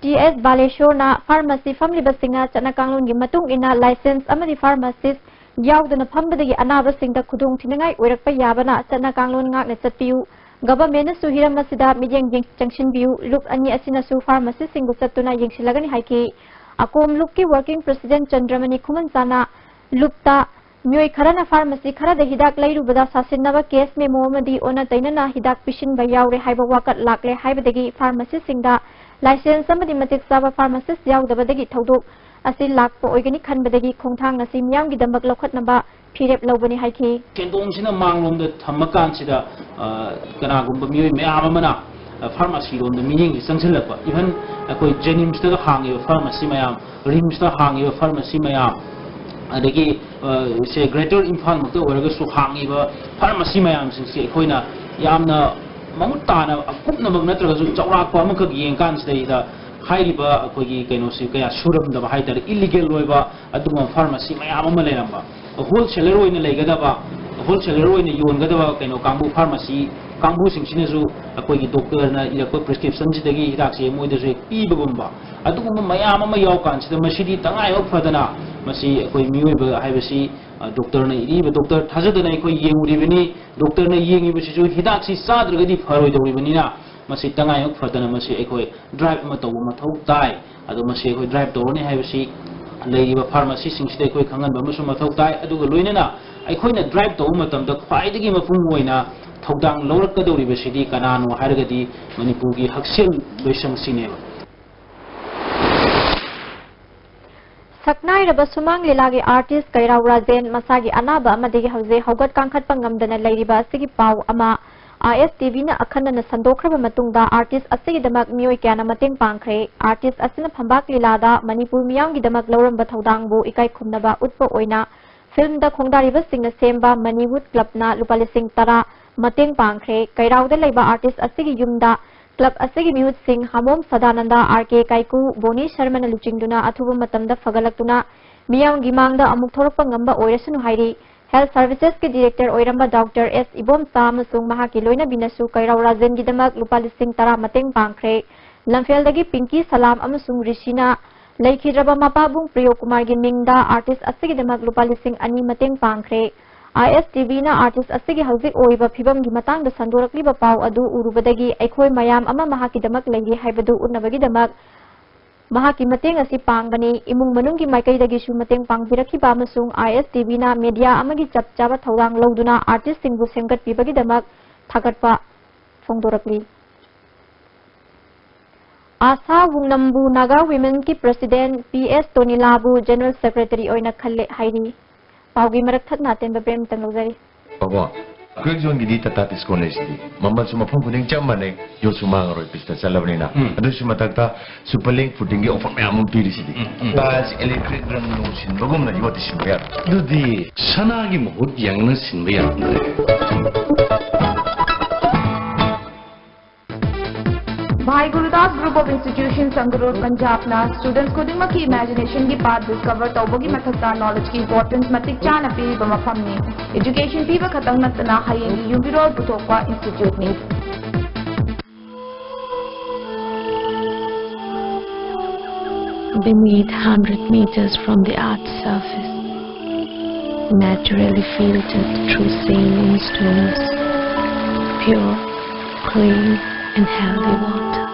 ꯇꯤ ꯑꯦꯁ ꯕꯥꯂꯦꯁꯣꯔꯅ ꯐꯥꯔꯃꯥꯁꯤ ꯐꯝꯂꯤꯕꯁꯤꯡꯅ ꯆꯠꯅ ꯀꯥꯡꯂꯣꯟꯒꯤ ꯃꯇꯨꯡ ꯏꯟꯅ ꯂꯥꯏꯁꯦꯟꯁ ꯑꯃꯗꯤ ꯐꯥꯔꯃꯥꯁꯤꯁ ꯌꯥꯎꯗꯅ ꯐꯝꯕꯗꯒꯤ ꯑꯅꯥꯕꯁꯤꯡꯗ ꯈꯨꯗꯣꯡꯊꯤꯅꯤꯡꯉꯥꯏ ꯑꯣꯏꯔꯛꯄ ꯌꯥꯕꯅ ꯆꯠꯅ ꯀꯥꯡꯂꯣꯟ ꯉꯥꯛꯅ ꯆꯠꯄꯤꯌꯨ, ꯒꯚꯔꯟꯃꯦꯟꯠꯅꯁꯨ ꯍꯤꯔꯝ ꯑꯁꯤꯗ ꯃꯤꯠꯌꯦꯡ ꯌꯦꯡ-, ꯆꯪꯁꯤꯟꯕꯤꯌꯨ, ꯂꯨꯞ ꯑꯅꯤ ꯑꯁꯤꯅꯁꯨ ꯐꯥꯔꯃꯥꯁꯤꯁꯤꯡꯕꯨ ꯆꯠꯇꯨꯅ ꯌꯦꯡꯁꯤꯜꯂꯒꯅꯤ ꯍꯥꯏꯈꯤ꯫ ꯑꯀꯣꯝ ꯂꯨꯞꯀꯤ ꯋꯥꯔꯀꯤꯡ ꯄ꯭ꯔꯦꯁꯤꯗꯦꯟꯠ ꯆꯟꯗ꯭ꯔꯃꯅꯤ ꯈꯨꯃꯟꯆꯥꯅ ꯂꯨꯞꯇ ꯃꯤꯑꯣꯏ ꯈꯔꯅ ꯐꯥꯔꯃꯥꯁꯤ ꯈꯔꯗ ꯍꯤꯗꯥꯛ ꯂꯩꯔꯨꯕꯗ ꯁꯥꯁꯤꯟꯅꯕ ꯀꯦꯁ ꯃꯦꯃꯣ ꯑꯃꯗꯤ ꯑꯣꯟꯅ ꯇꯩꯅꯅ ꯍꯤꯗꯥꯛ ꯄꯤꯁꯤꯟꯕ ꯌꯥꯎꯔꯦ ꯍꯥꯏꯕ ꯋꯥꯀꯠ ꯂꯥꯛꯂꯦ ꯍꯥꯏꯕꯗꯒꯤ ꯐꯥꯔꯃꯥꯁꯤꯁꯤꯡꯗ ꯂꯥꯏꯁꯦꯟꯁ ꯑꯃꯗꯤ ꯃꯇꯤꯛ ꯆꯥꯕ ꯐꯥꯔꯃꯥꯁꯤꯁ ꯌꯥꯎꯗꯕꯗꯒꯤ ꯊꯧꯗꯣꯛ ꯑꯁꯤ ꯂꯥꯛꯄ ꯑꯣꯏꯒꯅꯤ ꯈꯟꯕꯗꯒꯤ ꯈꯣꯡꯊꯥꯡ ꯑꯁꯤ ꯃꯤꯌꯥꯝꯒꯤꯗꯃꯛ ꯂꯧꯈꯠꯅꯕ ꯐꯤꯔꯦꯞ ꯂꯧꯕꯅꯤ ꯍꯥꯏꯈꯤ꯫ ꯁꯦꯟꯗꯣꯡꯁꯤꯅ ꯃꯥꯡꯂꯣꯝꯗ ꯊꯝꯃꯀꯥꯟꯁꯤꯗ, ꯑ, ꯀꯅꯥꯒꯨꯝꯕ ꯃꯤꯑꯣꯏ ꯃꯌꯥꯝ ꯑꯃꯅ, ꯑ, ꯐꯥꯔꯃꯥꯁꯤꯔꯣꯝꯗ ꯃꯤꯠꯌꯦꯡꯁꯤ ꯆꯪꯁꯤꯜꯂꯛꯄ, ꯏꯚꯟ ꯑꯩꯈꯣꯏ ꯖꯦꯅꯤꯝꯁꯇꯒ ꯍꯥꯡꯉꯤꯕ ꯐꯥꯔꯃꯥꯁꯤ ꯃꯌꯥꯝ, ꯔꯤꯝꯁꯇ ꯍꯥꯡꯉꯤꯕ ꯐꯥꯔꯃꯥꯁꯤ ꯃꯌꯥꯝ, ꯑꯗꯒꯤ, ꯑ, ꯁꯦ ꯒ꯭ꯔꯦꯇꯔ ꯏꯝꯐꯥꯜꯃꯛꯇ ꯑꯣꯏꯔꯒꯁꯨ ꯍꯥꯡꯉꯤꯕ ꯐꯥꯔꯃꯥꯁꯤ ꯃꯌꯥꯝꯁꯤꯡꯁꯤ ꯑꯩꯈꯣꯏꯅ ꯌꯥꯝꯅ ꯃꯃꯨꯠ ꯇꯥꯅ ꯑꯀꯨꯞꯅꯃꯛ ꯅꯠꯇ꯭ꯔꯒꯁꯨ ꯆꯥꯎꯔꯥꯛꯄ ꯑꯃꯈꯛ ꯌꯦꯡꯀꯥꯟꯁꯤꯗꯩꯗ ꯍꯥꯏꯔꯤꯕ ꯑꯩꯈꯣꯏꯒꯤ ꯀꯩꯅꯣꯁꯤ ꯀꯌꯥ ꯁꯨꯔꯝꯗꯕ ꯍꯥꯏꯇꯥꯔꯦ, ꯏꯂꯤꯒꯦꯜ ꯑꯣꯏꯕ ꯑꯗꯨꯒꯨꯝꯕ ꯐꯥꯔꯃꯥꯁꯤ ꯃꯌꯥꯝ ꯑꯃ ꯂꯩꯔꯝꯕ꯫ ꯍꯣꯜꯁꯦꯂꯔ ꯑꯣꯏꯅ ꯂꯩꯒꯗꯕ, ꯍꯣꯜꯁꯦꯂꯔ ꯑꯣꯏꯅ ꯌꯣꯟꯒꯗꯕ ꯀꯩꯅꯣ ꯀꯥꯡꯕꯨ ꯐꯥꯔꯃꯥꯁꯤ ꯀꯥꯡꯕꯨꯁꯤꯡꯁꯤꯅꯁꯨ ꯑꯩꯈꯣꯏꯒꯤ ꯗꯣꯛꯇꯔꯅ ꯏꯔꯛꯄ ꯄ꯭ꯔꯦꯁꯀ꯭ꯔꯤꯞꯁꯟꯁꯤꯗꯒꯤ ꯍꯤꯗꯥꯛꯁꯦ ꯃꯣꯏꯗꯁꯨ ꯍꯦꯛ ꯄꯤꯕꯒꯨꯝꯕ, ꯑꯗꯨꯒꯨꯝꯕ ꯃꯌꯥꯝ ꯑꯃ ꯌꯥꯎ ꯀꯥꯟꯁꯤꯗ ꯃꯁꯤꯗꯤ ꯇꯉꯥꯏꯐ ꯐꯗꯅ ꯃꯁꯤ ꯑꯩꯈꯣꯏ ꯃꯤꯑꯣꯏꯕ ꯍꯥꯏꯕꯁꯤ, ꯑ, ꯗꯣꯛꯇꯔꯅ ꯏꯔꯤꯕ, ꯗꯣꯛꯇꯔ ꯊꯥꯖꯗꯅ ꯑꯩꯈꯣꯏ ꯌꯦꯡꯉꯨꯔꯤꯕꯅꯤ, ꯗꯣꯛꯇꯔꯅ ꯌꯦꯡꯉꯤꯕꯁꯤꯁꯨ ꯍꯤꯗꯥꯛꯁꯤ ꯆꯥꯗ꯭ꯔꯒꯗꯤ ꯐꯔꯣꯏꯗꯧꯔꯤꯕꯅꯤꯅ ꯃꯁꯤ ꯇꯉꯥꯏꯐ ꯐꯗꯅ ꯃꯁꯤ ꯑꯩꯈꯣꯏ ꯗ꯭ꯔꯥꯏꯚ ꯑꯃ ꯇꯧꯕ ꯃꯊꯧ ꯇꯥꯏ꯫ ꯑꯗꯣ ꯃꯁꯤ ꯑꯩꯈꯣꯏ ꯗ꯭ꯔꯥꯏꯚ ꯇꯧꯔꯅꯤ ꯍꯥꯏꯕꯁꯤ ꯂꯩꯔꯤꯕ ꯐꯥꯔꯃꯥꯁꯤꯁꯤꯡꯁꯤꯗ ꯑꯩꯈꯣꯏ ꯈꯪꯍꯟꯕ ꯑꯃꯁꯨ ꯃꯊꯧ ꯇꯥꯏ꯫ ꯑꯗꯨꯒ ꯂꯣꯏꯅꯅ ꯑꯩꯈꯣꯏꯅ ꯗ꯭ꯔꯥꯏꯚ ꯇꯧꯕ ꯃꯇꯝꯗ ꯈ꯭ꯋꯥꯏꯗꯒꯤ ꯃꯄꯨꯡ ꯑꯣꯏꯅ ꯊꯧꯗꯥꯡ ꯂꯧꯔꯛꯀꯗꯧꯔꯤꯕꯁꯤꯗꯤ ꯀꯅꯥꯅꯣ ꯍꯥꯏꯔꯒꯗꯤ ꯃꯅꯤꯄꯨꯔꯒꯤ ꯍꯛꯁꯦꯜ ꯂꯣꯏꯁꯪꯁꯤꯅꯦꯕ꯫ ꯁꯛꯅꯥꯏꯔꯕ ꯁꯨꯃꯥꯡ ꯂꯤꯂꯥꯒꯤ ꯑꯥꯔꯇꯤꯁ ꯀꯩꯔꯥꯎ ꯔꯥꯖꯦꯟ ꯃꯁꯥꯒꯤ ꯑꯅꯥꯕ ꯑꯃꯗꯒꯤ ꯍꯧꯖꯤꯛ ꯍꯧꯒꯠ ꯀꯥꯡꯈꯠꯄ ꯉꯝꯗꯅ ꯂꯩꯔꯤꯕ ꯑꯁꯤꯒꯤ ꯄꯥꯎ ꯑꯃ ꯑꯥꯏ ꯑꯦꯁ ꯇꯤ ꯚꯤꯅ ꯑꯈꯟꯅꯅ ꯁꯟꯗꯣꯛꯈ꯭ꯔꯕ ꯃꯇꯨꯡꯗ ꯑꯥꯔꯇꯤꯁ ꯑꯁꯤꯒꯤꯗꯃꯛ ꯃꯤꯑꯣꯏ ꯀꯌꯥꯅ ꯃꯇꯦꯡ ꯄꯥꯡꯈ꯭ꯔꯦ꯫ ꯑꯥꯔꯇꯤꯁ ꯑꯁꯤꯅ ꯐꯝꯕꯥꯛ ꯂꯤꯂꯥꯗ ꯃꯅꯤꯄꯨꯔ ꯃꯤꯌꯥꯝꯒꯤꯗꯃꯛ ꯂꯧꯔꯝꯕ ꯊꯧꯗꯥꯡꯕꯨ ꯏꯀꯥꯏ ꯈꯨꯝꯅꯕ ꯎꯠꯄ ꯑꯣꯏꯅ ꯐꯤꯜꯝꯗ ꯈꯣꯡꯗꯥꯔꯤꯕꯁꯤꯡꯅ ꯁꯦꯝꯕ ꯃꯅꯤꯋꯨꯗ ꯀ꯭ꯂꯕꯅ ꯂꯨꯄꯥ ꯂꯤꯁꯤꯡ ꯇꯔꯥ ꯃꯇꯦꯡ ꯄꯥꯡꯈ꯭ꯔꯦ꯫ ꯀꯩꯔꯥꯎꯗ ꯂꯩꯕ ꯑꯥꯔꯇꯤꯁ ꯑꯁꯤꯒꯤ ꯌꯨꯝꯗ ꯀ꯭ꯂꯕ ꯑꯁꯤꯒꯤ ꯃꯤꯍꯨꯠꯁꯤꯡ ꯍꯥꯃꯣꯝ ꯁꯗꯥꯅꯟꯗ, ꯑꯥꯔ ꯀꯦ ꯀꯥꯏꯀꯨ, ꯕꯣꯅꯤ ꯁꯔꯃꯅ ꯂꯨꯆꯤꯡꯗꯨꯅ ꯑꯊꯨꯕ ꯃꯇꯝꯗ ꯐꯒꯠꯂꯛꯇꯨꯅ ꯃꯤꯌꯥꯝꯒꯤ ꯃꯥꯡꯗ ꯑꯃꯨꯛ ꯊꯣꯛꯂꯛꯄ ꯉꯝꯕ ꯑꯣꯏꯔꯁꯅꯨ ꯍꯥꯏꯔꯤ꯫ ꯍꯦꯜꯊ ꯁꯔꯚꯤꯁꯦꯁꯀꯤ ꯗꯤꯔꯦꯛꯇꯔ ꯑꯣꯏꯔꯝꯕ ꯗꯣꯛꯇꯔ ꯑꯦꯁ ꯏꯕꯣꯝꯆꯥ ꯑꯃꯁꯨꯡ ꯃꯍꯥꯛꯀꯤ ꯂꯣꯏꯅꯕꯤꯅꯁꯨ ꯀꯩꯔꯥꯎ ꯔꯥꯖꯦꯟꯒꯤꯗꯃꯛ ꯂꯨꯄꯥ ꯂꯤꯁꯤꯡ ꯇꯔꯥ ꯃꯇꯦꯡ ꯄꯥꯡꯈ꯭ꯔꯦ꯫ ꯂꯝꯐꯦꯜꯗꯒꯤ ꯄꯤꯡꯀꯤ ꯁꯂꯥꯝ ꯑꯃꯁꯨꯡ ꯔꯤꯁꯤꯅ ꯂꯩꯈꯤꯗ꯭ꯔꯕ ꯃꯄꯥꯕꯨꯡ ꯄ꯭ꯔꯤꯌꯣ ꯀꯨꯃꯥꯔꯒꯤ ꯃꯤꯡꯗ ꯑꯥꯔꯇꯤꯁ ꯑꯁꯤꯒꯤꯗꯃꯛ ꯂꯨꯄꯥ ꯂꯤꯁꯤꯡ ꯑꯅꯤ ꯃꯇꯦꯡ ꯄꯥꯡꯈ꯭ꯔꯦ꯫ ꯑꯥꯏ ꯑꯦꯁ ꯇꯤ ꯚꯤꯅ ꯑꯥꯔꯇꯤꯁ ꯑꯁꯤꯒꯤ ꯍꯧꯖꯤꯛ ꯑꯣꯏꯔꯤꯕ ꯐꯤꯕꯝꯒꯤ ꯃꯇꯥꯡꯗ ꯁꯟꯗꯣꯔꯛꯂꯤꯕ ꯄꯥꯎ ꯑꯗꯨ ꯎꯔꯨꯕꯗꯒꯤ ꯑꯩꯈꯣꯏ ꯃꯌꯥꯝ ꯑꯃ ꯃꯍꯥꯛꯀꯤꯗꯃꯛ ꯂꯩꯔꯤ ꯍꯥꯏꯕꯗꯨ ꯎꯠꯅꯕꯒꯤꯗꯃꯛ ꯃꯍꯥꯛꯀꯤ ꯃꯇꯦꯡ ꯑꯁꯤ ꯄꯥꯡꯕꯅꯤ꯫ ꯏꯃꯨꯡ ꯃꯅꯨꯡꯒꯤ ꯃꯥꯏꯀꯩꯗꯒꯤꯁꯨ ꯃꯇꯦꯡ ꯄꯥꯡꯕꯤꯔꯛꯈꯤꯕ ꯑꯃꯁꯨꯡ ꯑꯥꯏ ꯑꯦꯁ ꯇꯤ ꯚꯤꯅ ꯃꯦꯗꯤꯌꯥ ꯑꯃꯒꯤ ꯆꯞ ꯆꯥꯕ ꯊꯧꯗꯥꯡ ꯂꯧꯗꯨꯅ ꯑꯥꯔꯇꯤꯁꯁꯤꯡꯕꯨ ꯁꯦꯝꯒꯠꯄꯤꯕꯒꯤꯗꯃꯛ ꯊꯥꯒꯠꯄ ꯐꯣꯡꯗꯣꯔꯛꯂꯤ꯫ ꯑꯥꯁꯥ ꯋꯨꯡꯅꯝꯕꯨ ꯅꯥꯒꯥ ꯋꯤꯃꯦꯟꯁꯀꯤ ꯄ꯭ꯔꯁꯤꯗꯦꯟ ꯄꯤ ꯑꯦꯁ ꯇꯣꯅꯤꯂꯥꯕꯨ ꯖꯦꯅꯔꯦꯜ ꯁꯦꯀ꯭ꯔꯦꯇꯔꯤ ꯑꯣꯏꯅ ꯈꯜꯂꯦ ꯍꯥꯏꯔꯤ꯫ ꯄꯥꯎꯒꯤ ꯃꯔꯛ ꯊꯠꯅ ꯑꯇꯦꯟꯕ ꯕ꯭ꯔꯦꯛ ꯑꯃꯇꯪ ꯂꯧꯖꯔꯤ꯫ ꯑꯣ, ꯒ꯭ꯔꯤꯟ ꯖꯣꯟꯒꯤꯗꯤ ꯇꯥꯇꯥ ꯗꯤꯁꯀꯣꯟ ꯂꯩꯁꯤꯗꯤ꯫ ꯃꯃꯜꯁꯨ ꯃꯐꯝ ꯈꯨꯗꯤꯡ ꯆꯞ ꯃꯥꯟꯅꯩ, ꯌꯣꯠꯁꯨ ꯃꯥꯡꯉꯔꯣꯏ ꯄꯤꯁꯇ ꯆꯠꯂꯕꯅꯤꯅ꯫ ꯎꯝ꯫ ꯑꯗꯨꯁꯨ ꯃꯊꯛꯇ ꯁꯨꯄꯔ ꯂꯤꯡ ꯐꯨꯇꯤꯡꯒꯤ ꯑꯣꯐꯔ ꯃꯌꯥꯝ ꯑꯃ ꯄꯤꯔꯤꯁꯤꯗꯤ꯫ ꯎꯝ, ꯎꯝ꯫ ꯇꯥꯏꯜꯁ, ꯏꯂꯦꯛꯇ꯭ꯔꯤꯛ ꯔꯪ ꯅꯨꯡ ꯁꯤꯟꯕꯒꯨꯝꯅ ꯌꯣꯠꯇꯤ ꯁꯤꯟꯕ ꯌꯥꯔꯣꯏ꯫ ꯑꯗꯨꯗꯤ ꯁꯅꯥꯒꯤ ꯃꯍꯨꯠ ꯌꯥꯡꯅ ꯁꯤꯟꯕ ꯌꯥꯔꯝꯗ꯭ꯔꯦ꯫ Bhai Gurudas Group of Institutions, Sangrur, Punjabꯅ students ꯈꯨꯗꯤꯡꯃꯛꯀꯤ imaginationꯒꯤ path discover ꯇꯧꯕꯒꯤ ꯃꯊꯛꯇ knowledgeꯀꯤ importance ꯃꯇꯤꯛ ꯆꯥꯅ ꯄꯤꯔꯤꯕ ꯃꯐꯝꯅꯤ꯫ Education ꯄꯤꯕ ꯈꯛꯇꯪ ꯅꯠꯇꯅ ꯍꯌꯦꯡꯒꯤ ꯌꯨꯝꯕꯤꯔꯣꯜ ꯄꯨꯊꯣꯛꯄ instituteꯅꯤ꯫ Beneath hundred meters from the earth's surface, naturally filtered through saline stones, pure, clean and healthy water.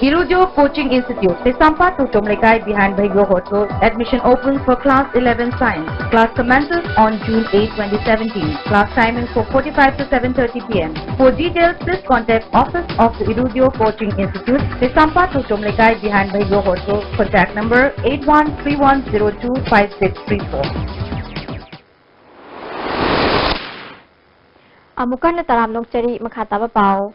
Irudio Coaching Institute, Kaisampa Tochom Lekai behind Bhaigo Hotel. Admission open for class eleven science. Class commences on June eighth, twenty seventeen. Class timings for forty-five to seven thirty p m. For details, please contact Office of the Irudio Coaching Institute, Kaisampa Tochom Lekai behind Bhaigo Hotel. Contact number eight one three one zero two five six three four. ꯑꯃꯨꯛ ꯍꯟꯅ ꯇꯔꯥꯝꯅ ꯑꯣꯛꯆꯔꯤ꯫ ꯃꯈꯥ ꯇꯥꯕ ꯄꯥꯎ꯫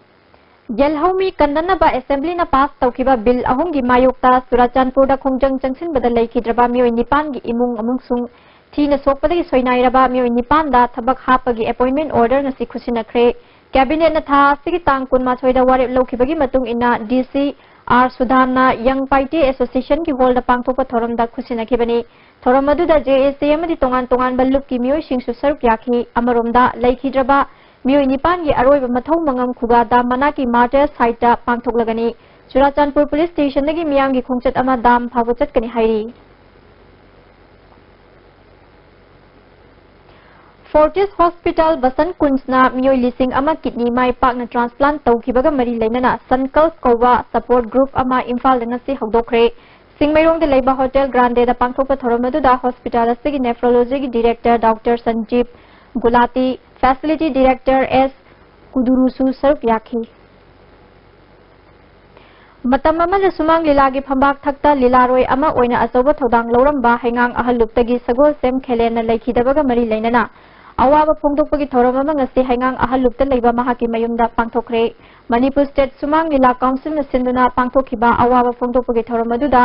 ꯌꯦꯜꯍꯧꯃꯤ ꯀꯟꯅꯅꯕ ꯑꯦꯁꯦꯝꯕ꯭ꯂꯤꯅ pass ꯇꯧꯈꯤꯕ bill ꯑꯍꯨꯝꯒꯤ ꯃꯥꯌꯣꯛꯇ ꯆꯨꯔꯥꯆꯥꯟꯄꯨꯔꯗ ꯈꯣꯡꯖꯪ ꯆꯪꯁꯤꯟꯕꯗ ꯂꯩꯈꯤꯗ꯭ꯔꯕ ꯃꯤꯑꯣꯏ ꯅꯤꯄꯥꯟꯒꯤ ꯏꯃꯨꯡ ꯑꯃꯁꯨꯡ ꯊꯤꯅ ꯁꯣꯛꯄꯗꯒꯤ ꯁꯣꯏꯅꯥꯏꯔꯕ ꯃꯤꯑꯣꯏ ꯅꯤꯄꯥꯟꯗ ꯊꯕꯛ ꯍꯥꯞꯄꯒꯤ ꯑꯦꯄꯣꯏꯟꯃꯦꯟ ꯑꯣꯔꯗꯔ ꯉꯁꯤ ꯈꯨꯠꯁꯤꯟꯅꯈ꯭ꯔꯦ꯫ ꯀꯦꯕꯤꯅꯦꯠꯅ ꯊꯥ ꯑꯁꯤꯒꯤ ꯇꯥꯡ ꯀꯨꯟꯃꯥꯊꯣꯏꯗ ꯋꯥꯔꯦꯞ ꯂꯧꯈꯤꯕꯒꯤ ꯃꯇꯨꯡ ꯏꯟꯅ ꯗꯤ ꯁꯤ ꯑꯥꯔ ꯁꯨꯗꯥꯟꯅ ꯌꯪ ꯄꯥꯏꯇꯦ ꯑꯦꯁꯣꯁꯤꯌꯦꯁꯟꯒꯤ ꯍꯣꯜꯗ ꯄꯥꯡꯊꯣꯛꯄ ꯊꯧꯔꯝꯗ ꯈꯨꯠꯁꯤꯟꯅꯈꯤꯕꯅꯤ꯫ ꯊꯧꯔꯝ ꯑꯗꯨꯗ ꯖꯦ ꯑꯦ ꯁꯤ ꯑꯃꯗꯤ ꯇꯣꯉꯥꯟ ꯇꯣꯉꯥꯟꯕ ꯂꯨꯞꯀꯤ ꯃꯤꯑꯣꯏꯁꯤꯡꯁꯨ ꯁꯔꯨꯛ ꯌꯥꯈꯤ꯫ ꯑꯃꯔꯣꯝꯗ, ꯂꯩꯈꯤꯗ꯭ꯔꯕ ꯃꯤꯑꯣꯏ ꯅꯤꯄꯥꯟꯒꯤ ꯑꯔꯣꯏꯕ ꯃꯊꯧ ꯃꯉꯝ ꯈꯨꯒꯥ ꯗꯥꯝ ꯃꯅꯥꯛꯀꯤ ꯃꯥꯔꯇꯔ ꯁꯥꯏꯠꯇ ꯄꯥꯡꯊꯣꯛꯂꯒꯅꯤ꯫ ꯆꯨꯔꯥꯆꯥꯟꯄꯨꯔ ꯄꯨꯂꯤꯁ ꯁ꯭ꯇꯦꯁꯟꯗꯒꯤ ꯃꯤꯌꯥꯝꯒꯤ ꯈꯣꯡꯆꯠ ꯑꯃ ꯗꯥꯝ ꯐꯥꯎꯕ ꯆꯠꯀꯅꯤ ꯍꯥꯏꯔꯤ꯫ ꯐꯣꯔꯇꯤꯁ ꯍꯣꯁꯄꯤꯇꯥꯜ ꯕꯁꯟ ꯀꯨꯟꯖꯅ ꯃꯤꯑꯣꯏ ꯂꯤꯁꯤꯡ ꯑꯃ ꯀꯤꯗꯅꯤ ꯃꯥꯏ ꯄꯥꯛꯅ ꯇ꯭ꯔꯥꯟꯁꯄ꯭ꯂꯥꯟꯠ ꯇꯧꯈꯤꯕꯒ ꯃꯔꯤ ꯂꯩꯅꯅ ꯁꯟꯀꯜꯞ ꯀꯧꯕ ꯁꯄꯣꯔꯠ ꯒ꯭ꯔꯨꯞ ꯑꯃ ꯏꯝꯐꯥꯜꯗ ꯉꯁꯤ ꯍꯧꯗꯣꯛꯈ꯭ꯔꯦ꯫ ꯆꯤꯡꯃꯩꯔꯣꯡꯗ ꯂꯩꯕ ꯍꯣꯇꯦꯜ ꯒ꯭ꯔꯥꯟꯗꯦꯗ ꯄꯥꯡꯊꯣꯛꯄ ꯊꯧꯔꯝ ꯑꯗꯨꯗ ꯍꯣꯁꯄꯤꯇꯥꯜ ꯑꯁꯤꯒꯤ ꯅꯦꯐ꯭ꯔꯣꯂꯣꯖꯤꯒꯤ ꯗꯤꯔꯦꯛꯇꯔ ꯗꯣꯛꯇꯔ ꯁꯟꯖꯤꯞ ꯒꯨꯂꯥꯇꯤ, ꯐꯦꯁꯤꯂꯤꯇꯤ ꯗꯤꯔꯦꯛꯇꯔ ꯑꯦꯁ ꯀꯨꯗꯨꯔꯨꯁꯨ ꯁꯔꯨꯛ ꯌꯥꯈꯤ꯫ ꯃꯇꯝ ꯑꯃꯗ ꯁꯨꯃꯥꯡ ꯂꯤꯂꯥꯒꯤ ꯐꯝꯕꯥꯛ ꯊꯛꯇ ꯂꯤꯂꯥꯔꯣꯏ ꯑꯃ ꯑꯣꯏꯅ ꯑꯆꯧꯕ ꯊꯧꯗꯥꯡ ꯂꯧꯔꯝꯕ ꯍꯩꯉꯥꯡ ꯑꯍꯜꯂꯨꯞꯇꯒꯤ ꯁꯒꯣꯜꯁꯦꯝ ꯈꯦꯂꯦꯟꯅ ꯂꯩꯈꯤꯗꯕꯒ ꯃꯔꯤ ꯂꯩꯅꯅ ꯑꯋꯥꯕ ꯐꯣꯡꯗꯣꯛꯄꯒꯤ ꯊꯧꯔꯝ ꯑꯃ ꯉꯁꯤ ꯍꯩꯉꯥꯡ ꯑꯍꯜꯂꯨꯞꯇ ꯂꯩꯕ ꯃꯍꯥꯛꯀꯤ ꯃꯌꯨꯝꯗ ꯄꯥꯡꯊꯣꯛꯈ꯭ꯔꯦ꯫ ꯃꯅꯤꯄꯨꯔ ꯁ꯭ꯇꯦꯠ ꯁꯨꯃꯥꯡ ꯂꯤꯂꯥ ꯀꯥꯎꯟꯁꯤꯜꯅ ꯁꯤꯟꯗꯨꯅ ꯄꯥꯡꯊꯣꯛꯈꯤꯕ ꯑꯋꯥꯕ ꯐꯣꯡꯗꯣꯛꯄꯒꯤ ꯊꯧꯔꯝ ꯑꯗꯨꯗ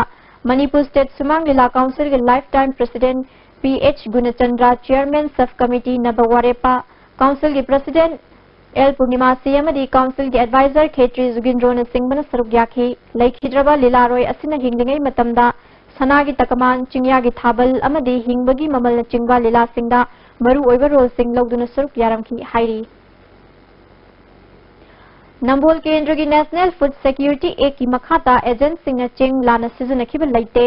ꯃꯅꯤꯄꯨꯔ ꯁ꯭ꯇꯦꯠ ꯁꯨꯃꯥꯡ ꯂꯤꯂꯥ ꯀꯥꯎꯟꯁꯤꯜꯒꯤ ꯂꯥꯏꯐ ꯇꯥꯏꯝ ꯄ꯭ꯔꯦꯁꯤꯗꯦꯟꯠ ꯄꯤ ꯑꯦꯆ ꯒꯨꯅꯆꯟꯗ꯭ꯔ, ꯆꯤꯌꯔꯃꯦꯟ ꯁꯕ ꯀꯃꯤꯇꯤ ꯅꯕ ꯋꯥꯔꯦꯄꯥ, ꯀꯥꯎꯟꯁꯤꯜꯒꯤ ꯄ꯭ꯔꯦꯁꯤꯗꯦꯟꯠ ꯑꯦꯜ ꯄꯨꯔꯅꯤꯃꯥꯁꯤ ꯑꯃꯗꯤ ꯀꯥꯎꯟꯁꯤꯜꯒꯤ ꯑꯦꯗꯚꯥꯏꯖꯔ ꯈꯦꯇ꯭ꯔꯤ ꯖꯨꯒꯤꯟꯗ꯭ꯔꯣꯅꯆꯤꯡꯕꯅ ꯁꯔꯨꯛ ꯌꯥꯈꯤ꯫ ꯂꯩꯈꯤꯗ꯭ꯔꯕ ꯂꯤꯂꯥꯔꯣꯏ ꯑꯁꯤꯅ ꯍꯤꯡꯂꯤꯉꯩ ꯃꯇꯝꯗ ꯁꯅꯥꯒꯤ ꯇꯀꯃꯥꯟ, ꯆꯤꯡꯌꯥꯒꯤ ꯊꯥꯕꯜ ꯑꯃꯗꯤ ꯍꯤꯡꯕꯒꯤ ꯃꯃꯜꯅꯆꯤꯡꯕ ꯂꯤꯂꯥꯁꯤꯡꯗ ꯃꯔꯨꯑꯣꯏꯕ ꯔꯣꯜꯁꯤꯡ ꯂꯧꯗꯨꯅ ꯁꯔꯨꯛ ꯌꯥꯔꯝꯈꯤ ꯍꯥꯏꯔꯤ꯫ ꯅꯝꯕꯣꯜ ꯀꯦꯟꯗ꯭ꯔꯒꯤ ꯅꯦꯁꯅꯦꯜ ꯐꯨꯗ ꯁꯦꯀ꯭ꯌꯨꯔꯤꯇꯤ ꯑꯦꯛꯀꯤ ꯃꯈꯥꯗ ꯑꯦꯖꯦꯟꯠꯁꯤꯡꯅ ꯆꯦꯡ ꯂꯥꯟꯅ ꯁꯤꯖꯤꯟꯅꯈꯤꯕ ꯂꯩꯇꯦ꯫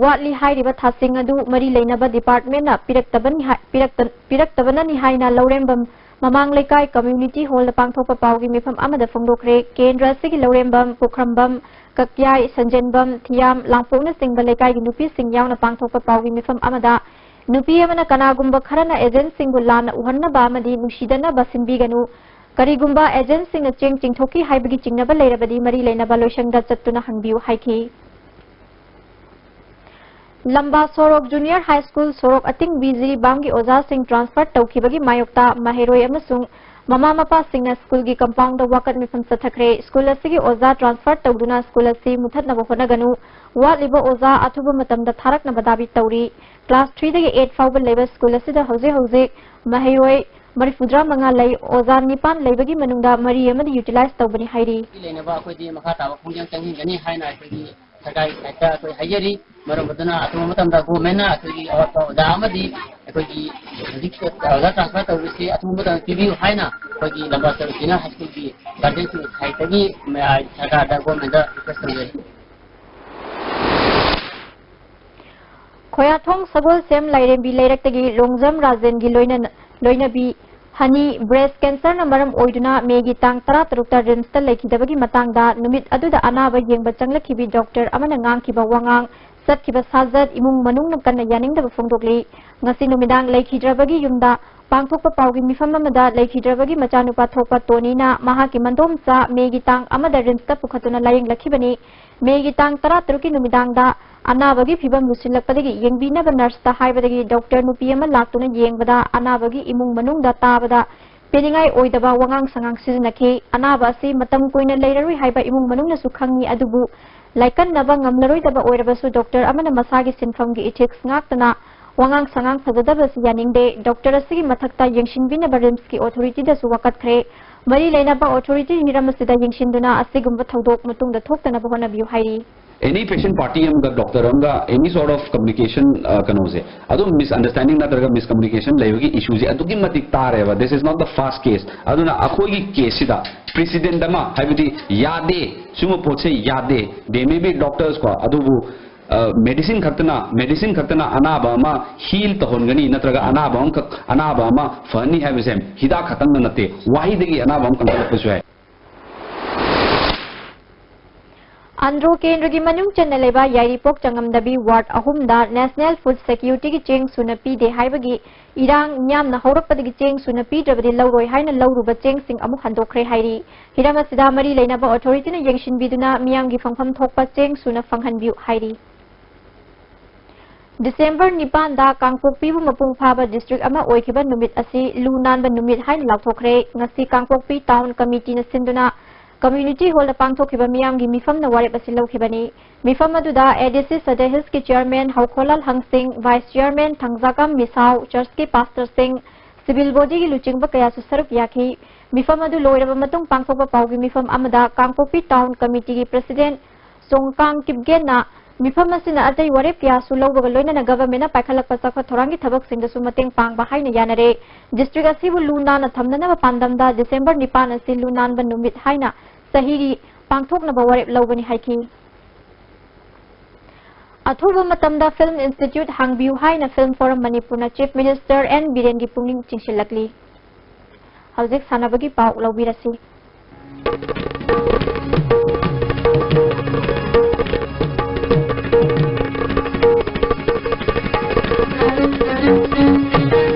ꯋꯥꯠꯂꯤ ꯍꯥꯏꯔꯤꯕ ꯊꯥꯁꯤꯡ ꯑꯗꯨ ꯃꯔꯤ ꯂꯩꯅꯕ ꯗꯤꯄꯥꯔꯠꯃꯦꯟꯠꯅ ꯄꯤꯔꯛꯇꯕꯅꯤ ꯍꯥꯏ-, ꯄꯤꯔꯛꯇ-, ꯄꯤꯔꯛꯇꯕꯅꯅꯤ ꯍꯥꯏꯅ ꯂꯧꯔꯦꯝꯕꯝ ꯃꯃꯥꯡ ꯂꯩꯀꯥꯏ ꯀꯝꯃ꯭ꯌꯨꯅꯤꯇꯤ ꯍꯣꯜꯗ ꯄꯥꯡꯊꯣꯛꯄ ꯄꯥꯎꯒꯤ ꯃꯤꯐꯝ ꯑꯃꯗ ꯐꯣꯡꯗꯣꯛꯈ꯭ꯔꯦ꯫ ꯀꯦꯟꯗ꯭ꯔ ꯑꯁꯤꯒꯤ ꯂꯧꯔꯦꯝꯕꯝ, ꯄꯨꯈ꯭ꯔꯝꯕꯝ, ꯀꯛꯌꯥꯏ, ꯁꯟꯖꯦꯟꯕꯝ, ꯊꯤꯌꯥꯝ, ꯂꯥꯡꯄꯣꯛꯅꯆꯤꯡꯕ ꯂꯩꯀꯥꯏꯒꯤ ꯅꯨꯄꯤꯁꯤꯡ ꯌꯥꯎꯅ ꯄꯥꯡꯊꯣꯛꯄ ꯄꯥꯎꯒꯤ ꯃꯤꯐꯝ ꯑꯃꯗ ꯅꯨꯄꯤ ꯑꯃꯅ ꯀꯅꯥꯒꯨꯝꯕ ꯈꯔꯅ ꯑꯦꯖꯦꯟꯠꯁꯤꯡꯕꯨ ꯂꯥꯟꯅ ꯎꯍꯟꯅꯕ ꯑꯃꯗꯤ ꯅꯨꯡꯁꯤꯗꯅꯕ ꯁꯤꯟꯕꯤꯒꯅꯨ, ꯀꯔꯤꯒꯨꯝꯕ ꯑꯦꯖꯦꯟꯠꯁꯤꯡꯅ ꯆꯦꯡ ꯆꯤꯡꯊꯣꯛꯈꯤ ꯍꯥꯏꯕꯒꯤ ꯆꯤꯡꯅꯕ ꯂꯩꯔꯕꯗꯤ ꯃꯔꯤ ꯂꯩꯅꯕ ꯂꯣꯏꯁꯪꯗ ꯆꯠꯇꯨꯅ ꯍꯪꯕꯤꯌꯨ ꯍꯥꯏꯈꯤ꯫ ꯂꯝꯕꯥ ꯁꯣꯔꯣꯛ ꯖꯨꯅꯤꯌꯔ ꯍꯥꯏ ꯁ꯭ꯀꯨꯜ ꯁꯣꯔꯣꯛ ꯑꯇꯤꯡꯕꯤ ꯖꯤꯔꯤꯕꯥꯝꯒꯤ ꯑꯣꯖꯥꯁꯤꯡ ꯇ꯭ꯔꯥꯟꯁꯐꯔ ꯇꯧꯈꯤꯕꯒꯤ ꯃꯥꯌꯣꯛꯇ ꯃꯍꯩꯔꯣꯏ ꯑꯃꯁꯨꯡ ꯃꯃꯥ ꯃꯄꯥꯁꯤꯡꯅ ꯁ꯭ꯀꯨꯜꯒꯤ ꯀꯝꯄꯥꯎꯟꯗ ꯋꯥꯀꯠ ꯃꯤꯐꯝ ꯆꯠꯊꯈ꯭ꯔꯦ꯫ ꯁ꯭ꯀꯨꯜ ꯑꯁꯤꯒꯤ ꯑꯣꯖꯥ ꯇ꯭ꯔꯥꯟꯁꯐꯔ ꯇꯧꯗꯨꯅ ꯁ꯭ꯀꯨꯜ ꯑꯁꯤ ꯃꯨꯊꯠꯅꯕ ꯍꯣꯠꯅꯒꯅꯨ, ꯋꯥꯠꯂꯤꯕ ꯑꯣꯖꯥ ꯑꯊꯨꯕ ꯃꯇꯝꯗ ꯊꯥꯔꯛꯅꯕ ꯗꯥꯕꯤ ꯇꯧꯔꯤ꯫ ꯀ꯭ꯂꯥꯁ ꯊ꯭ꯔꯤꯗꯒꯤ ꯑꯩꯠ ꯐꯥꯎꯕ ꯂꯩꯕ ꯁ꯭ꯀꯨꯜ ꯑꯁꯤꯗ ꯍꯧꯖꯤꯛ ꯍꯧꯖꯤꯛ ꯃꯍꯩꯔꯣꯏ ꯃꯔꯤꯐꯨꯇꯔꯥ ꯃꯉꯥ ꯂꯩ꯫ ꯑꯣꯖꯥ ꯅꯤꯄꯥꯟ ꯂꯩꯕꯒꯤ ꯃꯅꯨꯡꯗ ꯃꯔꯤ ꯑꯃꯗꯤ ꯌꯨꯇꯤꯂꯥꯏꯖ ꯇꯧꯕꯅꯤ ꯍꯥꯏꯔꯤ꯫ ꯂꯩꯅꯕ ꯑꯩꯈꯣꯏꯗꯤ ꯃꯈꯥ ꯇꯥꯕ ꯈꯣꯡꯖꯪ ꯆꯪꯁꯤꯟꯒꯅꯤ ꯍꯥꯏꯅ ꯑꯩꯈꯣꯏꯒꯤ ꯁꯔꯀꯥꯔꯒꯤ ꯁꯥꯏꯠꯇ ꯑꯩꯈꯣꯏ ꯍꯥꯏꯖꯔꯤ꯫ ꯃꯔꯝ ꯑꯗꯨꯅ ꯑꯊꯨꯕ ꯃꯇꯝꯗ ꯒꯣꯔꯃꯦꯟꯅ ꯑꯩꯈꯣꯏꯒꯤ ꯑꯋꯥꯠꯄ ꯑꯣꯖꯥ ꯑꯃꯗꯤ ꯑꯩꯈꯣꯏꯒꯤ ꯍꯧꯖꯤꯛ ꯑꯣꯖꯥ ꯇ꯭ꯔꯥꯟꯁꯐꯔ ꯇꯧꯕꯁꯤ ꯑꯊꯨꯕ ꯃꯇꯝꯗ ꯄꯤꯕꯤꯌꯨ ꯍꯥꯏꯅ ꯑꯩꯈꯣꯏꯒꯤ ꯂꯝꯕꯥ ꯁꯔꯨꯛꯁꯤꯅ ꯍꯥꯏ ꯁ꯭ꯀꯨꯜꯒꯤ ꯒꯥꯔꯖꯤꯌꯟꯁꯤꯡꯒꯤ ꯁꯥꯏꯠꯇꯒꯤ ꯁꯔꯀꯥꯔꯗ, ꯒꯣꯔꯃꯦꯟꯗ ꯔꯤꯀ꯭ꯋꯦꯁ ꯇꯧꯖꯔꯤ꯫ ꯈꯣꯌꯥꯊꯣꯡ ꯁꯒꯣꯜꯁꯦꯝ ꯂꯥꯏꯔꯦꯝꯕꯤ ꯂꯩꯔꯛꯇꯒꯤ ꯔꯣꯡꯖꯝ ꯔꯥꯖꯦꯟꯒꯤ ꯂꯣꯏꯅ-, ꯂꯣꯏꯅꯕꯤ ꯍꯅꯤ ꯕ꯭ꯔꯦꯁ ꯀꯦꯟꯁꯔꯅ ꯃꯔꯝ ꯑꯣꯏꯗꯨꯅ ꯃꯦꯒꯤ ꯇꯥꯡ ꯇꯔꯥ ꯇꯔꯨꯛꯇ ꯔꯤꯝꯁꯇ ꯂꯩꯈꯤꯗꯕꯒꯤ ꯃꯇꯥꯡꯗ ꯅꯨꯃꯤꯠ ꯑꯗꯨꯗ ꯑꯅꯥꯕ ꯌꯦꯡꯕ ꯆꯪꯂꯛꯈꯤꯕꯤ ꯗꯣꯛꯇꯔ ꯑꯃꯅ ꯉꯥꯡꯈꯤꯕ ꯋꯥꯉꯥꯡ, ꯆꯠꯈꯤꯕ ꯁꯥꯖꯠ ꯏꯃꯨꯡ ꯃꯅꯨꯡꯅ ꯀꯟꯅ ꯌꯥꯅꯤꯡꯗꯕ ꯐꯣꯡꯗꯣꯛꯂꯤ꯫ ꯉꯁꯤ ꯅꯨꯃꯤꯗꯥꯡ ꯂꯩꯈꯤꯗ꯭ꯔꯕꯒꯤ ꯌꯨꯝꯗ ꯄꯥꯡꯊꯣꯛꯄ ꯄꯥꯎꯒꯤ ꯃꯤꯐꯝ ꯑꯃꯗ ꯂꯩꯈꯤꯗ꯭ꯔꯕꯒꯤ ꯃꯆꯥꯅꯨꯄꯥ ꯊꯣꯛꯄ ꯇꯣꯅꯤꯅ ꯃꯍꯥꯛꯀꯤ ꯃꯟꯗꯣꯝꯆꯥ ꯃꯦꯒꯤ ꯇꯥꯡ ꯑꯃꯗ ꯔꯤꯝꯁꯇ ꯄꯨꯈꯠꯇꯨꯅ ꯂꯥꯌꯦꯡꯂꯛꯈꯤꯕꯅꯤ꯫ ꯃꯦꯒꯤ ꯇꯥꯡ ꯇꯔꯥ ꯇꯔꯨꯛꯀꯤ ꯅꯨꯃꯤꯗꯥꯡꯗ ꯑꯅꯥꯕꯒꯤ ꯐꯤꯕꯝ ꯂꯨꯁꯤꯜꯂꯛꯄꯗꯒꯤ ꯌꯦꯡꯕꯤꯅꯕ ꯅꯔꯁꯇ ꯍꯥꯏꯕꯗꯒꯤ ꯗꯣꯛꯇꯔ ꯅꯨꯄꯤ ꯑꯃ ꯂꯥꯛꯇꯨꯅ ꯌꯦꯡꯕꯗ ꯑꯅꯥꯕꯒꯤ ꯏꯃꯨꯡ ꯃꯅꯨꯡꯗ ꯇꯥꯕꯗ ꯄꯦꯟꯅꯤꯡꯉꯥꯏ ꯑꯣꯏꯗꯕ ꯋꯥꯉꯥꯡ ꯁꯉꯥꯡ ꯁꯤꯖꯤꯟꯅꯈꯤ꯫ ꯑꯅꯥꯕ ꯑꯁꯤ ꯃꯇꯝ ꯀꯨꯏꯅ ꯂꯩꯔꯔꯣꯏ ꯍꯥꯏꯕ ꯏꯃꯨꯡ ꯃꯅꯨꯡꯅꯁꯨ ꯈꯪꯏ, ꯑꯗꯨꯕꯨ ꯂꯥꯏꯀꯠꯅꯕ ꯉꯝꯂꯔꯣꯏꯗꯕ ꯑꯣꯏꯔꯕꯁꯨ ꯗꯣꯛꯇꯔ ꯑꯃꯅ ꯃꯁꯥꯒꯤ ꯁꯤꯟꯐꯝꯒꯤ ꯏꯊꯤꯛꯁ ꯉꯥꯛꯇꯅ ꯋꯥꯉꯥꯡ ꯁꯉꯥꯡ ꯐꯖꯗꯕ ꯑꯁꯤ ꯌꯥꯅꯤꯡꯗꯦ꯫ ꯗꯣꯛꯇꯔ ꯑꯁꯤꯒꯤ ꯃꯊꯛꯇ ꯌꯦꯡꯁꯤꯟꯕꯤꯅꯕ ꯔꯤꯝꯁꯀꯤ ꯑꯣꯊꯣꯔꯤꯇꯤꯗꯁꯨ ꯋꯥꯀꯠꯈ꯭ꯔꯦ꯫ ꯃꯔꯤ ꯂꯩꯅꯕ ꯑꯣꯊꯣꯔꯤꯇꯤꯅ ꯍꯤꯔꯝ ꯑꯁꯤꯗ ꯌꯦꯡꯁꯤꯟꯗꯨꯅ ꯑꯁꯤꯒꯨꯝꯕ ꯊꯧꯗꯣꯛ ꯃꯇꯨꯡꯗ ꯊꯣꯛꯇꯅꯕ ꯍꯣꯠꯅꯕꯤꯌꯨ ꯍꯥꯏꯔꯤ꯫ Any patient party ꯑꯃꯒ ꯗꯣꯛꯇꯔ ꯑꯃꯒ any sort of communication, ꯑ, ꯀꯩꯅꯣꯁꯦ ꯑꯗꯨꯝ misunderstanding ꯅꯠꯇ꯭ꯔꯒ miscommunication ꯂꯩꯕꯒꯤ ꯏꯁꯨꯁꯦ ꯑꯗꯨꯛꯀꯤ ꯃꯇꯤꯛ ꯇꯥꯔꯦꯕ꯫ This is not the first case. ꯑꯗꯨꯅ ꯑꯩꯈꯣꯏꯒꯤ ꯀꯦꯁꯁꯤꯗ precedent ꯑꯃ, ꯍꯥꯏꯕꯗꯤ ꯌꯥꯗꯦ, ꯁꯤꯒꯨꯝꯕ ꯄꯣꯠꯁꯦ ꯌꯥꯗꯦ, they may be doctors ꯀꯣ, ꯑꯗꯨꯕꯨ ꯃꯦꯗꯤꯁꯤꯟ ꯈꯛꯇꯅ, ꯃꯦꯗꯤꯁꯤꯟ ꯈꯛꯇꯅ ꯑꯅꯥꯕ ꯑꯃ ꯍꯤꯜ ꯇꯧꯍꯟꯒꯅꯤ ꯅꯠꯇ꯭ꯔꯒ ꯑꯅꯥꯕ ꯑꯃꯈꯛ, ꯑꯅꯥꯕ ꯑꯃ ꯐꯍꯟꯅꯤ ꯍꯥꯏꯕꯁꯦ ꯍꯤꯗꯥꯛ ꯈꯛꯇꯪꯅ ꯅꯠꯇꯦ, ꯋꯥꯍꯩꯗꯒꯤ ꯑꯅꯥꯕ ꯑꯃ ꯀꯟꯈꯠꯂꯛꯄꯁꯨ ꯌꯥꯏ꯫ ꯑꯟꯗ꯭ꯔꯣ ꯀꯦꯟꯗ꯭ꯔꯒꯤ ꯃꯅꯨꯡ ꯆꯟꯅ ꯂꯩꯕ ꯌꯥꯏꯔꯤꯄꯣꯛ ꯆꯉꯝꯗꯕꯤ ꯋꯥꯔꯗ ꯑꯍꯨꯝꯗ ꯅꯦꯁꯅꯦꯜ ꯐꯨꯗ ꯁꯦꯀ꯭ꯌꯨꯔꯤꯇꯤꯒꯤ ꯆꯦꯡ ꯁꯨꯅ ꯄꯤꯗꯦ ꯍꯥꯏꯕꯒꯤ ꯏꯔꯥꯡ ꯃꯤꯌꯥꯝꯅ ꯍꯧꯔꯛꯄꯗꯒꯤ ꯆꯦꯡ ꯁꯨꯅ ꯄꯤꯗ꯭ꯔꯕꯗꯤ ꯂꯧꯔꯣꯏ ꯍꯥꯏꯅ ꯂꯧꯔꯨꯕ ꯆꯦꯡꯁꯤꯡ ꯑꯃꯨꯛ ꯍꯟꯗꯣꯛꯈ꯭ꯔꯦ ꯍꯥꯏꯔꯤ꯫ ꯍꯤꯔꯝ ꯑꯁꯤꯗ ꯃꯔꯤ ꯂꯩꯅꯕ ꯑꯣꯊꯣꯔꯤꯇꯤꯅ ꯌꯦꯡꯁꯤꯟꯕꯤꯗꯨꯅ ꯃꯤꯌꯥꯝꯒꯤ ꯐꯪꯐꯝ ꯊꯣꯛꯄ ꯆꯦꯡ ꯁꯨꯅ ꯐꯪꯍꯟꯕꯤꯌꯨ ꯍꯥꯏꯔꯤ꯫ ꯗꯤꯁꯦꯝꯕꯔ ꯅꯤꯄꯥꯟꯗ ꯀꯥꯡꯄꯣꯛꯄꯤꯕꯨ ꯃꯄꯨꯡ ꯐꯥꯕ ꯗꯤꯁꯇ꯭ꯔꯤꯛ ꯑꯃ ꯑꯣꯏꯈꯤꯕ ꯅꯨꯃꯤꯠ ꯑꯁꯤ ꯂꯨ ꯅꯥꯟꯕ ꯅꯨꯃꯤꯠ ꯍꯥꯏꯅ ꯂꯥꯎꯊꯣꯛꯈ꯭ꯔꯦ꯫ ꯉꯁꯤ ꯀꯥꯡꯄꯣꯛꯄꯤ ꯇꯥꯎꯟ ꯀꯃꯤꯇꯤꯅ ꯁꯤꯟꯗꯨꯅ ꯀꯝꯃ꯭ꯌꯨꯅꯤꯇꯤ ꯍꯣꯜꯗ ꯄꯥꯡꯊꯣꯛꯈꯤꯕ ꯃꯤꯌꯥꯝꯒꯤ ꯃꯤꯐꯝꯅ ꯋꯥꯔꯦꯞ ꯑꯁꯤ ꯂꯧꯈꯤꯕꯅꯤ꯫ ꯃꯤꯐꯝ ꯑꯗꯨꯗ ꯑꯦ ꯗꯤ ꯁꯤ ꯁꯗꯦ ꯍꯤꯜꯁꯀꯤ ꯆꯤꯌꯔꯃꯦꯟ ꯍꯧꯈꯣꯂꯥꯜ ꯍꯪꯁꯤꯡ, ꯚꯥꯏꯁ ꯆꯤꯌꯔꯃꯦꯟ ꯊꯥꯡꯖꯥꯀꯝ ꯃꯤꯁꯥꯎ, ꯆꯔꯆꯀꯤ ꯄꯥꯁꯇꯔꯁꯤꯡ, ꯁꯤꯚꯤꯜ ꯕꯣꯗꯤꯒꯤ ꯂꯨꯆꯤꯡꯕ ꯀꯌꯥꯁꯨ ꯁꯔꯨꯛ ꯌꯥꯈꯤ꯫ ꯃꯤꯐꯝ ꯑꯗꯨ ꯂꯣꯏꯔꯕ ꯃꯇꯨꯡ ꯄꯥꯡꯊꯣꯛꯄ ꯄꯥꯎꯒꯤ ꯃꯤꯐꯝ ꯑꯃꯗ ꯀꯥꯡꯄꯣꯛꯄꯤ ꯇꯥꯎꯟ ꯀꯃꯤꯇꯤꯒꯤ ꯄ꯭ꯔꯁꯤꯗꯦꯟ ꯆꯣꯡꯀꯥꯡ ꯀꯤꯞꯒꯦꯟꯅ ꯃꯤꯐꯝ ꯑꯁꯤꯅ ꯑꯇꯩ ꯋꯥꯔꯦꯞ ꯀꯌꯥꯁꯨ ꯂꯧꯕꯒ ꯂꯣꯏꯅꯅ government ꯅ ꯄꯥꯏꯈꯠꯂꯛꯄ ꯆꯥꯎꯈꯠ ꯊꯧꯔꯥꯡꯒꯤ ꯊꯕꯛꯁꯤꯡꯗꯁꯨ ꯃꯇꯦꯡ ꯄꯥꯡꯕ ꯍꯥꯏꯅ ꯌꯥꯅꯔꯦ꯫ District ꯑꯁꯤꯕꯨ ꯂꯨ ꯅꯥꯟꯅ ꯊꯝꯅꯅꯕ ꯄꯥꯟꯗꯝꯗ December ꯅꯤꯄꯥꯟ ꯑꯁꯤ ꯂꯨ ꯅꯥꯟꯕ ꯅꯨꯃꯤꯠ ꯍꯥꯏꯅ ꯆꯍꯤꯒꯤ ꯄꯥꯡꯊꯣꯛꯅꯕ ꯋꯥꯔꯦꯞ ꯂꯧꯕꯅꯤ ꯍꯥꯏꯈꯤ꯫ ꯑꯊꯨꯕ ꯃꯇꯝꯗ Film Institute ꯍꯥꯡꯕꯤꯌꯨ ꯍꯥꯏꯅ Film Forum ꯃꯅꯤꯄꯨꯔꯅ Chief Minister ꯑꯦꯟ ꯕꯤꯔꯦꯟꯒꯤ ꯄꯨꯛꯅꯤꯡ ꯆꯤꯡꯁꯤꯜꯂꯛꯂꯤ꯫ ꯍꯧꯖꯤꯛ ꯁꯥꯟꯅꯕꯒꯤ ꯄꯥꯎ ꯂꯧꯕꯤꯔꯁꯤ꯫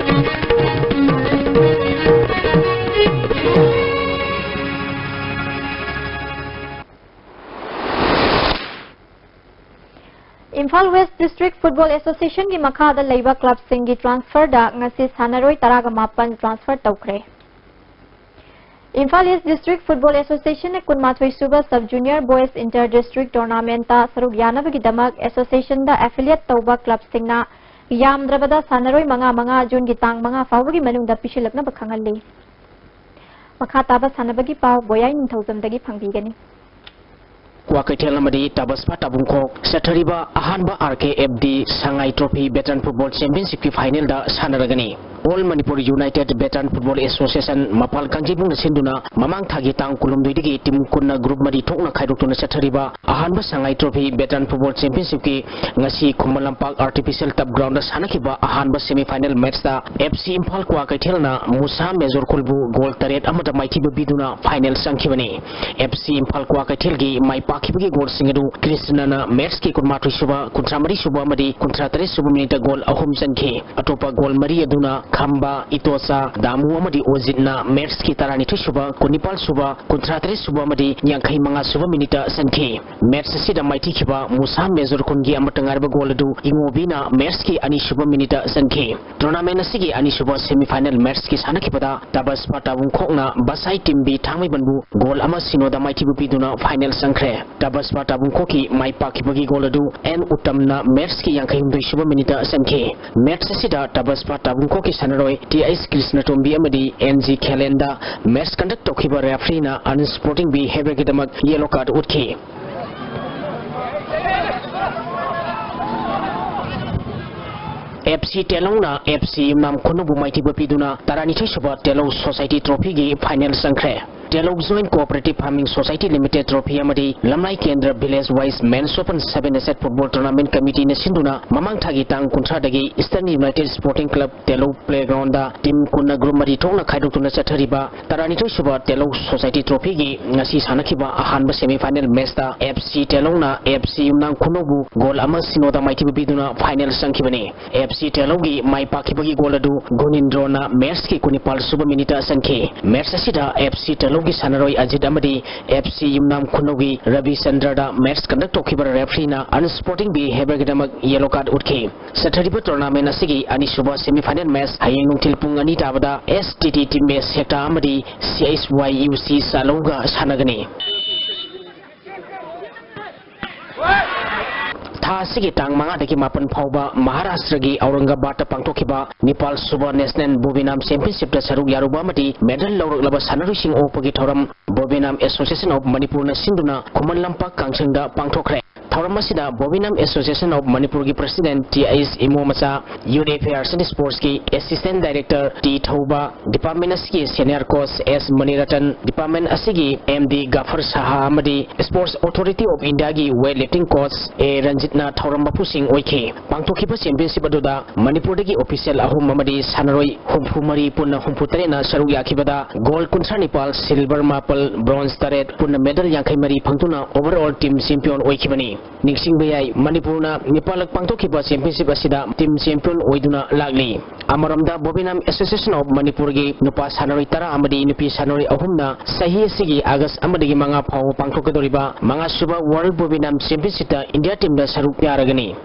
Imphal West District Football Association ꯒꯤ ꯃꯈꯥꯗ ꯂꯩꯕ club ꯁꯤꯡꯒꯤ transfer ꯗ ꯉꯁꯤ ꯁꯥꯟꯅꯔꯣꯏ ꯇꯔꯥꯒ ꯃꯥꯄꯟ transfer ꯇꯧꯈ꯭ꯔꯦ꯫ Imphal East District Football Association ꯅ ꯀꯨꯟꯃꯥꯊꯣꯏ ꯁꯨꯕ Sub Junior Boys Inter District Tournament ꯇ ꯁꯔꯨꯛ ꯌꯥꯅꯕꯒꯤꯗꯃꯛ association ꯗ affiliate ꯇꯧꯕ club ꯁꯤꯡꯅ ꯌꯥꯝꯗ꯭ꯔꯕꯗ ꯁꯥꯟꯅꯔꯣꯏ ꯃꯉꯥ ꯃꯉꯥ June ꯒꯤ ꯇꯥꯡ ꯃꯉꯥ ꯐꯥꯎꯕꯒꯤ ꯃꯅꯨꯡꯗ ꯄꯤꯁꯤꯜꯂꯛꯅꯕ ꯈꯪꯍꯜꯂꯤ꯫ ꯃꯈꯥ ꯇꯥꯕ ꯁꯥꯟꯅꯕꯒꯤ ꯄꯥꯎ ꯕꯣꯌꯥꯏ ꯅꯤꯡꯊꯧꯖꯝꯗꯒꯤ ꯐꯪꯕꯤꯒꯅꯤ꯫ ꯀ꯭ꯋꯥꯀꯩꯊꯦꯜ ꯑꯃꯗꯤ ꯇꯕꯁꯄꯥ ꯇꯥꯕꯨꯡꯈꯣꯛ ꯆꯠꯊꯔꯤꯕ ꯑꯍꯥꯟꯕ R K F D ꯁꯉꯥꯏ Trophy Veteran Football Championship ꯀꯤ final ꯗ ꯁꯥꯟꯅꯔꯒꯅꯤ꯫ All Manipur United Veteran Football Association ꯃꯄꯥꯜ ꯀꯥꯡꯖꯩꯕꯨꯡꯅ ꯁꯤꯟꯗꯨꯅ ꯃꯃꯥꯡ ꯊꯥꯒꯤ ꯇꯥꯡ ꯀꯨꯟꯍꯨꯝꯗꯣꯏꯗꯒꯤ team ꯀꯨꯟꯅ group ꯃꯔꯤ ꯊꯣꯛꯅ ꯈꯥꯏꯗꯣꯛꯇꯨꯅ ꯆꯠꯊꯔꯤꯕ ꯑꯍꯥꯟꯕ ꯁꯉꯥꯏ Trophy Veteran Football Championship ꯀꯤ ꯉꯁꯤ Khuman Lampak Artificial Turf Ground ꯗ ꯁꯥꯟꯅꯈꯤꯕ ꯑꯍꯥꯟꯕ semi final match ꯇ F C ꯏꯝꯐꯥꯜ ꯀ꯭ꯋꯥꯀꯩꯊꯦꯜꯅ ꯃꯨꯁꯥ ꯃꯦꯖꯣꯔ ꯈꯨꯜꯕꯨ goal ꯇꯔꯦꯠ ꯑꯃꯗ ꯃꯥꯏꯊꯤꯕ ꯄꯤꯗꯨꯅ final ꯆꯪꯈꯤꯕꯅꯤ꯫ F C ꯏꯝꯐꯥꯜ ꯀ꯭ꯋꯥꯀꯩꯊꯦꯜꯒꯤ ꯃꯥꯏ ꯄꯥꯛꯈꯤꯕꯒꯤ goal ꯁꯤꯡ ꯑꯗꯨ ꯀ꯭ꯔꯤꯁꯅꯅ match ꯀꯤ ꯀꯨꯟꯃꯥꯊꯣꯏ ꯁꯨꯕ, ꯀꯨꯟꯊ꯭ꯔꯥ ꯃꯔꯤ ꯁꯨꯕ ꯑꯃꯗꯤ ꯀꯨꯟꯊ꯭ꯔꯥ ꯇꯔꯦꯠ ꯁꯨꯕ minute ꯇ goal ꯑꯍꯨꯝ ꯆꯟꯈꯤ꯫ ꯑꯇꯣꯞꯄ goal ꯃꯔꯤ ꯑꯗꯨꯅ ꯈꯝꯕ, ꯏꯇꯣꯆꯥ, ꯗꯥꯃꯨ ꯑꯃꯗꯤ ꯑꯣꯖꯤꯠꯅ match ꯀꯤ ꯇꯔꯥꯅꯤꯊꯣꯏ ꯁꯨꯕ, ꯀꯨꯟꯅꯤꯄꯥꯜ ꯁꯨꯕ, ꯀꯨꯟꯊ꯭ꯔꯥ ꯇꯔꯦꯠ ꯁꯨꯕ ꯑꯃꯗꯤ ꯌꯥꯡꯈꯩ ꯃꯉꯥ ꯁꯨꯕ minute ꯇ ꯆꯟꯈꯤ꯫ Match ꯑꯁꯤꯗ ꯃꯥꯏꯊꯤꯈꯤꯕ ꯃꯨꯁꯥ ꯃꯦꯖꯣꯔ ꯈꯨꯟꯒꯤ ꯑꯃꯠꯇ ꯉꯥꯏꯔꯕ goal ꯑꯗꯨ ꯏꯉꯣꯕꯤꯅ match ꯀꯤ ꯑꯅꯤꯁꯨꯕ minute ꯇ ꯆꯟꯈꯤ꯫ Tournament ꯑꯁꯤꯒꯤ ꯑꯅꯤꯁꯨꯕ semi final match ꯀꯤ ꯁꯥꯟꯅꯈꯤꯕꯗ ꯇꯕꯁꯄꯥ ꯇꯥꯕꯨꯡꯈꯣꯛꯅ ꯕꯁꯥꯏ ꯇꯤꯝꯕꯤ ꯊꯥꯡꯃꯩꯕꯟꯕꯨ goal ꯑꯃ ꯁꯤꯅꯣꯗ ꯃꯥꯏꯊꯤꯕ ꯄꯤꯗꯨꯅ final ꯆꯪꯈ꯭ꯔꯦ꯫ ꯇꯕꯁꯄꯥ ꯇꯥꯕꯨꯡꯈꯣꯛꯀꯤ ꯃꯥꯏ ꯄꯥꯛꯈꯤꯕꯒꯤ goal ꯑꯗꯨ ꯑꯦꯟ ꯎꯇꯝꯅ match ꯀꯤ ꯌꯥꯡꯈꯩ ꯍꯨꯝꯗꯣꯏ ꯁꯨꯕ minute ꯇ ꯆꯟꯈꯤ꯫ Match ꯑꯁꯤꯗ ꯇꯕꯁꯄꯥ ꯇꯥꯕꯨꯡꯈꯣꯛꯀꯤ ꯁꯥꯟꯅꯔꯣꯏ T H ꯀ꯭ꯔꯤꯁꯅꯇꯣꯝꯕꯤ ꯑꯃꯗꯤ N G ꯈꯦꯂꯦꯟꯗ match conduct ꯇꯧꯈꯤꯕ referee ꯅ unsporting behaviour ꯒꯤꯗꯃꯛ yellow card ꯎꯠꯈꯤ꯫ ꯑꯦꯐ ꯁꯤ ꯇꯦꯂꯧꯅ ꯑꯦꯐ ꯁꯤ ꯌꯨꯝꯅꯥꯝ ꯈꯨꯅꯧꯕꯨ ꯃꯥꯏꯊꯤꯕ ꯄꯤꯗꯨꯅ ꯇꯔꯥꯅꯤꯊꯣꯏ ꯁꯨꯕ ꯇꯦꯂꯧ ꯁꯣꯁꯥꯏꯇꯤ ꯇ꯭ꯔꯣꯐꯤꯒꯤ ꯐꯥꯏꯅꯦꯜ ꯆꯪꯈ꯭ꯔꯦ꯫ Telou joint cooperative farming society limited trophy ꯑꯃꯗꯤ ꯂꯝꯂꯥꯏ ꯀꯦꯟꯗ꯭ꯔ village wise men's open seven a side football tournament ꯀꯃꯤꯇꯤꯅ ꯁꯤꯟꯗꯨꯅ ꯃꯃꯥꯡ ꯊꯥꯒꯤ ꯇꯥꯡ ꯀꯨꯟꯊ꯭ꯔꯥꯗꯒꯤ eastern united sporting club Telou playground team ꯀꯨꯟꯅ ꯒ꯭ꯔꯨꯞ ꯃꯔꯤ ꯊꯣꯛꯅ ꯈꯥꯏꯗꯣꯛꯇꯨꯅ ꯆꯠꯊꯔꯤꯕ ꯇꯔꯥꯅꯤꯊꯣꯏ ꯁꯨꯕ ꯇꯦꯂꯧ ꯁꯣꯁꯥꯏꯇꯤ ꯇ꯭ꯔꯣꯐꯤꯒꯤ ꯉꯁꯤ ꯁꯥꯟꯅꯈꯤꯕ ꯑꯍꯥꯟꯕ ꯁꯦꯃꯤ ꯐꯥꯏꯅꯦꯜ ꯃꯦꯆꯇ ꯑꯦꯐ ꯁꯤ ꯇꯦꯂꯧꯅ ꯑꯦꯐ ꯁꯤ ꯌꯨꯝꯅꯥꯝ ꯈꯨꯅꯧꯕꯨ ꯒꯣꯜ ꯑꯃ ꯁꯤꯅꯣꯗ ꯃꯥꯏꯊꯤꯕ ꯄꯤꯗꯨꯅ ꯐꯥꯏꯅꯦꯜ ꯆꯪꯈꯤꯕꯅꯤ꯫ ꯑꯦꯐ ꯁꯤ ꯇꯦꯂꯧꯒꯤ ꯃꯥꯏ ꯄꯥꯛꯈꯤꯕꯒꯤ ꯒꯣꯜ ꯑꯗꯨ ꯒꯨꯅꯤꯟꯗ꯭ꯔꯣꯅ ꯃꯦꯆꯀꯤ ꯀꯨꯟꯅꯤꯄꯥꯜ ꯁꯨꯕ ꯃꯤꯅꯤꯠꯇ ꯆꯟꯈꯤ꯫ ꯃꯦꯆ ꯑꯁꯤꯗ ꯑꯦꯐ ꯁꯤ ꯇꯦꯂꯧꯒꯤ ꯁꯥꯟꯅꯔꯣꯏ ꯑꯖꯤꯠ ꯑꯃꯗꯤ ꯑꯦꯐ ꯁꯤ ꯌꯨꯝꯅꯥꯝ ꯈꯨꯅꯧꯒꯤ ꯔꯕꯤ ꯆꯟꯗ꯭ꯔꯗ ꯃꯦꯆ ꯀꯟꯗꯛ ꯇꯧꯈꯤꯕ ꯔꯦꯐ꯭ꯔꯤꯅ ꯑꯟꯁ꯭ꯄꯣꯔꯇꯤꯡ ꯕꯤꯍꯦꯕꯤꯌꯔꯒꯤꯗꯃꯛ ꯌꯦꯂꯣ ꯀꯥꯔꯗ ꯎꯠꯈꯤ꯫ ꯆꯠꯊꯔꯤꯕ ꯇꯣꯔꯅꯥꯃꯦꯟ ꯑꯁꯤꯒꯤ ꯑꯅꯤꯁꯨꯕ ꯁꯦꯃꯤ ꯐꯥꯏꯅꯦꯜ ꯃꯦꯆ ꯍꯌꯦꯡ ꯅꯨꯡꯊꯤꯜ ꯄꯨꯡ ꯑꯅꯤ ꯇꯥꯕꯗ ꯑꯦꯁ ꯇꯤ ꯇꯤ ꯇꯤꯝ ꯑꯦ ꯁꯦꯛꯇꯥ ꯑꯃꯗꯤ ꯁꯤ ꯑꯩꯆ ꯋꯥꯏ ꯌꯨ ꯁꯤ ꯆꯥꯂꯧꯒ ꯁꯥꯟꯅꯒꯅꯤ꯫ ꯊꯥ ꯑꯁꯤꯒꯤ ꯇꯥꯡ ꯃꯉꯥꯗꯒꯤ ꯃꯥꯄꯟ ꯐꯥꯎꯕ ꯃꯍꯥꯔꯥꯁꯇ꯭ꯔꯒꯤ ꯑꯧꯔꯪꯒꯕꯥꯗꯇ ꯄꯥꯡꯊꯣꯛꯈꯤꯕ ꯅꯤꯄꯥꯜ ꯁꯨꯕ ꯅꯦꯁꯅꯦꯜ ꯕꯣꯕꯤꯅꯥꯝ ꯆꯦꯝꯄꯤꯌꯟꯁꯤꯞꯇ ꯁꯔꯨꯛ ꯌꯥꯔꯨꯕ ꯑꯃꯗꯤ ꯃꯦꯗꯜ ꯂꯧꯔꯛꯂꯕ ꯁꯥꯟꯅꯔꯣꯏꯁꯤꯡ ꯑꯣꯛꯄꯒꯤ ꯊꯧꯔꯝ ꯕꯣꯕꯤꯅꯥꯝ ꯑꯦꯁꯣꯁꯤꯌꯦꯁꯟ ꯑꯣꯐ ꯃꯅꯤꯄꯨꯔꯅ ꯁꯤꯟꯗꯨꯅ ꯈꯨꯃꯟ ꯂꯝꯄꯥꯛ ꯀꯥꯡꯁꯪꯗ ꯄꯥꯡꯊꯣꯛꯈ꯭ꯔꯦ꯫ ꯊꯧꯔꯝ ꯑꯁꯤꯗ ꯕꯣꯕꯤꯅꯥꯝ ꯑꯦꯁꯣꯁꯤꯌꯦꯁꯟ ꯑꯣꯐ ꯃꯅꯤꯄꯨꯔꯒꯤ president T H Imomcha, youth affairs and ꯁ꯭ꯄꯣꯔꯠꯁꯀꯤ assistant director T Thouba, department ꯑꯁꯤꯒꯤ senior coach S Maniratan, department ꯑꯁꯤꯒꯤ ꯑꯦꯝ ꯗꯤ ꯒꯥꯐꯔ ꯁꯥꯍꯥ ꯑꯃꯗꯤ ꯁ꯭ꯄꯣꯔꯠꯁ ꯑꯣꯊꯣꯔꯤꯇꯤ ꯑꯣꯐ ꯏꯟꯗꯤꯌꯥꯒꯤ ꯋꯦꯠ ꯂꯤꯐꯇꯤꯡ ꯀꯣꯆ ꯑꯦ ꯔꯟꯖꯤꯠꯅ ꯊꯧꯔꯝ ꯃꯄꯨꯁꯤꯡ ꯑꯣꯏꯈꯤ꯫ ꯄꯥꯡꯊꯣꯛꯈꯤꯕ ꯆꯦꯝꯄꯤꯌꯟꯁꯤꯞ ꯑꯗꯨꯗ ꯃꯅꯤꯄꯨꯔꯗꯒꯤ ꯑꯣꯐꯤꯁꯤꯌꯦꯜ ꯑꯍꯨꯝ ꯑꯃꯗꯤ ꯁꯥꯟꯅꯔꯣꯏ ꯍꯨꯝꯐꯨ ꯃꯔꯤ, ꯄꯨꯟꯅ ꯍꯨꯝꯐꯨ ꯇꯔꯦꯠꯅ ꯁꯔꯨꯛ ꯌꯥꯈꯤꯕꯗ ꯒꯣꯜ ꯀꯨꯟꯊ꯭ꯔꯥ ꯅꯤꯄꯥꯜ, ꯁꯤꯜꯚꯔ ꯃꯥꯄꯜ, ꯕ꯭ꯔꯣꯟꯖ ꯇꯔꯦꯠ, ꯄꯨꯟꯅ ꯃꯦꯗꯜ ꯌꯥꯡꯈꯩ ꯃꯔꯤ ꯐꯪꯗꯨꯅ ꯑꯣꯚꯔꯑꯣꯜ ꯇꯤꯝ ꯆꯦꯝꯄꯤꯌꯟ ꯑꯣꯏꯈꯤꯕꯅꯤ꯫ ꯅꯤꯡꯁꯤꯡꯕ ꯌꯥꯏ, ꯃꯅꯤꯄꯨꯔꯅ ꯅꯤꯄꯥꯜꯂꯛ ꯄꯥꯡꯊꯣꯛꯈꯤꯕ ꯆꯦꯝꯄꯤꯌꯟꯁꯤꯞ ꯑꯁꯤꯗ ꯇꯤꯝ ꯆꯦꯝꯄꯤꯌꯟ ꯑꯣꯏꯗꯨꯅ ꯂꯥꯛꯂꯤ꯫ ꯑꯃꯔꯣꯝꯗ, ꯕꯣꯕꯤꯅꯥꯝ ꯑꯦꯁꯣꯁꯤꯌꯦꯁꯟ ꯑꯣꯐ ꯃꯅꯤꯄꯨꯔꯒꯤ ꯅꯨꯄꯥ ꯁꯥꯟꯅꯔꯣꯏ ꯇꯔꯥ ꯑꯃꯗꯤ ꯅꯨꯄꯤ ꯁꯥꯟꯅꯔꯣꯏ ꯑꯍꯨꯝꯅ ꯆꯍꯤ ꯑꯁꯤꯒꯤ ꯑꯥꯒꯁ ꯑꯃꯗꯒꯤ ꯃꯉꯥ ꯐꯥꯎꯕ ꯄꯥꯡꯊꯣꯛꯀꯗꯧꯔꯤꯕ ꯃꯉꯥ ꯁꯨꯕ ꯋꯥꯔꯜꯗ ꯕꯣꯕꯤꯅꯥꯝ ꯆꯦꯝꯄꯤꯌꯟꯁꯤꯞꯇ ꯏꯟꯗꯤꯌꯥ ꯇꯤꯝꯗ ꯁꯔꯨꯛ ꯌꯥꯔꯒꯅꯤ꯫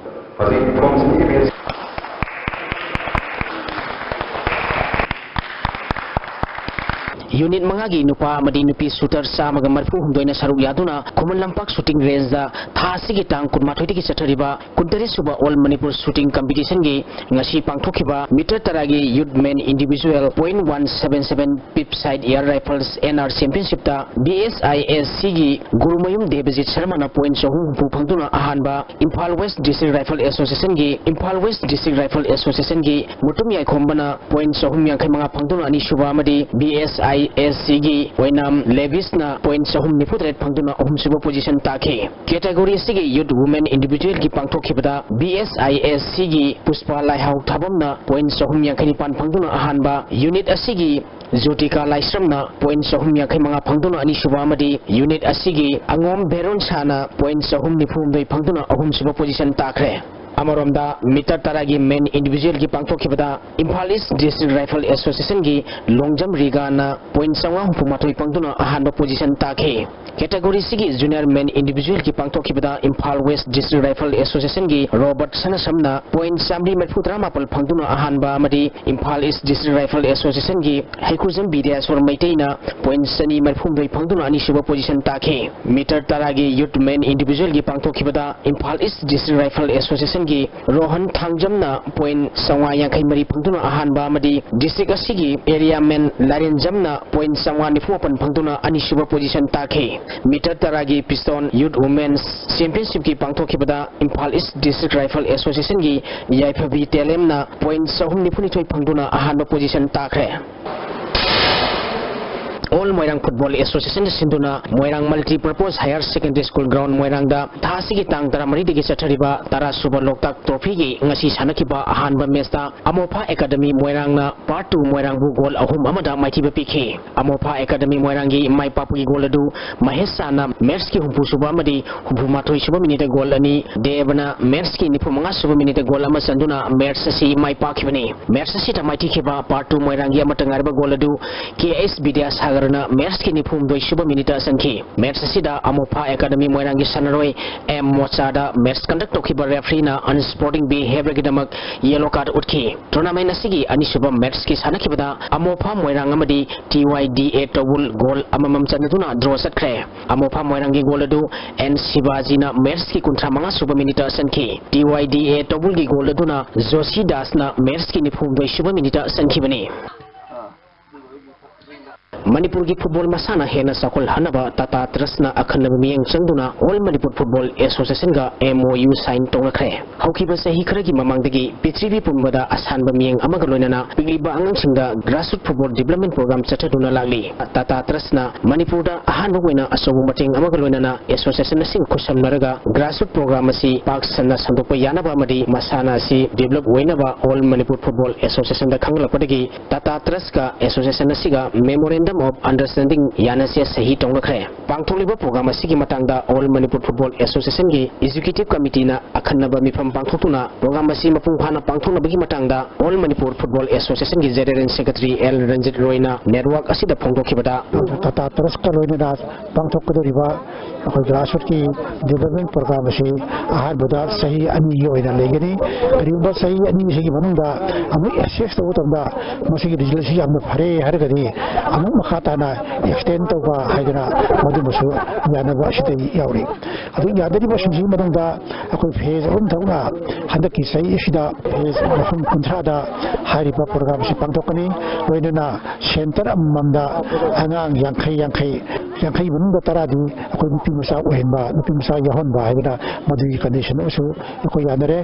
unit ꯃꯉꯥꯒꯤ ꯅꯨꯄꯥ ꯑꯃꯗꯤ ꯅꯨꯄꯤ shooter ꯆꯥꯝꯃꯒ ꯃꯔꯤꯐꯨ ꯍꯨꯝꯗꯣꯏꯅ ꯁꯔꯨꯛ ꯌꯥꯗꯨꯅ ꯈꯨꯃꯟ ꯂꯝꯄꯥꯛ shooting rangeꯗ ꯊꯥ ꯑꯁꯤꯒꯤ ꯇꯥꯡ ꯀꯨꯟꯃꯥꯊꯣꯏꯗꯒꯤ ꯆꯠꯊꯔꯤꯕ ꯀꯨꯟꯇꯔꯦꯠ ꯁꯨꯕ All Manipur Shooting Competitionꯒꯤ ꯉꯁꯤ ꯄꯥꯡꯊꯣꯛꯈꯤꯕ meter ꯇꯔꯥꯒꯤ youth men individual point one seven seven pip sight air rifles N R championshipꯇ B S I S Cꯒꯤ Gurumayum ꯗꯦꯕꯖꯤꯠ ꯁꯔꯃꯅ point ꯆꯍꯨꯝ ꯍꯨꯝꯐꯨ ꯐꯪꯗꯨꯅ ꯑꯍꯥꯟꯕ, Imphal West District Rifle Associationꯒꯤ Imphal West District Rifle Associationꯒꯤ Mutum ꯌꯥꯏꯈꯣꯝꯕꯅ point ꯆꯍꯨꯝ ꯌꯥꯡꯈꯩ ꯃꯉꯥ ꯐꯪꯗꯨꯅ ꯑꯅꯤꯁꯨꯕ ꯑꯃꯗꯤ B S I S Cꯒꯤ Oinam ꯂꯦꯕꯤꯁꯅ point ꯆꯍꯨꯝ ꯅꯤꯐꯨ ꯇꯔꯦꯠ ꯐꯪꯗꯨꯅ ꯑꯍꯨꯝꯁꯨꯕ position ꯇꯥꯈꯤ꯫ Category ꯑꯁꯤꯒꯤ youth women individualꯒꯤ ꯄꯥꯡꯊꯣꯛꯈꯤꯕꯗ B S I S Cꯒꯤ Pushpa ꯂꯥꯏꯍꯥꯎ ꯊꯥꯕꯝꯅ point ꯆꯍꯨꯝ ꯌꯥꯡꯈꯩ ꯅꯤꯄꯥꯟ ꯐꯪꯗꯨꯅ ꯑꯍꯥꯟꯕ, unit ꯑꯁꯤꯒꯤ ꯖꯣꯇꯤꯀꯥ ꯂꯥꯏꯁ꯭ꯔꯝꯅ point ꯆꯍꯨꯝ ꯌꯥꯡꯈꯩ ꯃꯉꯥ ꯐꯪꯗꯨꯅ ꯑꯅꯤꯁꯨꯕ ꯑꯃꯗꯤ unit ꯑꯁꯤꯒꯤ ꯑꯉꯣꯝ ꯚꯦꯔꯣꯟ ꯁꯥꯅ point ꯆꯍꯨꯝ ꯅꯤꯐꯨ ꯍꯨꯝꯗꯣꯏ ꯐꯪꯗꯨꯅ ꯑꯍꯨꯝꯁꯨꯕ position ꯇꯥꯈ꯭ꯔꯦ꯫ ꯑꯃꯔꯣꯝꯗ meter ꯇꯔꯥꯒꯤ men individualꯒꯤ ꯄꯥꯡꯊꯣꯛꯈꯤꯕꯗ Imphal East District Rifle Associationꯒꯤ Longjam ꯔꯤꯒꯥꯅ point ꯆꯥꯝꯃꯉꯥ ꯍꯨꯝꯐꯨ ꯃꯥꯊꯣꯏ ꯐꯪꯗꯨꯅ ꯑꯍꯥꯟꯕ position ꯇꯥꯈꯤ꯫ Category ꯑꯁꯤꯒꯤ junior men individualꯒꯤ ꯄꯥꯡꯊꯣꯛꯈꯤꯕꯗ Imphal West District Rifle Associationꯒꯤ ꯔꯣꯕꯔꯠ ꯁꯅꯥꯁꯝꯅ point ꯆꯥꯝꯃꯔꯤ ꯃꯔꯤꯐꯨ ꯇꯔꯥꯃꯥꯄꯜ ꯐꯪꯗꯨꯅ ꯑꯍꯥꯟꯕ ꯑꯃꯗꯤ Imphal East District Rifle Associationꯒꯤ ꯍꯩꯀ꯭ꯔꯨꯖꯝ ꯕꯤꯗ꯭ꯌꯥꯁꯣꯔ ꯃꯩꯇꯩꯅ point ꯆꯅꯤ ꯃꯔꯤꯐꯨ ꯍꯨꯝꯗꯣꯏ ꯐꯪꯗꯨꯅ ꯑꯅꯤꯁꯨꯕ position ꯇꯥꯈꯤ꯫ Meter ꯇꯔꯥꯒꯤ youth men individualꯒꯤ ꯄꯥꯡꯊꯣꯛꯈꯤꯕꯗ Imphal East District Rifle Associationꯒꯤ Rohan ꯊꯥꯡꯖꯝꯅ point ꯆꯥꯝꯃꯉꯥ ꯌꯥꯡꯈꯩ ꯃꯔꯤ ꯐꯪꯗꯨꯅ ꯑꯍꯥꯟꯕ ꯑꯃꯗꯤ district ꯑꯁꯤꯒꯤ area man ꯂꯥꯏꯔꯦꯟꯖꯝꯅ point ꯆꯥꯝꯃꯉꯥ ꯅꯤꯐꯨ ꯃꯥꯄꯟ ꯐꯪꯗꯨꯅ ꯑꯅꯤꯁꯨꯕ position ꯇꯥꯈꯤ꯫ Meter ꯇꯔꯥꯒꯤ pistol youth women's championshipꯀꯤ ꯄꯥꯡꯊꯣꯛꯈꯤꯕꯗ Imphal East District Rifle Associationꯒꯤ ꯌꯥꯏꯐꯕꯤ ꯇꯦꯂꯦꯝꯅ point ꯆꯍꯨꯝ ꯅꯤꯐꯨ ꯅꯤꯊꯣꯏ ꯐꯪꯗꯨꯅ ꯑꯍꯥꯟꯕ position ꯇꯥꯈ꯭ꯔꯦ꯫ All Moirang Football Association ꯁꯤꯟꯗꯨꯅ Moirang Multipurpose Higher Secondary School Ground ꯃꯣꯏꯔꯥꯡꯗ ꯊꯥ ꯑꯁꯤꯒꯤ ꯇꯥꯡ ꯇꯔꯥꯃꯔꯤꯗꯒꯤ ꯆꯠꯊꯔꯤꯕ ꯇꯔꯥꯁꯨꯕ ꯂꯣꯛꯇꯥꯛ ꯇ꯭ꯔꯣꯐꯤꯒꯤ ꯉꯁꯤ ꯁꯥꯟꯅꯈꯤꯕ ꯑꯍꯥꯟꯕ ꯃꯦꯆꯇ ꯑꯃꯣꯐꯥ ꯑꯦꯀꯥꯗꯃꯤ ꯃꯣꯏꯔꯥꯡꯅ ꯄꯥꯔꯠ ꯇꯨ ꯃꯣꯏꯔꯥꯡꯕꯨ ꯒꯣꯜ ꯑꯍꯨꯝ ꯑꯃꯗ ꯃꯥꯏꯊꯤꯕ ꯄꯤꯈꯤ꯫ ꯑꯃꯣꯐꯥ ꯑꯦꯀꯥꯗꯃꯤ ꯃꯣꯏꯔꯥꯡꯒꯤ ꯃꯥꯏ ꯄꯥꯛꯄꯒꯤ ꯒꯣꯜ ꯑꯗꯨ ꯃꯍꯦꯁ ꯁꯥꯅ ꯃꯦꯆꯀꯤ ꯍꯨꯝꯐꯨ ꯁꯨꯕ ꯑꯃꯗꯤ ꯍꯨꯝꯐꯨ ꯃꯥꯊꯣꯏ ꯁꯨꯕ ꯃꯤꯅꯤꯠꯇ ꯒꯣꯜ ꯑꯅꯤ, ꯗꯦꯕꯅ ꯃꯦꯆꯀꯤ ꯅꯤꯐꯨ ꯃꯉꯥ ꯁꯨꯕ ꯃꯤꯅꯤꯠꯇ ꯒꯣꯜ ꯑꯃ ꯆꯟꯗꯨꯅ ꯃꯦꯆ ꯑꯁꯤ ꯃꯥꯏ ꯄꯥꯛꯈꯤꯕꯅꯤ꯫ ꯃꯦꯆ ꯑꯁꯤꯗ ꯃꯥꯏꯊꯤꯈꯤꯕ ꯄꯥꯔꯠ ꯇꯨ ꯃꯣꯏꯔꯥꯡꯒꯤ ꯑꯃꯠꯇ ꯉꯥꯏꯔꯕ ꯒꯣꯜ ꯑꯗꯨ K S ꯕꯤꯗ꯭ꯌꯥꯁꯥꯒꯔ ꯅ ꯃꯦꯠꯁꯀꯤ ꯅꯤꯐꯨꯍꯨꯝꯗꯣꯏ ꯁꯨꯕ ꯃꯤꯅꯤꯠꯇ ꯆꯟꯈꯤ꯫ ꯃꯦꯠꯁ ꯑꯁꯤꯗ ꯑꯃꯣꯐꯥ ꯑꯦꯀꯥꯗꯃꯤ ꯃꯣꯏꯔꯥꯡꯒꯤ ꯁꯥꯟꯅꯔꯣꯏ ꯑꯦꯝ ꯃꯣꯆꯥꯗ ꯃꯦꯠꯁ ꯀꯟꯗꯛ ꯇꯧꯈꯤꯕ ꯔꯦꯐ꯭ꯔꯤꯅ unsupporting behaviourꯒꯤꯗꯃꯛ yellow card ꯎꯠꯈꯤ꯫ Tournament ꯑꯁꯤꯒꯤ ꯑꯅꯤꯁꯨꯕ ꯃꯦꯠꯁꯀꯤ ꯁꯥꯟꯅꯈꯤꯕꯗ ꯑꯃꯣꯐꯥ ꯃꯣꯏꯔꯥꯡ ꯑꯃꯗꯤ T Y D A Toubul goal ꯑꯃꯃꯝ ꯆꯟꯅꯗꯨꯅ draw ꯆꯠꯈ꯭ꯔꯦ꯫ ꯑꯃꯣꯐꯥ ꯃꯣꯏꯔꯥꯡꯒꯤ ꯒꯣꯜ ꯑꯗꯨ ꯑꯦꯟ ꯁꯤꯕꯥꯖꯤꯅ ꯃꯦꯠꯁꯀꯤ ꯀꯨꯟꯊ꯭ꯔꯥ ꯃꯉꯥ ꯁꯨꯕ ꯃꯤꯅꯤꯠꯇ ꯆꯟꯈꯤ꯫ T Y D A ꯇꯧꯕꯨꯜꯒꯤ ꯒꯣꯜ ꯑꯗꯨꯅ ꯖꯣꯁꯤ ꯗꯥꯁꯅ ꯃꯦꯠꯁꯀꯤ ꯅꯤꯐꯨꯍꯨꯝꯗꯣꯏ ꯁꯨꯕ ꯃꯤꯅꯤꯠꯇ ꯆꯟꯈꯤꯕꯅꯤ꯫ ꯃꯅꯤꯄꯨꯔꯒꯤ ꯐꯨꯠꯕꯣꯜ ꯃꯁꯥꯟꯅ ꯍꯦꯟꯅ ꯆꯥꯎꯈꯠꯍꯟꯅꯕ ꯇꯥꯇꯥ ꯇ꯭ꯔꯁꯅ ꯑꯈꯟꯅꯕ ꯃꯤꯠꯌꯦꯡ ꯆꯪꯗꯨꯅ All Manipur Football Associationꯒ M O U sign ꯇꯧꯅꯈ꯭ꯔꯦ꯫ ꯍꯧꯈꯤꯕ ꯆꯍꯤ ꯈꯔꯒꯤ ꯃꯃꯥꯡꯗꯒꯤ ꯄ꯭ꯔꯤꯊꯤꯕꯤ ꯄꯨꯝꯕꯗ ꯑꯁꯥꯟꯕ ꯃꯤꯠꯌꯦꯡ ꯑꯃꯒ ꯂꯣꯏꯅꯅ ꯄꯤꯛꯂꯤꯕ ꯑꯉꯥꯡꯁꯤꯡꯗ grassroots football development program ꯆꯠꯊꯗꯨꯅ ꯂꯥꯛꯂꯤ꯫ ꯇꯥꯇꯥ ꯇ꯭ꯔꯁꯅ ꯃꯅꯤꯄꯨꯔꯗ ꯑꯍꯥꯟꯕ ꯑꯣꯏꯅ ꯑꯆꯧꯕ ꯃꯇꯦꯡ ꯑꯃꯒ ꯂꯣꯏꯅꯅ association ꯑꯁꯤꯒ ꯈꯨꯠꯁꯝꯅꯔꯒ grassroots program ꯑꯁꯤ ꯄꯥꯛ ꯁꯟꯅ ꯁꯟꯗꯣꯛꯄ ꯌꯥꯅꯕ ꯑꯃꯗꯤ ꯃꯁꯥꯟꯅ ꯑꯁꯤ develop ꯑꯣꯏꯅꯕ All Manipur Football Associationꯗ ꯈꯪꯂꯛꯄꯗꯒꯤ ꯇꯥꯇꯥ ꯇ꯭ꯔꯁꯀ association ꯑꯁꯤꯒ memorandum of understanding ꯌꯥꯅꯁꯦ ꯁꯍꯤ ꯇꯧꯅꯈ꯭ꯔꯦ꯫ ꯄꯥꯡꯊꯣꯛꯂꯤꯕ program ꯑꯁꯤꯒꯤ ꯃꯇꯥꯡꯗ All Manipur Football Associationꯒꯤ executive committeeꯅ ꯑꯈꯟꯅꯕ ꯃꯤꯐꯝ ꯄꯥꯡꯊꯣꯛꯇꯨꯅ program ꯑꯁꯤ ꯃꯄꯨꯡ ꯐꯥꯅ ꯄꯥꯡꯊꯣꯛꯅꯕꯒꯤ ꯃꯇꯥꯡꯗ All Manipur Football Associationꯒꯤ General Secretary L Ranjit Royꯅ network ꯑꯁꯤꯗ ꯐꯣꯡꯗꯣꯛꯈꯤꯕꯗ, ꯇꯥꯇꯥ ꯇ꯭ꯔꯁꯀ ꯂꯣꯏꯅꯅ ꯄꯥꯡꯊꯣꯛꯀꯗꯧꯔꯤꯕ ꯑꯩꯈꯣꯏ grassrootsꯀꯤ development program ꯑꯁꯤ ꯑꯍꯥꯟꯕꯗ ꯆꯍꯤ ꯑꯅꯤꯒꯤ ꯑꯣꯏꯅ ꯂꯩꯒꯅꯤ꯫ ꯀꯔꯤꯒꯨꯝꯕ ꯆꯍꯤ ꯑꯅꯤꯁꯤꯒꯤ ꯃꯅꯨꯡꯗ ꯑꯃꯨꯛ assess ꯇꯧꯕ ꯃꯇꯝꯗ ꯃꯁꯤꯒꯤ result ꯑꯁꯤ ꯌꯥꯝꯅ ꯐꯔꯦ ꯍꯥꯏꯔꯒꯗꯤ ꯑꯃꯨꯛ ꯃꯈꯥ ꯇꯥꯅ extend ꯇꯧꯕ ꯍꯥꯏꯗꯅ ꯃꯗꯨꯃꯁꯨ ꯌꯥꯅꯕ ꯑꯁꯤꯗ ꯌꯥꯎꯔꯤ꯫ ꯑꯗꯨ ꯌꯥꯅꯔꯤꯕꯁꯤꯡꯁꯤꯒꯤ ꯃꯅꯨꯡꯗ ꯑꯩꯈꯣꯏ phase ꯑꯍꯨꯝ ꯊꯣꯛꯅ ꯍꯟꯗꯛꯀꯤ ꯆꯍꯤ ꯑꯁꯤꯗ phase ꯃꯐꯝ ꯀꯨꯟꯊ꯭ꯔꯥꯗ ꯍꯥꯏꯔꯤꯕ program ꯑꯁꯤ ꯄꯥꯡꯊꯣꯛꯀꯅꯤ꯫ ꯂꯣꯏꯅꯅ center ꯑꯃꯃꯝꯗ ꯑꯉꯥꯡ ꯌꯥꯡꯈꯩ, ꯌꯥꯡꯈꯩ, ꯌꯥꯡꯈꯩ ꯃꯅꯨꯡꯗ ꯇꯔꯥꯗꯤ ꯑꯩꯈꯣꯏ ꯅꯨꯄꯤ ꯃꯆꯥ ꯑꯣꯏꯍꯟꯕ, ꯅꯨꯄꯤ ꯃꯆꯥ ꯌꯥꯎꯍꯟꯕ ꯍꯥꯏꯕꯅ ꯃꯗꯨꯒꯤ condition ꯑꯃꯁꯨ ꯑꯩꯈꯣꯏ ꯌꯥꯅꯔꯦ꯫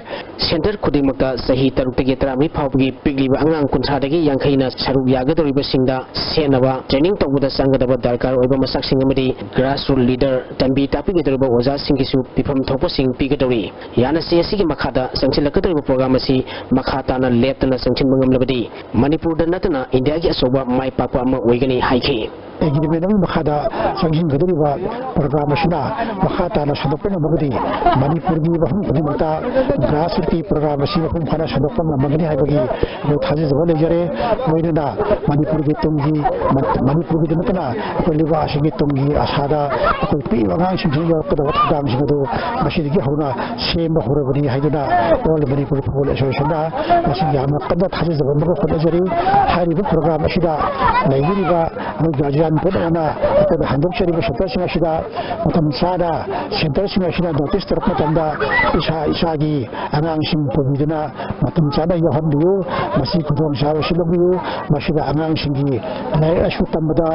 Center ꯈꯨꯗꯤꯡꯃꯛꯇ ꯆꯍꯤ ꯇꯔꯨꯛꯇꯒꯤ ꯇꯔꯥꯃꯔꯤ ꯐꯥꯎꯕꯒꯤ ꯄꯤꯛꯂꯤꯕ ꯑꯉꯥꯡ ꯀꯨꯟꯊ꯭ꯔꯥꯗꯒꯤ ꯌꯥꯡꯈꯩꯅ ꯁꯔꯨꯛ ꯌꯥꯒꯗꯧꯔꯤꯕꯁꯤꯡꯗ ꯁꯦꯟꯅꯕ, training ꯇꯧꯕꯗ ꯆꯪꯒꯗꯕ ꯗꯔꯀꯥꯔ ꯑꯣꯏꯕ ꯃꯁꯛꯁꯤꯡ ꯑꯃꯗꯤ grassroots leader, ꯇꯝꯕꯤ ꯇꯥꯛꯄꯤꯒꯗꯧꯔꯤꯕ ꯑꯣꯖꯥꯁꯤꯡꯒꯤꯁꯨ ꯄꯤꯐꯝ ꯊꯣꯛꯄꯁꯤꯡ ꯄꯤꯒꯗꯧꯔꯤ꯫ ꯌꯥꯅꯁꯦ ꯑꯁꯤꯒꯤ ꯃꯈꯥꯗ ꯆꯪꯁꯤꯜꯂꯛꯀꯗꯧꯔꯤꯕ program ꯑꯁꯤ ꯃꯈꯥ ꯇꯥꯅ ꯂꯦꯞꯇꯅ ꯆꯪꯁꯤꯟꯕ ꯉꯝꯂꯕꯗꯤ ꯃꯅꯤꯄꯨꯔꯗ ꯅꯠꯇꯅ ꯏꯟꯗꯤꯌꯥꯒꯤ ꯑꯆꯧꯕ ꯃꯥꯏ ꯄꯥꯛꯄ ꯑꯃ ꯑꯣꯏꯒꯅꯤ ꯍꯥꯏꯈꯤ꯫ Agreement ꯑꯃꯒꯤ ꯃꯈꯥꯗ ꯆꯪꯁꯤꯟꯒꯗꯧꯔꯤꯕ ꯄ꯭ꯔꯣꯒ꯭ꯔꯥꯝ ꯑꯁꯤꯅ ꯃꯈꯥ ꯇꯥꯅ ꯁꯟꯗꯣꯛꯄ ꯉꯝꯂꯒꯗꯤ ꯃꯅꯤꯄꯨꯔꯒꯤ ꯃꯐꯝ ꯈꯨꯗꯤꯡꯃꯛꯇ ꯒ꯭ꯔꯥꯁ ꯔꯨꯠꯀꯤ ꯄ꯭ꯔꯣꯒ꯭ꯔꯥꯝ ꯑꯁꯤ ꯃꯄꯨꯡ ꯐꯥꯅ ꯁꯟꯗꯣꯛꯄ ꯉꯝꯂꯒꯅꯤ ꯍꯥꯏꯕꯒꯤ ꯑꯩꯈꯣꯏ ꯊꯥꯖꯖꯕ ꯂꯩꯖꯔꯦ꯫ ꯂꯣꯏꯅꯅ ꯃꯅꯤꯄꯨꯔꯒꯤ ꯇꯨꯡꯒꯤ, ꯃꯅꯤꯄꯨꯔꯒꯤꯗ ꯅꯠꯇꯅ ꯑꯩꯈꯣꯏ ꯂꯩꯕꯥꯛ ꯑꯁꯤꯒꯤ ꯇꯨꯡꯒꯤ ꯑꯁꯥꯗ ꯑꯩꯈꯣꯏ ꯄꯤꯛꯏꯕ ꯑꯉꯥꯡꯁꯤꯡꯁꯤꯅ ꯌꯧꯔꯛꯀꯗꯕ ꯊꯧꯗꯥꯡꯁꯤꯡ ꯑꯗꯨ ꯉꯁꯤꯗꯒꯤ ꯍꯧꯅ ꯁꯦꯝꯕ ꯍꯧꯔꯕꯅꯤ ꯍꯥꯏꯗꯨꯅ All Manipur Football Associationꯅ ꯃꯁꯤ ꯌꯥꯝꯅ ꯀꯟꯅ ꯊꯥꯖꯖꯕ ꯑꯃꯒ ꯍꯣꯠꯅꯖꯔꯤ꯫ ꯍꯥꯏꯔꯤꯕ ꯄ꯭ꯔꯣꯒ꯭ꯔꯥꯝ ꯑꯁꯤꯗ ꯂꯩꯕꯤꯔꯤꯕ ꯃꯣꯏ ꯒꯥꯔꯖꯤꯌꯥꯟ ꯄꯨꯝꯅꯃꯛꯅ ꯑꯩꯈꯣꯏꯅ ꯍꯥꯡꯗꯣꯛꯆꯔꯤꯕ ꯁꯦꯟꯇꯔꯁꯤꯡ ꯑꯁꯤꯗ ꯃꯇꯝ ꯆꯥꯅ ꯁꯦꯟꯇꯔꯁꯤꯡ ꯑꯁꯤꯅ ꯅꯣꯇꯤꯁ ꯇꯧꯔꯛꯄ ꯃꯇꯝꯗ ꯏꯁꯥ ꯏꯁꯥꯒꯤ ꯑꯉꯥꯡꯁꯤꯡ ꯄꯨꯕꯤꯗꯨꯅ ꯃꯇꯝ ꯆꯥꯅ ꯌꯥꯎꯍꯟꯕꯤꯌꯨ꯫ ꯃꯁꯤ ꯈꯨꯗꯣꯡꯆꯥꯕ ꯑꯁꯤ ꯂꯧꯕꯤꯌꯨ꯫ ꯃꯁꯤꯗ ꯑꯉꯥꯡꯁꯤꯡꯒꯤ ꯂꯥꯏꯔꯤꯛ ꯂꯥꯏꯁꯨ ꯇꯝꯕꯗ,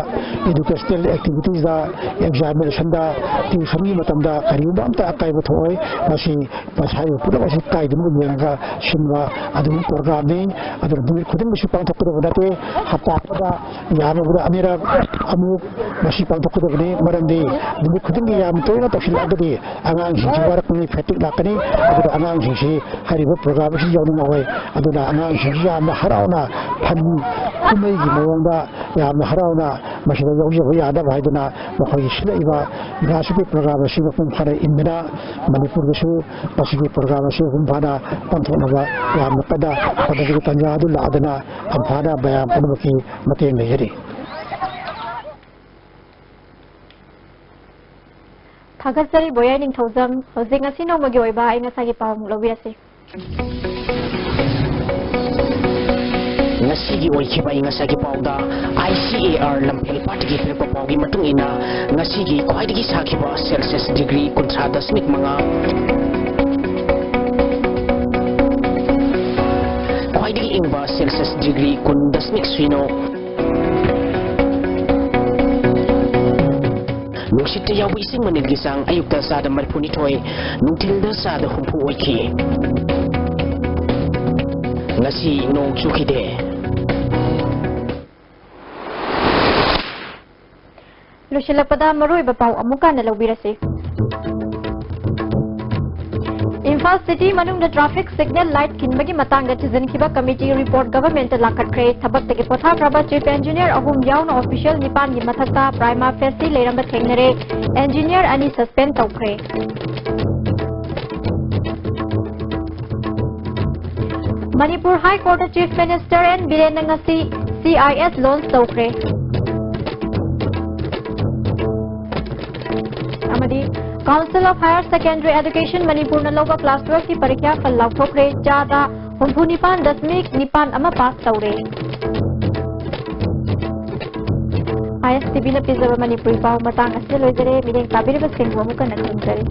educational activitiesꯗ, examinationꯗ, tuitionꯒꯤ ꯃꯇꯝꯗ ꯀꯔꯤꯒꯨꯝꯕ ꯑꯝꯇ ꯑꯀꯥꯏꯕ ꯊꯣꯛꯑꯣꯏ꯫ ꯃꯁꯤ ꯃꯁꯥꯒꯤ ꯄꯨꯝꯅꯃꯛ ꯑꯁꯤ ꯀꯥꯏꯗꯅꯕ ꯌꯦꯡꯉꯒ ꯁꯤꯟꯕ ꯑꯗꯨꯒꯨꯝꯕ ꯄ꯭ꯔꯣꯒ꯭ꯔꯥꯝꯅꯤ꯫ ꯑꯗꯨꯅ ꯅꯨꯃꯤꯠ ꯈꯨꯗꯤꯡꯒꯤꯁꯨ ꯄꯥꯡꯊꯣꯛꯀꯗꯕ ꯅꯠꯇꯦ꯫ ꯍꯞꯇꯥ ꯑꯃꯗ ꯌꯥꯝꯂꯕꯗ ꯑꯅꯤꯔꯛ ꯑꯃꯨꯛ ꯃꯁꯤ ꯄꯥꯡꯊꯣꯛꯀꯗꯕꯅꯤ꯫ ꯃꯔꯝꯗꯤ ꯅꯨꯃꯤꯠ ꯈꯨꯗꯤꯡꯒꯤ ꯌꯥꯝ ꯇꯣꯏꯅ ꯇꯧꯁꯤꯜꯂꯛꯑꯒꯗꯤ ꯑꯉꯥꯡꯁꯤꯡꯁꯨ ꯋꯥꯔꯛꯀꯅꯤ, fatigue ꯂꯥꯛꯀꯅꯤ꯫ ꯑꯗꯨꯅ ꯑꯉꯥꯡꯁꯤꯡꯁꯤ ꯍꯥꯏꯔꯤꯕ ꯄ꯭ꯔꯣꯒ꯭ꯔꯥꯝ ꯑꯁꯤ ꯌꯥꯎꯅꯤꯡꯉꯛꯑꯣꯏ꯫ ꯑꯗꯨꯅ ꯑꯉꯥꯡꯁꯤꯡꯁꯤ ꯌꯥꯝꯅ ꯍꯔꯥꯎꯅ ꯐꯟ ꯀꯨꯝꯍꯩꯒꯤ ꯃꯑꯣꯡꯗ ꯌꯥꯝꯅ ꯍꯔꯥꯎꯅ ꯃꯁꯤꯗ ꯌꯥꯎꯖꯕ ꯌꯥꯅꯕ ꯍꯥꯏꯗꯨꯅ ꯃꯈꯣꯏꯒꯤ ꯁꯤꯜꯂꯛꯏꯕ ꯒ꯭ꯔꯥꯁꯔꯨꯠꯀꯤ ꯄ꯭ꯔꯣꯒ꯭ꯔꯥꯝ ꯑꯁꯤ ꯃꯄꯨꯡ ꯐꯥꯅ ꯏꯟꯗꯨꯅ ꯃꯅꯤꯄꯨꯔꯗꯁꯨ ꯃꯁꯤꯒꯤ ꯄ꯭ꯔꯣꯒ꯭ꯔꯥꯝ ꯑꯁꯤ ꯃꯄꯨꯡ ꯐꯥꯅ ꯄꯥꯡꯊꯣꯛꯅꯕ ꯌꯥꯝꯅ ꯀꯟꯅ ꯍꯣꯠꯅꯕꯒꯤ ꯇꯥꯟꯖꯥ ꯑꯗꯨ ꯂꯥꯛꯑꯗꯨꯅ ꯐꯝꯐꯥꯅ ꯃꯌꯥꯝ ꯄꯨꯝꯅꯃꯛꯀꯤ ꯃꯇꯦꯡ ꯂꯩꯖꯔꯤ꯫ ꯊꯥꯒꯠꯆꯔꯤ ꯕꯣꯌꯥꯏ ꯅꯤꯡꯊꯧꯖꯝ꯫ ꯍꯧꯖꯤꯛ ꯉꯁꯤ ꯅꯣꯡꯃꯒꯤ ꯑꯣꯏꯕ ꯑꯏꯪ ꯑꯁꯥꯒꯤ ꯄꯥꯎ ꯑꯃꯨꯛ ꯂꯧꯕꯤꯔꯁꯤ꯫ ꯉꯁꯤꯒꯤ ꯑꯣꯏꯈꯤꯕ ꯑꯏꯪ ꯑꯁꯥꯒꯤ ꯄꯥꯎꯗ ICAR ꯂꯝꯐꯦꯜ ꯄꯥꯠꯇꯒꯤ ꯄꯤꯔꯛꯄ ꯄꯥꯎꯒꯤ ꯃꯇꯨꯡ ꯏꯟꯅ, ꯉꯁꯤꯒꯤ ꯈ꯭ꯋꯥꯏꯗꯒꯤ ꯁꯥꯈꯤꯕ Celsius degree ꯀꯨꯟꯊ꯭ꯔꯥ ꯗꯁꯃꯤꯛ ꯃꯉꯥ, ꯈ꯭ꯋꯥꯏꯗꯒꯤ ꯏꯪꯕ Celsius degree ꯀꯨꯟ ꯗꯁꯃꯤꯛ ꯁꯤꯅꯣ, ꯅꯨꯡꯁꯤꯠꯇ ꯌꯥꯎꯕ ꯏꯁꯤꯡ ꯃꯅꯤꯜꯒꯤ ꯆꯥꯡ ꯑꯌꯨꯛꯇ ꯆꯥꯗ ꯃꯔꯤꯐꯨꯅꯤꯊꯣꯏ, ꯅꯨꯡꯊꯤꯜꯗ ꯆꯥꯗ ꯍꯨꯝꯐꯨ ꯑꯣꯏꯈꯤ꯫ ꯉꯁꯤ ꯅꯣꯡ ꯆꯨꯈꯤꯗꯦ꯫ ꯂꯣꯏꯁꯤꯜꯂꯛꯄꯗ ꯃꯔꯨꯑꯣꯏꯕ ꯄꯥꯎ ꯑꯃꯨꯛ ꯍꯟꯅ ꯂꯧꯕꯤꯔꯁꯤ꯫ ꯏꯝꯐꯥꯜ ꯁꯤꯇꯤ ꯃꯅꯨꯡꯗ ꯇ꯭ꯔꯥꯐꯤꯛ ꯁꯤꯒꯅꯦꯜ ꯂꯥꯏꯠ ꯈꯤꯟꯕꯒꯤ ꯃꯇꯥꯡꯗ ꯊꯤꯖꯤꯟꯈꯤꯕ ꯀꯃꯤꯇꯤ ꯔꯤꯄꯣꯔꯠ ꯒꯚꯔꯟꯃꯦꯟꯠꯇ ꯂꯥꯈꯠꯈ꯭ꯔꯦ꯫ ꯊꯕꯛꯇꯒꯤ ꯄꯣꯊꯥꯈ꯭ꯔꯕ ꯆꯤꯐ ꯏꯟꯖꯤꯅꯤꯌꯔ ꯑꯍꯨꯝ ꯌꯥꯎꯅ ꯑꯣꯐꯤꯁꯤꯌꯦꯜ ꯅꯤꯄꯥꯟꯒꯤ ꯃꯊꯛꯇ ꯄ꯭ꯔꯥꯏꯃꯥ ꯐꯦꯁꯤ ꯂꯩꯔꯝꯕ ꯊꯦꯡꯅꯔꯦ꯫ ꯏꯟꯖꯤꯅꯤꯌꯔ ꯑꯅꯤ ꯁꯁꯄꯦꯟ ꯇꯧꯈ꯭ꯔꯦ꯫ ꯃꯅꯤꯄꯨꯔ ꯍꯥꯏ ꯀꯣꯔꯠꯇ ꯆꯤꯐ ꯃꯤꯅꯤꯁꯇꯔ ꯑꯦꯟ ꯕꯤꯔꯦꯟꯅ ꯉꯁꯤ ꯁꯤ ꯑꯥꯏ ꯑꯦꯁ ꯂꯣꯟꯆ ꯇꯧꯈ꯭ꯔꯦ꯫ ꯑꯃꯗꯤ Council of Higher Secondary Education ꯃꯅꯤꯄꯨꯔꯅ ꯂꯧꯕ ꯀ꯭ꯂꯥꯁ ꯇꯨꯋꯦꯜꯐꯀꯤ ꯄꯔꯤꯈ꯭ꯌꯥ ꯐꯜ ꯂꯥꯎꯊꯣꯛꯈ꯭ꯔꯦ꯫ ꯆꯥꯗ ꯍꯨꯝꯐꯨ ꯅꯤꯄꯥꯟ ꯗꯁꯃꯤꯛ ꯅꯤꯄꯥꯟ ꯑꯃ ꯄꯥꯁ ꯇꯧꯔꯦ꯫ ꯑꯥꯏ ꯑꯦꯁ ꯇꯤ ꯚꯤꯅ ꯄꯤꯖꯕ ꯃꯅꯤꯄꯨꯔꯤ ꯄꯥꯎ ꯃꯇꯥꯡ ꯑꯁꯤꯗ ꯂꯣꯏꯖꯔꯦ꯫ ꯃꯤꯠꯌꯦꯡ ꯇꯥꯕꯤꯔꯤꯕꯁꯤꯡꯕꯨ ꯑꯃꯨꯛ ꯍꯟꯅ ꯈꯨꯔꯨꯝꯖꯔꯤ꯫